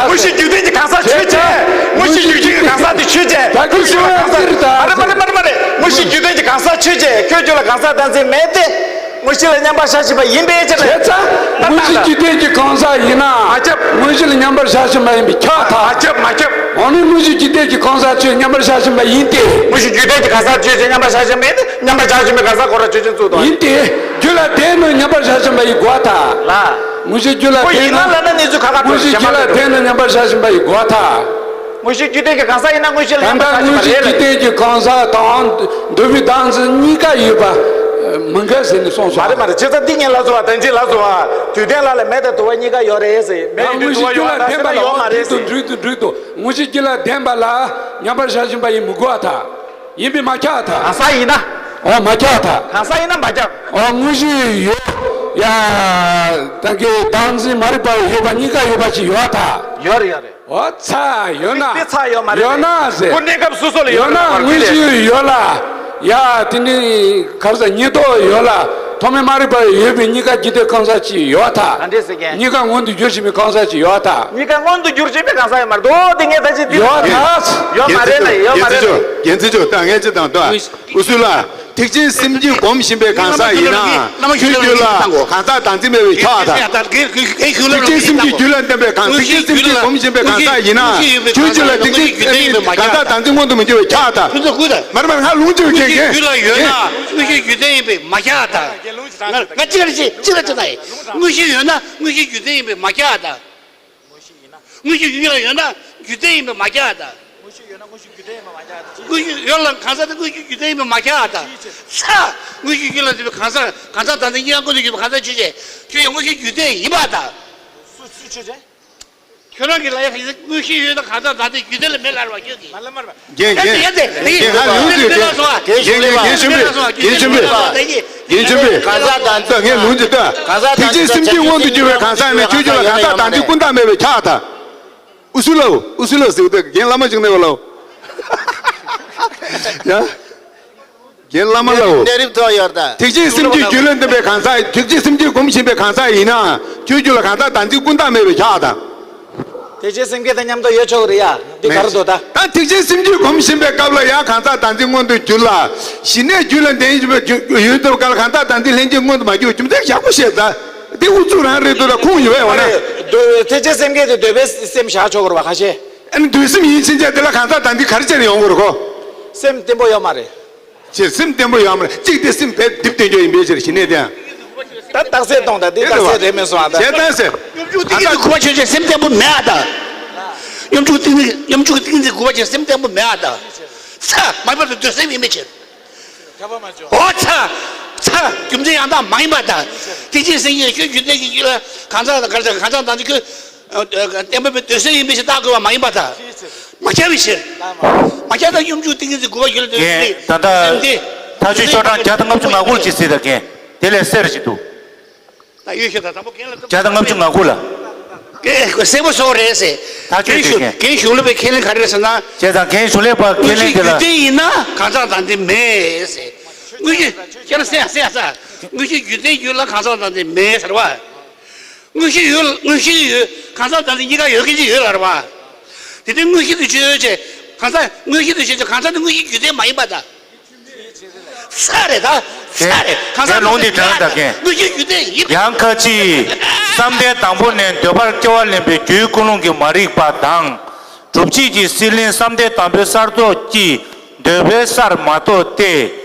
དངོས་གཞི་རྒྱུད་ལྡན་གྱི་གང་ཟག་ཆོས་ཅན། དངོས་གཞི་རྒྱུད་ལྡན་གྱི་གང་ཟག་དེ་ཆོས་ཅན། ད་གི་ཤོད་ཡ་ཟེར་ད། ཨ་ར་པར་པར་མ་རེད། དངོས་གཞི་རྒྱུད་ལྡན་གྱི་གང་ཟག་ཆོས་ཅན། ཁྱོད་རྒྱུད་ལ་གང་ཟག་བདག་འཛིན་མེད་དེ། དངོས་གཞི་ལ་མཉམ་པར་བཞག་བཞིན་པ་ཡིན་པའི་ཕྱིར། བྱས་ཙང་དངོས་གཞི་རྒྱུད་ལྡན་གྱི་གང་ཟག་ཡིན་ན། མ་ཁྱབ། དངོས་གཞི་ལ་མཉམ་པར་བཞག་བཞིན་པ་ཡིན་པས་ཁྱབ་ཐལ། མ་ཁྱབ་མ་ཁྱབ། འོ་ན་དངོས་གཞི་རྒྱུད་ལྡན་གྱི་གང་ཟག་ཆོས་མཉམ་པར་བཞག་བཞིན་པ་ཡིན་ཏེ། དངོས་གཞི་རྒྱུད་ལྡན་གྱི་གང་ཟག་ཆོས་ཅན་མཉམ་པར་བཞག་བཞིན་པ་ཡིན་ཏེ། མཉམ་པར་བཞག་བཞིན་པའི་གང་ཟག་ཁོ་རང་ཆོས་ཅན་གཙོ་དང་། ཡིན་ཏེ། རྒྱུད་ལ་ལྡན་ན་མཉམ་པར་བཞག་བཞིན་པ་ཡིན་དགོས་ཐལ། ལ། དངོས་གཞི་རྒྱུད་ལ་ལྡན་ན། ཁོ་ཡིན་ན་ལབ་ན་གནས་ཚུལ་ཁ་ཁ་དངོས་གཞི་རྒྱུད་ལ་ལྡན་ན་མཉམ་པར་བཞག་བཞིན་པ་ཡིན་དགོས་ཐལ། དངོས་གཞི་རྒྱུད་ལྡན་གྱི་གང་ཟག་ཡིན་ན་དངོས་གཞི་ལ་ད་མཉམ་པར་ལྟ་བཞག་བཞིན་པ་རེད་ལ། དངོས་གཞི་རྒྱུད་ལྡན་གྱི་གང་ཟག་དང་འདུས་པའི་བདག་འཛིན་གཉིས་ཀ་ཡོད་པ་མི་འགལ་ཟེར་ནས་གསུངས་སོང་། མ་རེད་མ་རེད། བྱས་ཙང་འདི་ངས་ལབ་སོང་བ། དོན་ཚིག་ལབ་སོང་བ། དུས་གཏན་ལ་ལ་མེད་དང་དུ་བ་གཉིས་ཀ་ཡོད་རེད་ཟེར། མེད་དུས་དུ་བ་ཡོད་ཨ་ད་ཟེར་ན་ཡོད་མ་རེད་ཟེར། འགྲིག་ཏུ་འགྲིག་ཏུ། དངོས་གཞི་རྒྱུད་ལ་ལྡན་པ་ལ་མཉམ་པར་བཞག་བཞིན་པ་ཡིན་མི་དགོས་པར་ཐལ། ཡིན་པས་མ་ཁྱབ་པར་ཐལ། གང་ཟག་ཡིན་ན། འོ་མ་ཁྱབ་པར་ཐལ། གང་ཟག་ཡིན་ན་མ་ཁྱབ། འོ་དངོས་གཞི་ཡོད། ཡ། ད་གི་བདག་འཛིན་མ་རིག་པ་ཡོད་པ་གཉིས་ཀ་ཡོད་པ་ཅིག་ཡོད་ད། ཡོད་རེད་ཡོད་རེད། འོ་ཚ་ཡོད་ན། དེ་ཚ་ཡོད་མ་རེད། ཡོད་ན་ཟེར། ཁོ་གནས་སྐབས་སོ་སོ་ལ་ཡོད་ཡོད་ན་ན་མ་རེད་དངོས་གཞི་ཡོད་ལ། ཡ་དེ་ནི་ག་རེ་ཟེར་ཉེན་རྟོག་ཡོད་ལ། ཐོག་མེད་མ་རིག་པ་ཡོད་པའི་གཉིས་ཀ་རྒྱུད་ལྡན་གང་ཟག་ཅིག་ཡོད་ད། ག་འདྲས་ཟེར་མཁན། གཉིས་ཀ་མངོན་དུ་གྱུར་བཞིན་པའི་གང་ཟག་ཅིག་ཡོད་ད། གཉིས་ཀ་མངོན་དུ་གྱུར་བཞིན་པའི་གང་ཟག་ཡོད་མ་རེད་དོ། དེ་ངས་ད་ཅི་འདི་ཡོད་ད། ཡོད་མ་རེད་ན་ཡོད་མ་རེད་ན། རྒྱན་ཚིག་ཇོ་རྒྱན་ཚིག་ཇོ་ད་ངས་ཅི་དང་ད་ཨུ་སུ་ལ། ཐེག་ཆེན་སེམས་བསྐྱེད་སྒོམ་བཞིན་པའི་གང་ཟག་ཡིན་ན། ཆོས་རྒྱུད་ལ་གང་ཟག་བདག་འཛིན་མེད་པའི་ཆགས་དང་། ཐེག་ཆེན་སེམས་བསྐྱེད་རྒྱུད་ལ་ལྡན་པའི་གང་ཐེག་ཆེན་སེམས་བསྐྱེད་སྒོམ་བཞིན་པའི་གང་ཟག་ཡིན་ན། ཆོས་རྒྱུད་ལ་ཐེག་ཆེན་གང་ཟག་བདག་འཛིན་མངོན་དུ་མི་འགྱུར་བའི་ཆགས་དང་། མར་མར་ང་ལུང་ཅིག་མཁྱེན་མཁྱེན། རྒྱུད་ལ་ཡོད་ན་དངོས་གཞི་རྒྱུད་ལྡན་ཡིན་པས་མ་ཁྱབ་པ་དང་། ང་ཅི་ལ་ཅི་ཅི་ལ་ཅི་ལ་ཡིན། དངོས་གཞི་ཡོད་ན་དངོས་གཞི་རྒྱུད་ལྡན་ཡིན་པས་མ་ཁྱབ་པ་དང་། དངོས་གཞི་རྒྱུད་ལ་ཡོད་ན་རྒྱུད་ལྡན་ཡིན་པས་མ་ཁྱབ་པ་དང་། དངོས་གཞི་ཡོད་ན་དངོས་གཞི་རྒྱུད་ལྡན་ཡིན་པས་མ་ཁྱབ་པ་དང་། དངོས་གཞི་ཡོད་ལ་གང་ཟག་དེ་དངོས་གཞི་རྒྱུད་ལྡན་ཡིན་པས་མ་ཁྱབ་པ་དང་། ས། དངོས་གཞི་རྒྱུད་ལ་ལྡན་པའི་གང་ཟག་གང་ཟག་བདག་འཛིན་གཉིས་ཀ་མངོན་དུ་གྱུར་པའི་གང་ཟག་ཆོས་ཅན། ཁྱོད་ཡང་དངོས་གཞི་རྒྱུད་ལྡན་ཡིན་པ་དང་། སུ་སུ་ཆོས་ཅན། ཁྱོད་རང་གིས་ལབ་ཡ་དེ་དངོས་གཞི་ཡོད་ན་གང་ཟག་བདག་འཛིན་རྒྱུད་ལྡན་ལ་མེད་ལབ་པ་ཁྱོད་ཀྱིས། མ་ལབ་མ་ལབ། རྒན་རྒན་རྒན་ཧ་ལུང་དུ་རྒན་རྒན་རྒན་ཆེན་པོས་རྒན་ཆེན་པོས་རྒན་ཆེན་པོས། གང་ཟག་དང་ད་ངས་ལུང་ཅིག་ལྟོས། ཐེག་ཆེན་སེམས་བསྐྱེད་མངོན་དུ་གྱུར་བའི་གང་ཟག་ནི་ཆོས་རྒྱུད་ལ་གང་ཟག་བདག་འཛིན་ཀུན་བཏགས་མེད་པའི་ཆགས་དང་། ཨུ་སུ་ལའོ་ཨུ་སུ་ལའོ་ཟེར་དུས་རྒན་བླ་མ་ཅིག་ནས་བ་ལའོ། ཡ། རྒན་བླ་མ་ལའོ། གནས་རིམ་ཐོག་ཡོད་ད། ཐེག་ཆེན་སེམས་བསྐྱེད་རྒྱུད་ལ་ལྡན་པའི་གང་ཟག་ཐེག་ཆེན་སེམས་བསྐྱེད་སྒོམ་བཞིན་པའི་གང་ཟག་ཡིན་ན། ཆོས་རྒྱུད་ལ་གང་ཟག་བདག་འཛིན་ཀུན་བཏགས་མེད་པའི་ཆགས་དང་། ཐེག་ཆེན་སེམས་བསྐྱེད་དང་མཉམ་དུ་ཡོད་ཆོག་གི་རེད་ཡ། འདི་ག་རེ་འདུག་ད། ད་ཐེག་ཆེན་སེམས་བསྐྱེད་སྒོམ་བཞིན་པའི་སྐབས་ལ་ཡང་གང་ཟག་བདག་འཛིན་མངོན་དུ་གྱུར་ལ། ཞི་གནས་རྒྱུད་ལ་ལྡན་ཡོད་པའི་ཡོད་དུས་སྐབས་ལ་གང་ཟག་བདག་འཛིན་ལྷན་སྐྱེས་མངོན་དུ་མ་གྱུར་རྒྱུ་མཚན་ཞག་པོ་བཤད་ད། འདི་ཨུ་ཚུགས་རང་རེད་འདུག་ད་ཁུངས་ཡོད་པས་འོ་ན། ཐེག་ཆེན་སེམས་བསྐྱེད་དེ་འདོད་པའི་སེམས་བཞག་ཆོག་གི་རེད་བ་ཁ་ཤས། ཨ་ནི་འདོད་སེམས་ཡིན་ཕྱིན་ཆད་དེ་ལ་གང་ཟག་བདག་འཛིན་ག་རེ་བྱས་ནས་ཡོང་གི་རེད་གོ། སེམས་བརྟན་པོ་ཡོད་མ་རེད། ཅེས་སེམས་བརྟན་པོ་ཡོད་མ་རེད། གཅིག་དེ་སེམས་དཔེ་རྡིབ་སྟོན་རྒྱུ་ཡིན་པའི་ཕྱིར་ཞི་གནས་དེའང་། ད་རྟགས་གསལ་གཏོང་དང་དེ་རྟགས་གསལ་རེད་མེད་སོང་ཨ་ད། བྱས་ཙང་ཟེར། སྙོམས་འཇུག་ཏིང་ངེ་འཛིན་དགུ་པ་ཆོས་ཅན་སེམས་བརྟན་པོ་མེད་ཨ་ད། སྙོམས་འཇུག་ཏིང་ངེ་སྙོམས་འཇུག་ཏིང་ངེ་འཛིན་དགུ་པ་ཆོས་སེམས་བརྟན་པོ་མེད་ཨ་ད། ས་མ་ཡིན་པར་དུ་འདོད་སེམས་ཡིན་པའི་ཕྱིར། འོ་ཚ། ཚ། རྒྱུ་མཚན་ཡང་དག་མ་ཡིན་པ་དང་། དེ་ཅིའི་སེམས་ཉིད་ཆོས་རྒྱུད་ལྡན་གྱི་ཡུལ་ལ་གང་ཟག་དང་གང་ཟག་གང་ཟག་དང་ཚུལ་ཁྱོད། བརྟན་པོའི་འདོད་སེམས་ཡིན་པའི་ཕྱིར་བརྟག་དགོས་པ་མ་ཡིན་པ་དང་། མ་ཁྱབ་པའི་ཕྱིར། མ་ཁྱབ་ན་སྙོམས་འཇུག་ཏིང་ངེ་འཛིན་དགུ་པ་ཡུལ་ལ་འདོད་རྒན་ད་ལྟ་སེམས་དེ། ཐག་ཆོད་ཤོག་གྲངས་བརྒྱ་དང་ལྔ་བཅུ་ང་དགུ་ཅིག་གཟིགས་དང་རྒན། དེ་ལས་གསལ་རུ་ཅིག་འདུག་ད་ཡོད་ཤོད་ད་དང་པོ་རྒན་ལ་བརྒྱ་དང་ལྔ་བཅུ་ང་དགུ་ལ། རྒན་གསལ་པོ་བཟོ་རེད་ཟེར། ཐག་ཆོད་རྒན་གཞུང་རྒན་གཞུང་ལུགས་པའི་ཁས་ལེན་ག་རེ་རེད་ཟེར་ན། བྱས་ཙང་རྒན་གཞུང་ལས་པ་ཁས་ལེན་དེ་ལ། དངོས་གཞི་རྒྱུད་ལྡན་ཡིན་ན་གང་ཟག་བདག་འཛིན་མེད་ཟེར། དངོས་གཞི་ཁྱེད་རང་གསལ་ཡང་གསལ་ཡང་ས། དངོས་གཞི་རྒྱུད་ལྡན་ཡུལ་ལ་གང་ཟག་བདག་འཛིན་མེད་ཟེར་བ། དངོས་གཞི་ཡོད་དངོས་གཞི་ཡོད་གང་ཟག་བདག་འཛིན་གཉིས་ཀ་ཡོད་མཁན་ཅིག་ཡོད་ལ་རེད་བ། དེ་དུས་དངོས་གཞི་དུ་ཆོས་ཅན། གང་ཟག་དངོས་གཞི་དུ་ཆོས་ཅན་གང་ཟག་དེ་དངོས་གཞི་རྒྱུད་ལྡན་མ་ཡིན་པ་དང་། ས་རེད་ད། ས་རེད། གང་ཟག་དེ་དངོས་གཞི་རྒྱུད་ལྡན་ཡིན་པ་དང་། དངོས་གཞི་རྒྱུད་ལྡན་ཡིན་པ། ཡང་ཁ་ཅིག་བསམ་གཏན་དང་པོ་ནས་འདོད་པར་སྐྱེ་བ་ལེན་པའི་རྒྱུའི་ཀུན་སློང་གིས་མ་རིག་པ་དང་། སྒྲུབ་བྱེད་ཀྱི་སྲེད་ལེན་བསམ་གཏན་དང་པོའི་སར་གཏོགས་ཀྱིས་འདོད་པའི་སར་མ་གཏོགས་ཏེ།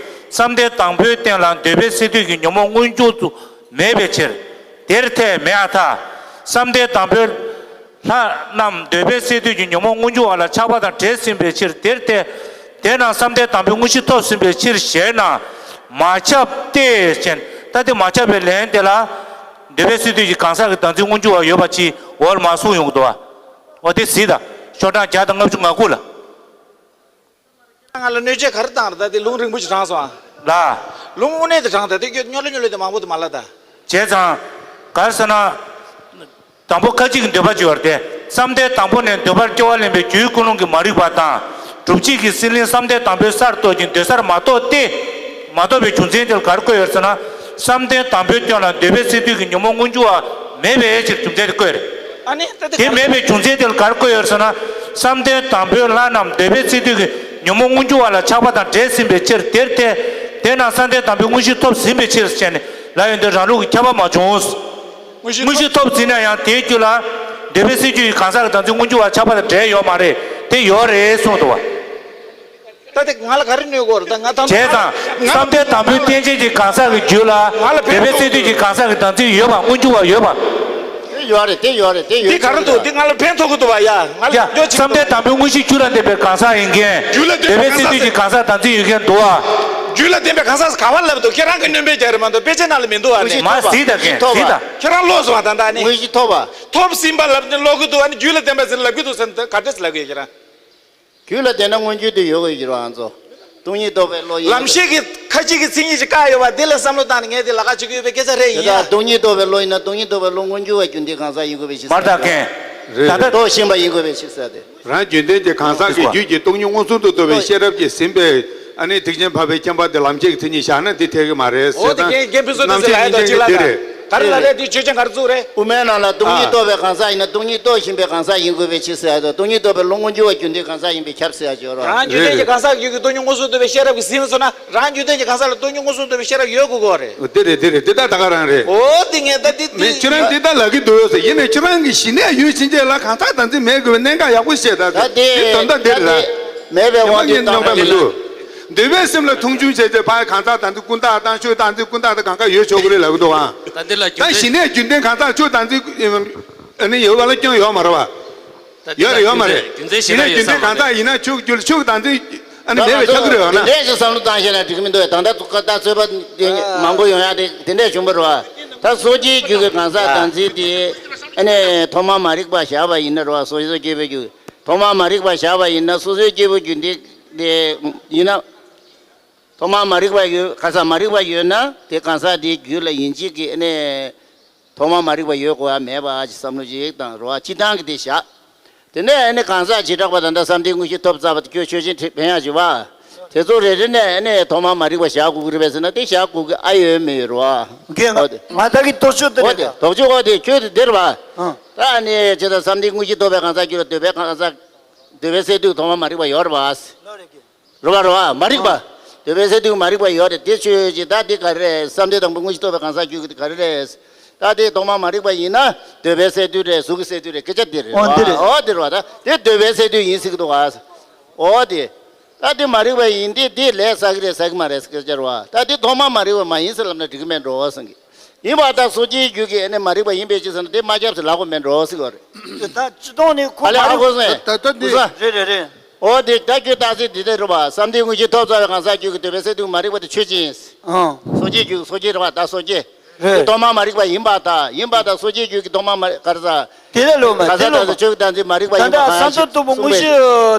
བསམ་གཏན་དང་པོའི་སྟེང་ལ་འདོད་པའི་སས་བསྡུས་ཀྱི་ཉོན་མོངས་མངོན་འཇུག་ཏུ་མེད་པའི་ཕྱིར། དེར་ཐལ་མེད་ཨ་ཐ། བསམ་གཏན་དང་པོའི་ལྷ་རྣམས་འདོད་པའི་སས་བསྡུས་ཀྱི་ཉོན་མོངས་མངོན་འཇུག་པ་ལ་ཆགས་པ་དང་བྲལ་ཟིན་པའི་ཕྱིར་དེར་ཐལ། དེས་ན་བསམ་གཏན་དང་པོའི་དངོས་གཞི་ཐོབ་ཟིན་པའི་ཕྱིར་ཞེ་ན། མ་ཁྱབ་སྟེ་ཞེན། ད་དེ་མ་ཁྱབ་པའི་ལན་དེ་ལ། འདོད་པའི་སས་བསྡུས་ཀྱི་གང་ཟག་གི་བདག་འཛིན་མངོན་འཇུག་པ་ཡོད་པ་ཅིག་འོར་མ་གསུངས་ཡོང་གི་འདུག་བ། འོ་དེ་གཟིགས་དང་ཤོག་གྲངས་བརྒྱ་དང་ལྔ་བཅུ་ང་དགུ་ལ། ང་ལ་གནོད་བྱེད་ག་རེ་བཏང་རེད་ད་དེ་ལུང་རིང་པོ་ཞིག་དྲངས་སོང་ཨ། ལ། ལུང་དངོས་གནས་དེ་དྲངས་ད་དེ་ཁྱོད་སྨྱོ་ལ་སྨྱོ་ལ་དེ་མང་པོ་དེ་མ་ལ་ད། བྱས་ཙང་། ག་རེ་ཟེར་ན། དང་པོ་ཁ་ཅིག་གི་འདོད་པ་བཅུ་བར་ཏེ། བསམ་གཏན་དང་པོ་ནས་འདོད་པར་སྐྱེ་བ་ལེན་པའི་རྒྱུའི་ཀུན་སློང་གིས་མ་རིག་པ་དང་། སྒྲུབ་བྱེད་ཀྱི་སྲེད་ལེན་བསམ་གཏན་དང་པོའི་སར་གཏོགས་ཀྱི་འདོད་སར་མ་གཏོགས་ཏེ། མ་གཏོགས་པའི་རྒྱུ་མཚན་དེ་ལ་ག་རེ་བཀོད་ཡོད་ཟེར་ན། བསམ་གཏན་དང་པོའི་སྟེང་ལ་འདོད་པའི་སས་བསྡུས་ཀྱི་ཉོན་མོངས་མངོན་འཇུག་པ་མེད་པའི་ཕྱིར་རྒྱུ་མཚན་དེ་བཀོད་རེད། ཨ་ནི་ད་དེ་དེ་ག་རེ། མེད་པའི་རྒྱུ་མཚན་དེ་ལ་ག་རེ་བཀོད་ཡོད་ཟེར་ན། བསམ་གཏན་དང་པོའི་ལྷ་རྣམས་འདོད་པའི་སས་བསྡུས་ཀྱི་ཉོན་མོངས་མངོན་འཇུག་པ་ལ་ཆགས་པ་དང་བྲལ་ཟིན་པའི་ཕྱིར་དེར་ཐལ། དེས་ན་བསམ་གཏན་དང་པོའི་དངོས་གཞི་ཐོབ་ཟིན་པའི་ཕྱིར་ཞེས་ནས་ལབ་ཡོང་དུས་རང་ལུགས་ཀྱི་ཁྱབ་པ་མ་བྱུང་། དངོས་གཞི་ཐོབ་ཟིན་ན་ཡང་དེའི་རྒྱུད་ལ། འདོད་པའི་སས་བསྡུས་ཀྱི་གང་ཟག་གི་བདག་འཛིན་མངོན་འཇུག་པ་ཆགས་པ་དང་བྲལ་ཡོད་མ་རེད་དེ་ཡོད་རེད་གསུངས་འདུག་བ། ད་དེ་ང་ལ་ག་རེ་གནོད་གོ་རེད་ད་ང་ད། བྱས་ཙང་བསམ་གཏན་དང་པོའི་རྟེན་ཅན་གྱི་གང་ཟག་གི་རྒྱུད་ལ། ང་ལ་ཕན་འདོད་པའི་སས་བསྡུས་ཀྱི་གང་ཟག་གི་བདག་འཛིན་ཡོད་པ་མངོན་འཇུག་པ་ཡོད་པ། དེ་ཡོད་རེད་དེ་ཡོད་རེད་དེ་ཡོད་དེ་ག་རེ་འདུག་དེ་ང་ལ་ཕན་ཐོགས་ཀྱི་འདུག་བ་ཡ་ང་ལ་ཡ་འདོད་ཆེ་བསམ་གཏན་དང་པོའི་དངོས་གཞི་རྒྱུད་ལ་ལྡན་པའི་གང་ཟག་ཡིན་མཁན། རྒྱུད་ལ་ལྡན་པའི་གང་ཟག་འདོད་པའི་སས་བསྡུས་ཀྱི་གང་ཟག་བདག་འཛིན་ཡོད་མཁན་འདུག་བ། རྒྱུད་ལ་ལྡན་པའི་གང་ཟག་ག་བ་ལབ་འདུག་ཁྱེད་རང་གི་སྣོན་པའི་རྒྱ་རེད་མ་གཏོགས་དཔེ་ཆ་ནང་ལ་མི་འདུག་བ་ནི། མ་གཟིགས་དང་རྒན་གཟིགས་དང་། ཁྱེད་རང་ལོག་སོང་བ་ད་ད་ནི། དངོས་གཞི་ཐོབ་པ། ཐོབ་ཟིན་པ་ལབ་ནི་ལོག་གི་འདུག་བ་ནི་རྒྱུད་ལ་ལྡན་པ་ཟེར་ལབ་གི་འདུག་ཟེར་ནི་ད་ག་འདྲས་ལབ་གི་ཡོད་ཁྱེད་རང་། རྒྱུད་ལ་ལྡན་ན་མངོན་གྱུར་དུ་ཡོད་དགོས་ཀྱི་རེད་ང་ཚོ། སྟོང་ཉིད་རྟོགས་པའི་བློ་ཡིན། ལམ་ཤེས་ཀྱི་ཁ་ཅིག་གི་མཚན་ཉིད་ཅིག་བཀག་ཡོད་པ་འདི་ལ་བསམ་བློ་བཏང་ནས་ངས་འདི་ལ་ཁ་ཅིག་ཡོད་པའི་སྐད་ཆ་རེད་ཡིན་ཡ། སྟོང་ཉིད་རྟོགས་པའི་བློ་ཡིན་ན་སྟོང་ཉིད་རྟོགས་པའི་བློ་མངོན་གྱུར་བ་རྒྱུ་འདི་གང་ཟག་ཡིན་དགོས་པའི་ཕྱིར། མར་དག་གན། རེད། ད་ལྟ་རྟོགས་ཤིང་པ་ཡིན་དགོས་པའི་ཕྱིར་ཟེར་ཏེ། རང་རྒྱུད་ལྡན་གྱི་གང་ཟག་གི་རྒྱུད་ཀྱི་སྟོང་ཉིད་མངོན་སུམ་དུ་རྟོགས་པའི་ཤེས་རབ་ཀྱིས་ཟིན་པའི་ཨ་ནི་ཐེག་ཆེན་འཕགས་པའི་མཁྱེན་པ་དེ་ལམ་ཤེས་ཀྱི་མཚན་ཉིད་བཞག་ན་དེ་འཐད་ཀྱི་མ་རེད་ཟེར། ད་རྣམ་མཁྱེན་རྒྱུ་འབྲས་དེ་རེད། ག་རེ་ལ་རེད། དེ་ཆོས་ཅན་ག་རེ་བཙུགས་རེད། དབུ་མའི་ནང་ལ་སྟོང་ཉིད་རྟོགས་པའི་གང་ཟག་ཡིན་ན་སྟོང་ཉིད་རྟོགས་ཤིང་པའི་གང་ཟག་ཡིན་དགོས་པའི་ཕྱིར་ཟེར་ཡ་དང་སྟོང་ཉིད་རྟོགས་པའི་བློ་མངོན་གྱུར་བ་རྒྱུ་འདི་གང་ཟག་ཡིན་པས་ཁྱབ་ཟེར་ཡ་ཅིག་ཡོད་རེད། རང་རྒྱུད་ལྡན་གྱི་གང་ཟག་རྒྱུད་ཀྱི་སྟོང་ཉིད་མངོན་སུམ་དུ་བའི་ཤེས་རབ་ཀྱིས་ཟིན་སོང་ན་རང་རྒྱུད་ལྡན་གྱི་གང་ཟག་ལ་སྟོང་ཉིད་མངོན་སུམ་དུ་བའི་ཤེས་རབ་ཡོད་དགོས་ཀྱི་རེད། འོ་དེ་རེད་དེ་རེད་དེ་ད་ད་ག་རང་རེད། འོ་དེ་ངས་ད་དེ་མིན་ཁྱེད་རང་དེ་ད་ལབ་ཀྱི་འདུག་ཟེར་ཡིན་ནའི་ཁྱེད་རང་གི་ཞི་གནས་ཡུལ་ཕྱིན་ཆད་ལ་གང་ཟག་དམ་ཚིག་མེད་དགོས་པའི་གནད་འགག་ཡག་པོ་བཤད་ད་ད་དེ་དེ་དོན་དག་དེ་རེད་ད། མེད་པའི་དབང་གིས་སྟོང་པ་མིན་འདུག་འདོད་པའི་སེམས་ལ་མཐོང་ཆུང་བྱས་ཏེ་ཕར་གང་ཟག་དམ་ཚིག་ཀུན་བཏགས་དང་ཆོས་དམ་ཚིག་ཀུན་བཏགས་དང་གང་ག་ཡོད་ཆོག་གི་རེད་ལབ་ཀྱི་འདུག་ཨང་། ད་འདི་ལ་ད་ཞི་གནས་རྒྱུན་ལྡན་གང་ཟག་ཆོས་དམ་ཚིག་ཨ་ནི་ཡོད་པ་ལ་སྐྱོན་ཡོད་མ་རེད་བ། ད་འདི་ཡོད་ལ་རེད་ཡོད་མ་རེད། རྒྱུ་མཚན་ཞི་གནས་རྒྱུན་ལྡན་གང་ཟག་ཡིན་ན་ཆོས་ཀྱི་རྒྱུད་ལ་ཆོས་དམ་ཚིག་ཨ་ནི་མེད་པའི་ཆགས་ཀྱི་རེད་བ་ན། དེ་འདྲས་ཀྱི་བསམ་བློ་བཏང་ཤེས་ན་འགྲིག་གི་མི་འདུག་ད་ལྟ་ད་རྩོད་པ་དེ་མང་པོ་ཡོང་ཡ་དེ་དེ་འདྲས་བྱུང་བ་རེད་བ། ད་སོ་སྐྱེའི་རྒྱུད་ཀྱི་གང་ཟག་དམ་ཚིག་དེ་ཨ་ནི་ཐོག་མ་མ་རིག་པ་བཞག་པ་ཡིན་ན་རེད་བ། སོ་སོ་སྐྱེ་བོའི་རྒྱུད་ཐོག་མ་མ་རིག་པ་བཞག་པ་ཡིན་ན་སོ་སོའི་སྐྱེ་བོའི་རྒྱུད་འདི་དེ་ཡིན་ན། ཐོག་མ་མ་རིག་པ་ཡོད་གང་ཟག་མ་རིག་པ་ཡོད་ན་དེ་གང་ཟག་དེའི་རྒྱུད་ལ་ཡིན་གཅིག་གི་ཨ་ནི། ཐོག་མ་མ་རིག་པ་ཡོད་དགོས་ཡ་མེད་པ་ཅིག་བསམ་བློ་ཅིག་དང་རེད་བ། སྤྱི་བཏང་གི་དེ་བཞག་དེ་ནས་ཨ་ནི་གང་ཟག་བྱེ་བྲག་པ་དང་ད་བསམ་གཏན་དངོས་གཞི་ཐོབ་ཚར་བ་དེ་ཁྱོད་ཆོས་ཅན་ཕན་ཡ་ཅིག་བ། དེ་ཚོ་རེ་རེ་ནས་ཨ་ནི་ཐོག་མ་མ་རིག་པ་བཞག་དགོས་ཀྱི་རེད་པས་ཟེར་ན་དེ་བཞག་དགོས་ཀྱི་ཨ་ཡོད་མེད་ཡོད་རེད་བ། ང་ད་གི་དོགས་གཅོད་དེ་རེད་ད། དོགས་གཅོད་འོ་དེ་ཁྱོད་དེ་དེ་རེད་བ། ད་ཨ་ནི་ཇི་ལྟར་བསམ་གཏན་དངོས་གཞི་ཐོབ་པའི་གང་ཟག་རྒྱུད་ལ་འདོད་པའི་གང་ཟག་འདོད་པའི་སས་བསྡུས་ཐོག་མ་མ་རིག་པ་ཡོད་རེད་བ། རེད་བ་རེད་བ། མ་རིག་པ། འདོད་པའི་སས་བསྡུས་མ་རིག་པ་ཡོད་རེད་དེ་ཆོས་ཅན་ད་དེ་ག་རེ་རེད། བསམ་གཏན་དང་པོ་དངོས་གཞི་ཐོབ་པའི་གང་ཟག་རྒྱུད་ཀྱི་དེ་ག་རེ་རེད། ད་དེ་ཐོག་མ་མ་རིག་པ་ཡིན་ན་འདོད་པའི་སས་བསྡུས་རེད་གཟུགས་ཀྱི་སས་བསྡུས་རེད་སྐད་ཆ་དེ་རེད། འོ་འདི་རེད། འོ་དེ་རེད་བ། ད་དེ་འདོད་པའི་སས་བསྡུས་ཡིན་ཟེར་གི་འདུག་ག་འོ་དེ། ད་དེ་མ་རིག་པ་ཡིན་དེ་དེ་ལས་བསགས་ཀྱི་རེད་བསགས་ཀྱི་མ་རེད་ཟེར་སྐད་ཆ་རེད་བ། ད་དེ་ཐོག་མ་མ་རིག་པ་མ་ཡིན་ཟེར་ལབ་ན་འགྲིག་གི་མེད་འགྲོ་ཟེར་གི་ཡིན་པ་ད་སོ་སྐྱེའི་རྒྱུད་ཀྱི་ཨ་ནི་མ་རིག་པ་ཡིན་པའི་ཕྱིར་ཟེར་ན་དེ་མ་ཁྱབ་ཟེར་ལབ་དགོས་མེད་འགྲོ་ཟེར་གི་རེད། དེ་ད་སྤྱི་བཏང་ནས་ཁོ་ཨ་ལས་མ་ཨ་རིག་ཁོ་ཟེར། ད་ད་འདི་ཁོ་ཟེར། རེད་རེད་རེད། འོ་དེ་ད་ཁྱོད་རྟགས་གསལ་འདི་ལྟར་རེད་བ། བསམ་གཏན་དངོས་གཞི་ཐོབ་ཚར་བའི་གང་ཟག་རྒྱུད་ཀྱི་འདོད་པའི་སས་བསྡུས་མ་རིག་པ་དེ་ཆོས་ཅན། ཨང་། སོ་སྐྱེའི་རྒྱུད་སོ་སྐྱེ་རེད་བ་ད་སོ་སྐྱེ། རེད། དེ་ཐོག་མ་མ་རིག་པ་ཡིན་པ་དང་ཡིན་པ་དང་སོ་སྐྱེའི་རྒྱུད་ཀྱི་ཐོག་མ་མ་ག་རེ་ཟ། དེ་ལས་ལོག་མ་ག་དེ་ཟ་ལོག་ད་མ། ཆོས་ཀྱི་བདག་འཛིན་མ་རིག་པ་ད་ཡིན་པ་ལྟ་གང་བསམ་ཡིན་ཚུལ་དུ་མ་དངོས་གསུངས་པས། གཞི་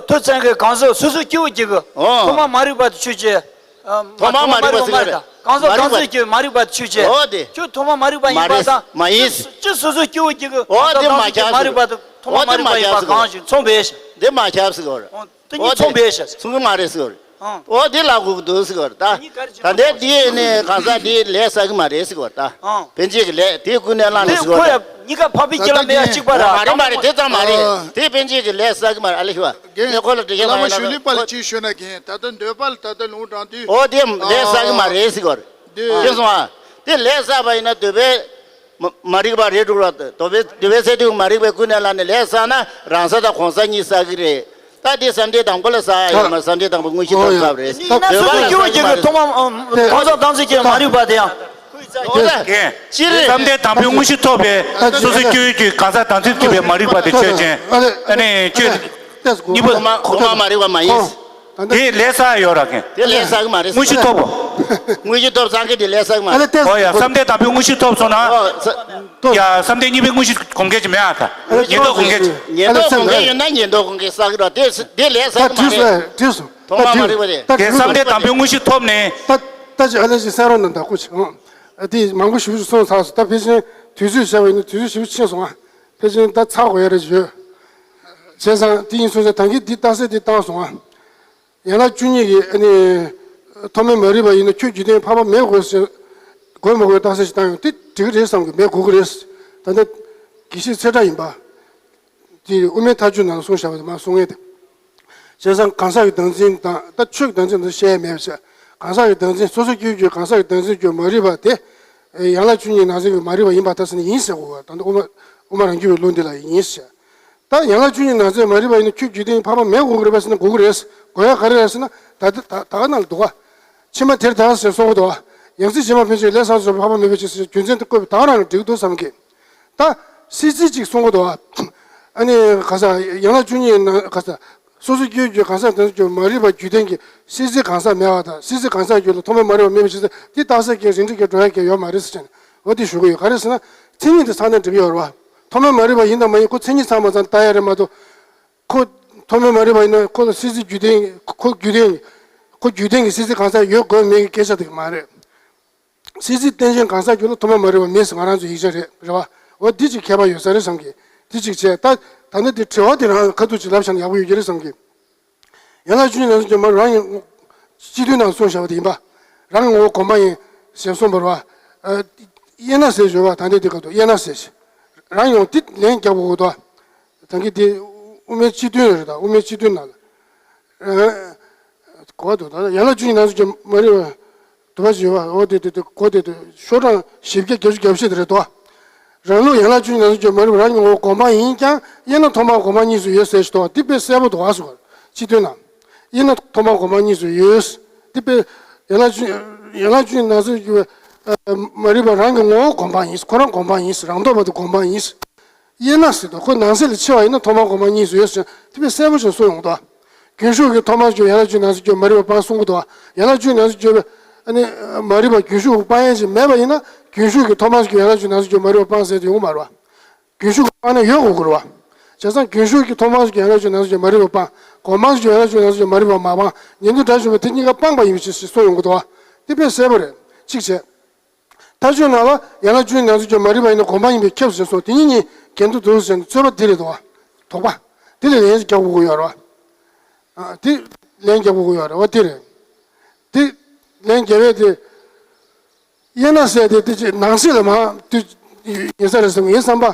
ཐོབ་ཚན་གྱི་གང་ཟག་སོ་སོའི་སྐྱེ་བོ་གཅིག་གི་ཨང་། ཐོག་མ་མ་རིག་པ་དེ་ཆོས་ཅན། ཨ་མ་ཐོག་མ་མ་རིག་པ་ཟེར་གི་རེད། གང་ཟག་མ་རིག་པ། གང་ཟག་གི་མ་རིག་པ་དེ་ཆོས་ཅན། འོ་དེ། ཁྱོད་ཐོག་མ་མ་རིག་པ་ཡིན་པ་དང་། མ་རེད། མ་ཡིན། ཅི་སོ་སོའི་སྐྱེ་བོ་གཅིག་གི་འོ་དེ་མ་ཁྱབ་ཟེར། ཐོག་མ་མ་རིག་པ་ཡིན་པ་གང་ཟག་གི་ཐོག་མ་མ་རིག་པ་ཡིན་པ་གང་ཞིག་མཚུངས་པས། འདི་མ་ཁྱབ་ཟེར་གི་རེད། དེ་གཉིས་མཚུངས་པས་ཤག་མཚུངས་ཀྱི་མ་རེད་ཟེར་གི་རེད། ཨང་། འོ་དེ་ལ་གུག་འདུག་ཟེར་གི་རེད་ད། ད་ལྟའི་དེ་ནས་གང་ཟག་དེ་ལས་བསགས་ཀྱི་མ་རེད་ཟེར་གི་རེད་ད། ཨང་། ཕན་ཆད་ཀྱི་ལས་དེ་ཀུན་ནས་བླངས་ནས་ཟེར་གི་རེད། གཉིས་ཀ་ཕ་བུ་རྒྱུད་ལ་མེད་ཡ་གཅིག་པ་ར། མ་རེད་མ་རེད་དེ་ཙམ་མ་རེད། དེ་ཕན་ཆད་ཀྱི་ལས་བསགས་ཀྱི་མ་རེད་ཨ་ལས་ཤི་བ། ངས་ཁོ་ལ་འགྲེལ་བཤད་བླ་མ་གཞུ་ལི་པ་ལ་ཅིག་ཞུས་ན་གིན་ད་ལྟ་འདོད་པ་ལ་ད་ལྟ་ལུང་དྲངས་དུས། འོ་དེ་ལས་བསགས་ཀྱི་མ་རེད་ཟེར་གི་རེད། དེ་སོང་ཨ། དེ་ལས་བསགས་པ་ཡིན་ན་འདོད་པའི། མ་མ་རིག་པ་རེད་འགྲོ་ར། འདོད་པའི་འདོད་པའི་སས་བསྡུས་མ་རིག་པའི་ཀུན་ནས་བླངས་ནས་ལས་བསགས་ན་རང་ས་དང་གོང་ས་གཉིས་བསགས་ཀྱི་རེད། ད་དེ་བསམ་གཏན་དང་པོ་ལ་བསགས་ཡོད་མ་བསམ་གཏན་དང་པོ་དངོས་གཞི་ཐོབ་ཚར་བ་རེད། ཡིན་ན་སོ་སོའི་སྐྱེ་བོ་གཅིག་གི་ཐོག་མ་གང་ཟག་དམ་ཚིག་གི་མ་རིག་པ་དེ་ཡང་། འོ་ད། སྤྱིར། བསམ་གཏན་དང་པོའི་དངོས་གཞི་ཐོབ་པའི་སོ་སོའི་སྐྱེ་བོའི་རྒྱུད་གང་ཟག་དམ་ཚིག་གཅིག་པའི་མ་རིག་པ་དེ་ཆོས་ཅན། ཨ་ནི་ཆོས་གཉིས་པོ། ཐོག་མ་ཐོག་མ་མ་རིག་པ་མ་ཡིན། དེ་ལས་བསགས་ཡོད་ར་གན། དེ་ལས་བསགས་མ་རེད། དངོས་གཞི་ཐོབ་བོ། དངོས་གཞི་ཐོབ་སངས་རྒྱས་དེ་ལས་བསགས་མ་རེད། ཨོ་ཡ་བསམ་གཏན་དང་པོའི་དངོས་གཞི་ཐོབ་སོང་ན། ཨོ་ས། ཡ་བསམ་གཏན་གཉིས་པའི་དངོས་གཞི་གོམས་འགལ་གྱི་མེད་ཨ་ད། ཉེན་རྟོག་གོམས་འགལ་གྱི། ཉེན་རྟོག་གོམས་འགལ་ཡོད་ན་ཉེན་རྟོག་གོམས་འགལ་བསགས་ཀྱི་རེད། དེ་དེ་ལས་བསགས་མ་རེད། ཐོག་མ་མ་རིག་པ་རེད། དེ་བསམ་གཏན་དང་པོའི་དངོས་གཞི་ཐོབ་ནས། ད་ད་ཅི་ཨ་ལེ་ཅི་སེ་རོ་ན་ད་ཁུ་ཆི་ཨང་། དེ་མང་པོ་ཞིབ་ཞིབ་སོང་ཚར་སོང་། ད་ཕལ་ཆེར་དུས་ཚོད་བྱས་པ་ཡིན་ན་དུས་ཚོད་ཞིབ་ཕྱིན་སོང་ཨ། ཕལ་ཆེར་ད་ཚར་དགོས་ཡ་རེ་ཡོད། བྱས་ཙང་དེ་ཡིན་སོང་ཙང་ད་གིན་འདི་རྟགས་གསལ་འདི་བཏང་སོང་ཨ། ཡན་ལག་བཅུ་གཉིས་ཀྱི་ཨ་ནི་ཐོག་མའི་མ་རིག་པ་ཡིན་ན་ཁྱོད་རྒྱུད་ལྡན་འཕགས་པ་མེད་དགོས་ཟེར། དགོས་མ་དགོས་རྟགས་གསལ་ཞིག་བཏང་ཡོང་དེ་འགྲིག་གི་རེད་བསམ་གི་མེད་དགོས་ཀྱི་རེད། ད་ལྟ་དགེ་བཤེས་ཚེ་བཀྲ་ཡིན་པ། དེ་དབུ་མའི་མཐའ་དཔྱོད་ནང་གསུངས་བཞག་པ་དེ་མར་གསུང་ངེས་དེ། བྱས་ཙང་གང་ཟག་གི་བདག་འཛིན་དང་ད་ཆོས་ཀྱི་བདག་འཛིན་དེ་བཤད་ཡ་མེད་པ་བྱས། གང་ཟག་གི་བདག་འཛིན་སོ་སོ་སྐྱེ་བོའི་རྒྱུད་གང་ཟག་གི་བདག་འཛིན་རྒྱུད་མ་རིག་པ་དེ། ཡན་ལག་བཅུ་གཉིས་ནང་གསལ་གྱི་མ་རིག་པ་ཡིན་པར་ཐལ་ཟེར་ན་ཡིན་ཟེར་དགོས་པ་ད་ལྟ་དབུ་མ་དབུ་མ་རང་རྒྱུད་པའི་ལུགས་འདི་ལ་ཡིན་ཟེར། ད་ཡན་ལག་བཅུ་གཉིས་ནང་གསལ་མ་རིག་པ་ཡིན་ན་ཁྱོད་རྒྱུད་ལྡན་འཕགས་པ་མེད་དགོས་ཀྱི་རེད་ཟེར་ན་དགོས་ཀྱི་རེད། དགོས་ཡ་ག་རེ་རེད་ཟེར་ན་ད་ལྟ་ད་ད་ག་ནང་ལ་འདུག་ག་ཕྱི་མ་དེར་ད་ཟེར་གསུང་གི་འདུག་ག་ཡང་སྲིད་ཕྱི་མ་ཕན་ཆད་ལས་བསགས་ཚོགས་པའི་འཕགས་པ་མེད་པའི་ཕྱིར་ཟེར་རྒྱུ་མཚན་དེ་བཀོད་པའི་ད་ག་རང་ལ་འགྲིག་འདུག་བསམ་གི། ད་སྲིད་རྩེ་གཅིག་གསུང་གི་འདུག་ག་ཨ་ནི་ག་ས་ཡན་ལག་བཅུ་གཉིས་ནང་ག་ས། སོ་སོ་སྐྱེ་བོའི་རྒྱུད་གང་ཟག་དེ་ཚོ་རྒྱུད་མ་རིག་པ་རྒྱུད་ལྡན་གྱི་སྲིད་རྩེ་གང་ཟག་མེད་པ་དང་སྲིད་རྩེ་གང་ཟག་རྒྱུད་ལ་ཐོག་མའི་མ་རིག་པ་མེད་པའི་ཕྱིར་ཟེར་འདི་རྟགས་གསལ་གྱི་རིགས་འགྲེ་གི་འགྲོ་ཡ་གི་ཡོད་མ་རེད་ཟེར་བྱས་ནས་འོ་དེ་ཞུ་གི་ཡོད། ག་རེ་ཟེར་ན་མཚན་ཉིད་དེ་ཚང་ན་འགྲིག་གི་ཡོད་རེད་བ། ཐོག་མའི་མ་རིག་པ་ཡིན་དང་མ་ཡིན་ཁོ་མཚན་ཉིད་ཚང་མ་ཚང་ལྟ་ཡ་རེད་མ་གཏོགས། ཁོ་ཐོག་མའི་མ་རིག་པ་ཡིན་ན་ཁོ་ལ་སྲིད་རྩེ་རྒྱུད་ལྡན་ཁོ་རྒྱུད་ལྡན། ཁོ་རྒྱུད་ལྡན་གྱི་སྲིད་རྩིས་གང་ཟག་ཡོད་དགོས་མེད་ཀྱི་སྐད་ཆ་དེ་མ་རེད། སྲིད་རྩིས་རྟེན་ཅན་གང་ཟག་རྒྱུད་ལ་ཐོག་མ་མ་རིག་པ་མེད་ཟེར་ང་རང་ཚོའི་ཡིག་ཆ་རེད། རེད་བ། འོ་འདི་ཅིག་ཁྱད་པར་ཡོད་ས་རེད་བསམ་གི། འདི་ཅིག་བྱས། ད་ད་ནི་འདི་དྲི་བ་དེ་རང་ཁ་ཐུག་ཅིག་ལབ་བཞག་ན་ཡག་པོ་ཡོད་ཀྱི་རེད་བསམ་གི། ཡན་ལག་བཅུ་གཉིས་ནང་གསུངས་ཀྱི་མ་རང་གི་སྤྱི་དོན་ནང་གསུངས་བཞག་པ་དེ་ཡིན་པ། རང་གི་ངོ་བོ་སྒོམ་པ་ཡིན་ཞེས་གསུངས་པ་རེད་བ། ཨ། དབྱེ་ན་ཟེར་ཞུ་བ་ད་འདི་དེ་ག་དུ་དབྱེ་ན་ཟེར་ཞེས། རང་ཡོང་འདི་ལན་རྒྱག་དགོས་ཀྱི་འདུག་ད་གིན་དེ་དབུ་མའི་སྤྱི་དོན་རེད། ད་དབུ་མའི་སྤྱི་དོན་ནང་ལ། ཨ། གོ་བ་འདུག་ད་ཡན་ལག་བཅུ་གཉིས་ནང་གསུངས་ཀྱི་མ་རིག་པ། དུ་བ་ཞིག་ཡོད་པ། འོ་དེ་དེ་དེ་གོ་དེ་དེ་ཤོག་གྲངས་བཞི་བརྒྱ་བརྒྱད་ཅུ་གྱ་བཞི་དེ་རེད་དོ། རང་ལུགས་ཡན་ལག་བཅུ་གཉིས་ནང་གསུངས་ཀྱི་མ་རིག་པ་རང་གི་ངོ་བོ་སྒོམ་སྤང་ཡིན་ཀྱང་དབྱེ་ན་ཐོག་མར་སྒོམ་སྤང་གཉིས་སུ་ཡོད་ཟེར་ཞིག་དོ། འདི་དཔེ་གསལ་པོ་འདུག་ཨ་སུ་ག་སྤྱི་དོན་ནང་། དབྱེ་ན་ཐོག་མར་སྒོམ་སྤང་གཉིས་སུ་ཡོད། འདི་དཔེ་ཡན་ལག་བཅུ་ཡན་ལག་བཅུ་གཉིས་ནང་གསུངས་ཀྱི་མ་རིག་པ་རང་གི་ངོ་བོ་སྒོམ་སྤང་ཡིན། ཁོ་རང་སྒོམ་སྤང་ཡིན། རང་ལྡོག་པ་དེ་སྒོམ་སྤང་ཡིན། དབྱེ་ན་ཟེར་དོ། ཁོ་ནང་གསེས་ལ་ཕྱེ་བ་ཡིན་ན་ཐོག་མར་སྒོམ་སྤང་གཉིས་སུ་ཡོད་ཟེར་དེ་དཔེ་གསལ་པོ་ཞིག་གསུངས་ཡོང་དོ། རྒྱུན་ཞུགས་ཀྱི་ཐོག་མར་གྱུར་ཡན་ལག་བཅུ་ནང་གསུངས་ཀྱི་མ་རིག་པ་སྤང་གསུང་གི་འདུག་ཡན་ལག་བཅུ་ནང་གསུངས་ཀྱི་ཨ་ནི་མ་རིག་པ་རྒྱུན་ཞུགས་སྤང་ཡས་ཅིག་མེད་པ་ཡིན་ན་རྒྱུན་ཞུགས་ཀྱི་ཐོག་མར་གྱུར་ཡན་ལག་བཅུ་ནང་གསུངས་ཀྱི་མ་རིག་པ་སྤང་ཟེར་དེ་ཡོང་མ་རེད་བ། རྒྱུན་ཞུགས་ཀྱི་སྤང་ན་ཡོད་དགོས་ཀྱི་རེད་བ། བྱས་ཙང་རྒྱུན་ཞུགས་ཀྱི་ཐོག་མར་གྱུར་ཡན་ལག་བཅུ་ནང་གསུངས་ཀྱི་མ་རིག་པ་སྤང་། གོང་མར་གྱུར་ཡན་ལག་བཅུ་ནང་གསུངས་ཀྱི་མ་རིག་པ་མ་སྤང་། ཉན་ཐོས་དགྲ་བཅོམ་པས་དེ་གཉིས་ཀ་སྤངས་པ་ཡིན་པའི་ཕྱིར་ཞེས་གསུངས་ཡོང་གི་འདུག་བ། དེ་དཔེ་གསལ་པོ་རེད། གཅིག་བྱས། མཐའ་དཔྱོད་ནང་ལ་ཡན་ལག་བཅུ་གཉིས་ནང་གསུངས་ཀྱི་མ་རིག་པ་ཡིན་ན་སྒོམ་སྤང་ཡིན་པས་ཁྱབ་ཟེར་སོང་། དེ་གཉིས་གཉིས་གྱེན་དུ་འདུག་ཟེར་ནས་རྩོད་པ་འདི་རེད་དོ། དོགས་པ། འདི་ལ་ལན་རྒྱག་དགོས་ཀྱི་ཡོད་རེད་བ། ཨ། འདི་ལན་རྒྱག་དགོས་ཀྱི་ཡོད་རེད་བ། འདི་རེད། འདི་ལན་རྒྱག་ཡས་དེ། དབྱེ་ན་ཟེར་དེ་དེ་ཅིག་ནང་གསེས་ལ་མ་དུས་ཡིན་ས་རེད་བསམ་གྱི་ཡིན་བསམ་པ།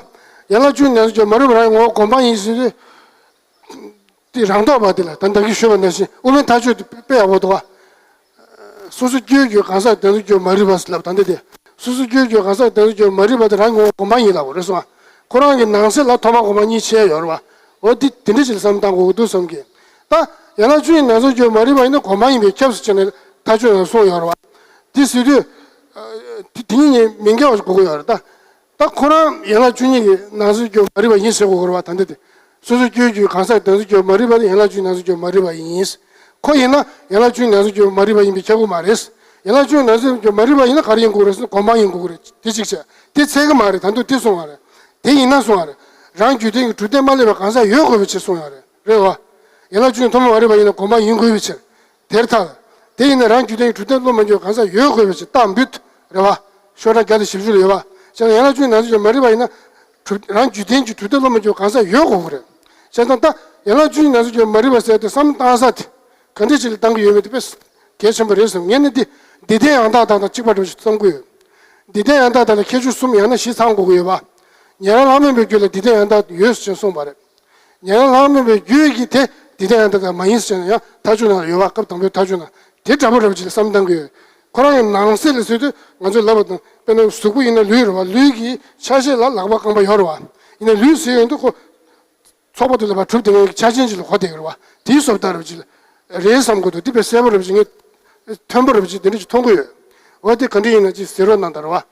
ཡན་ལག་བཅུ་གཉིས་ནང་གསུངས་ཀྱི་མ་རིག་པ་རང་གི་ངོ་བོ་སྒོམ་སྤང་ཡིན་ཟེར་དུས། དེ་རང་ལྡོག་པ་དེ་ལ་ད་ལྟ་གིན་ཞུས་པ་ནང་བཞིན་དབུ་མའི་མཐའ་དཔྱོད་དེ་དཔེ་ཡག་པོ་འདུག་བ། སོ་སོ་སྐྱེ་བོའི་རྒྱུད་གང་ཟག་གི་གདེང་ཚོད་ཀྱི་མ་རིག་པ་ཟེར་ལབ་ད་འདི་དེ། སོ་སོ་སྐྱེ་བོའི་རྒྱུད་གང་ཟག་གི་གདེང་ཚོད་ཀྱི་མ་རིག་པ་དེ་རང་གི་ངོ་བོ་སྒོམ་སྤང་ཡིན་ལབ་པ་རེད་སོང་ང་། ཁོ་རང་གི་ནང་གསེས་ལ་ཐོག་མ་གོང་མ་གཉིས་ཕྱེ་ཡོད་རེད་བ། འོ་འདི་དེ་འདྲ་ཞིག་ལ་བསམ་བཏང་དགོས་ཀྱི་འདུག་བསམ་གྱི། ད་ཡན་ལག་བཅུ་གཉིས་ནང་གསུངས་ཀྱི་མ་རིག་པ་ཡིན་ན་སྒོམ་སྤང་ཡིན་པས་ཁྱབ་ཟེར་བྱས་ནས་མཐའ་དཔྱོད་ནང་གསུངས་ཡོད་རེད་བ། དེ་ཟེར་དུས། དེ་དེ་གཉིས་གཉིས་མི་འགལ་བ་ཞིག་དགོས་ཀྱི་ཡོད་རེད་ད། ད་ཁོ་རང་ཡན་ལག་བཅུ་གཉིས་ཀྱི་ནང་གསུངས་ཀྱི་མ་རིག་པ་ཡིན་ཟེར་དགོས་ཀྱི་རེད་བ། ད་འདི་དེ། སོ་སོ་སྐྱེ་བོའི་རྒྱུད་གང་ཟག་གི་གདེང་ཚོད་ཀྱི་མ་རིག་པ་དེ་ཡན་ལག་བཅུ་གཉིས་ནང་གསུངས་ཀྱི་མ་རིག་པ་ཡིན། ཁོ་ཡིན་ན་ཡན་ལག་བཅུ་གཉིས་ནང་གསུངས་ཀྱི་མ་རིག་པ་ཡིན་པས་ཁྱབ་ཀྱི་མ་རེད། ཡན་ལག་བཅུ་གཉིས་ནང་གསུངས་ཀྱི་མ་རིག་པ་ཡིན་ན་ག་རེ་ཡིན་དགོས་རེད་ཟེར་ན་སྒོམ་སྤང་ཡིན་དགོས་ཀྱི་རེད། དེ་གཅིག་བྱས། དེ་ཚད་ཀྱི་མ་རེད། ད་དུང་དེ་གསུང་བ་རེད། དེ་ཡིན་ན་གསུང་བ་རེད། རང་རྒྱུད་ལྡན་གྱི་གྲུབ་མཐས་མ་བསླད་པའི་གང་ཟག་ཡོད་དགོས་པའི་ཕྱིར་གསུང་ཡོད་རེད། རེད་བ། ཡན་ལག་བཅུ་གཉིས་ཐོག་མ་མ་རིག་པ་ཡིན་ན་སྒོམ་སྤང་ཡིན་དགོས་པའི་ཕྱིར། དེར་ཐལ། དེ་ཡིན་ན་རང་རྒྱུད་ལྡན་གྱི་གྲུབ་མཐས་བསླད་མ་འགྱུར་གང་ཟག་ཡོད་དགོས་པའི་ཕྱིར་རྟགས་འབུད། རེད་བ། ཤོག་གྲངས་བརྒྱ་དང་བཞི་བཅུ་ལ་ཡོད་བ། བྱས་ན་ཡན་ལག་བཅུ་གཉིས་ནང་གསུངས་ཀྱི་མ་རིག་པ་ཡིན་ན། གྲུབ་རང་རྒྱུད་ལྡན་གྱི་གྲུབ་མཐས་བསླད་མ་འགྱུར་གང་ཟག་ཡོད་དགོས་ཀྱི་རེད། བྱས་ཙང་ད་ཡན་ལག་བཅུ་གཉིས་ནང་གསུངས་ཀྱི་མ་རིག་པ་ཟེར་དེ་བསམ་བློ་བཏང་ས་དེ་ག་འདྲ་ཞིག་ལ་བཏང་གི་ཡོད་མེད་དེ་དཔེ་གལ་ཆེན་པོ་རེད་བསམ། ངས་ནི་འདི་འདི་ལྡན་ཡང་དག་དང་དང་གཅིག་པ་འདྲ་བོ་ཞིག་བསམ་གྱི་ཡོད། འདི་ལྡན་ཡང་དག་དང་ལ་ཁྱད་ཆོས་གསུམ་ཡང་ན་བཞི་ཚང་དགོས་ཀྱི་ཡོད་པ། ཉན་རང་ལྷག་མེད་པའི་རྒྱུད་ལ་འདི་ལྡན་ཡང་དག་ཡོད་ཅེས་གསུངས་པ་རེད། ཉན་རང་ལྷག་མེད་པའི་རྒྱུད་ཀྱི་དེ་འདི་ལྡན་ཡང་དག་དང་མ་ཡིན་ཟེར་ན་ཡང་མཐའ་དཔྱོད་ནང་ལ་ཡོད་པ། སྐབས་དང་པོའི་མཐའ་དཔྱོད་ནང་དེ་འདྲ་པོ་འདྲ་བོ་ཅིག་ལ་བསམ་བཏང་གི་ཡོད། ཁོ་རང་གི་ནང་གསེས་ལ་ཟེར་དུས་ང་ཚོས་ལབ་པ་དང་དཔེར་ན་གཟུགས་པོ་ཡིན་ན་ལུས་རེད་བ། ལུས་ཀྱི་ཆ་ཤས་ལ་ལག་པ་རྐང་པ་ཡོད་རེད་བ། ཡིན་ན་ལུས་ཟེར་ཡོང་དུས་ཁོ་ཚོགས་པ་དེ་ལ་བ་གྲུབ་བསྡད་མཁན་གྱི་ཆ་ཅན་ཅིག་ལ་གོ་བསྡད་ཡོད་རེད་བ། དེའི་བཟོ་ལྟ་འདྲ་བོ་ཅིག་ལ་རེད་བསམ་གྱི་འདུག་དེ་དཔེ་གསལ་པོ་འདྲ་བོ་ཅིག་ངས་མཐོན་པོ་འདྲ་བོ་ཅིག་དེ་འདྲ་ཅིག་མཐོང་གི་ཡོད། འོ་དེ་ག་འདྲ་ཡིན་ན་ཅིག་གཟིགས་རོགས་གནང་དང་རེད་བ།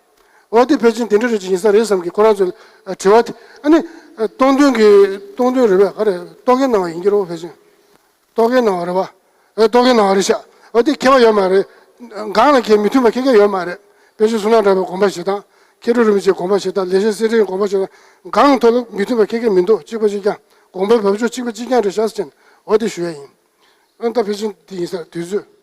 འོ་དེ་ཕལ་ཆེར་དེ་འདྲ་རེ་ཅིག་ཡིན་ས་རེད་བསམ་གི། ཁོ་རང་ཚོའི་དྲི་བ་དེ་ཨ་ནི་སྟོང་དོན་གྱི་སྟོང་དོན་རེད་པས། ག་རེ་རྟོག་གེ་སྣང་བ་ཡིན་གྱི་རེད་བ། ཕལ་ཆེར་རྟོག་གེ་སྣང་བ་རེད་བ། ཨེ་རྟོག་གེ་སྣང་བ་རེད་ཤག་འོ་དེ་ཁྱད་པར་ཡོད་མ་རེད། གང་ལ་ཁྱད་མི་མཐུན་པ་ཁྱད་ཁྱད་ཡོད་མ་རེད། དཔལ་ཆེན་གསུང་ནག་གྲགས་པའི་དགོངས་པ་བཞེས་སྟངས། མཁས་གྲུབ་རིན་པོ་ཆེའི་དགོངས་པ་བཞེས་སྟངས། ལེགས་བཤད་གསེར་ཕྲེང་གི་དགོངས་པ་བཞེས་སྟངས། གང་ཐོག་ལ་མི་མཐུན་པ་ཁྱད་ཁྱད་མི་འདུག་གཅིག་པ་གཅིག་རྐྱང་། དགོངས་པའི་བབ་ཆོལ་གཅིག་པ་གཅིག་རྐྱང་རེད་ཤག་ཟེར་ནས་འོ་དེ་ཞུ་ཡ་ཡིན། ཨ་ད་ཕལ་ཆེར་དེ་ཡིན་ས་དུས་ཚོད།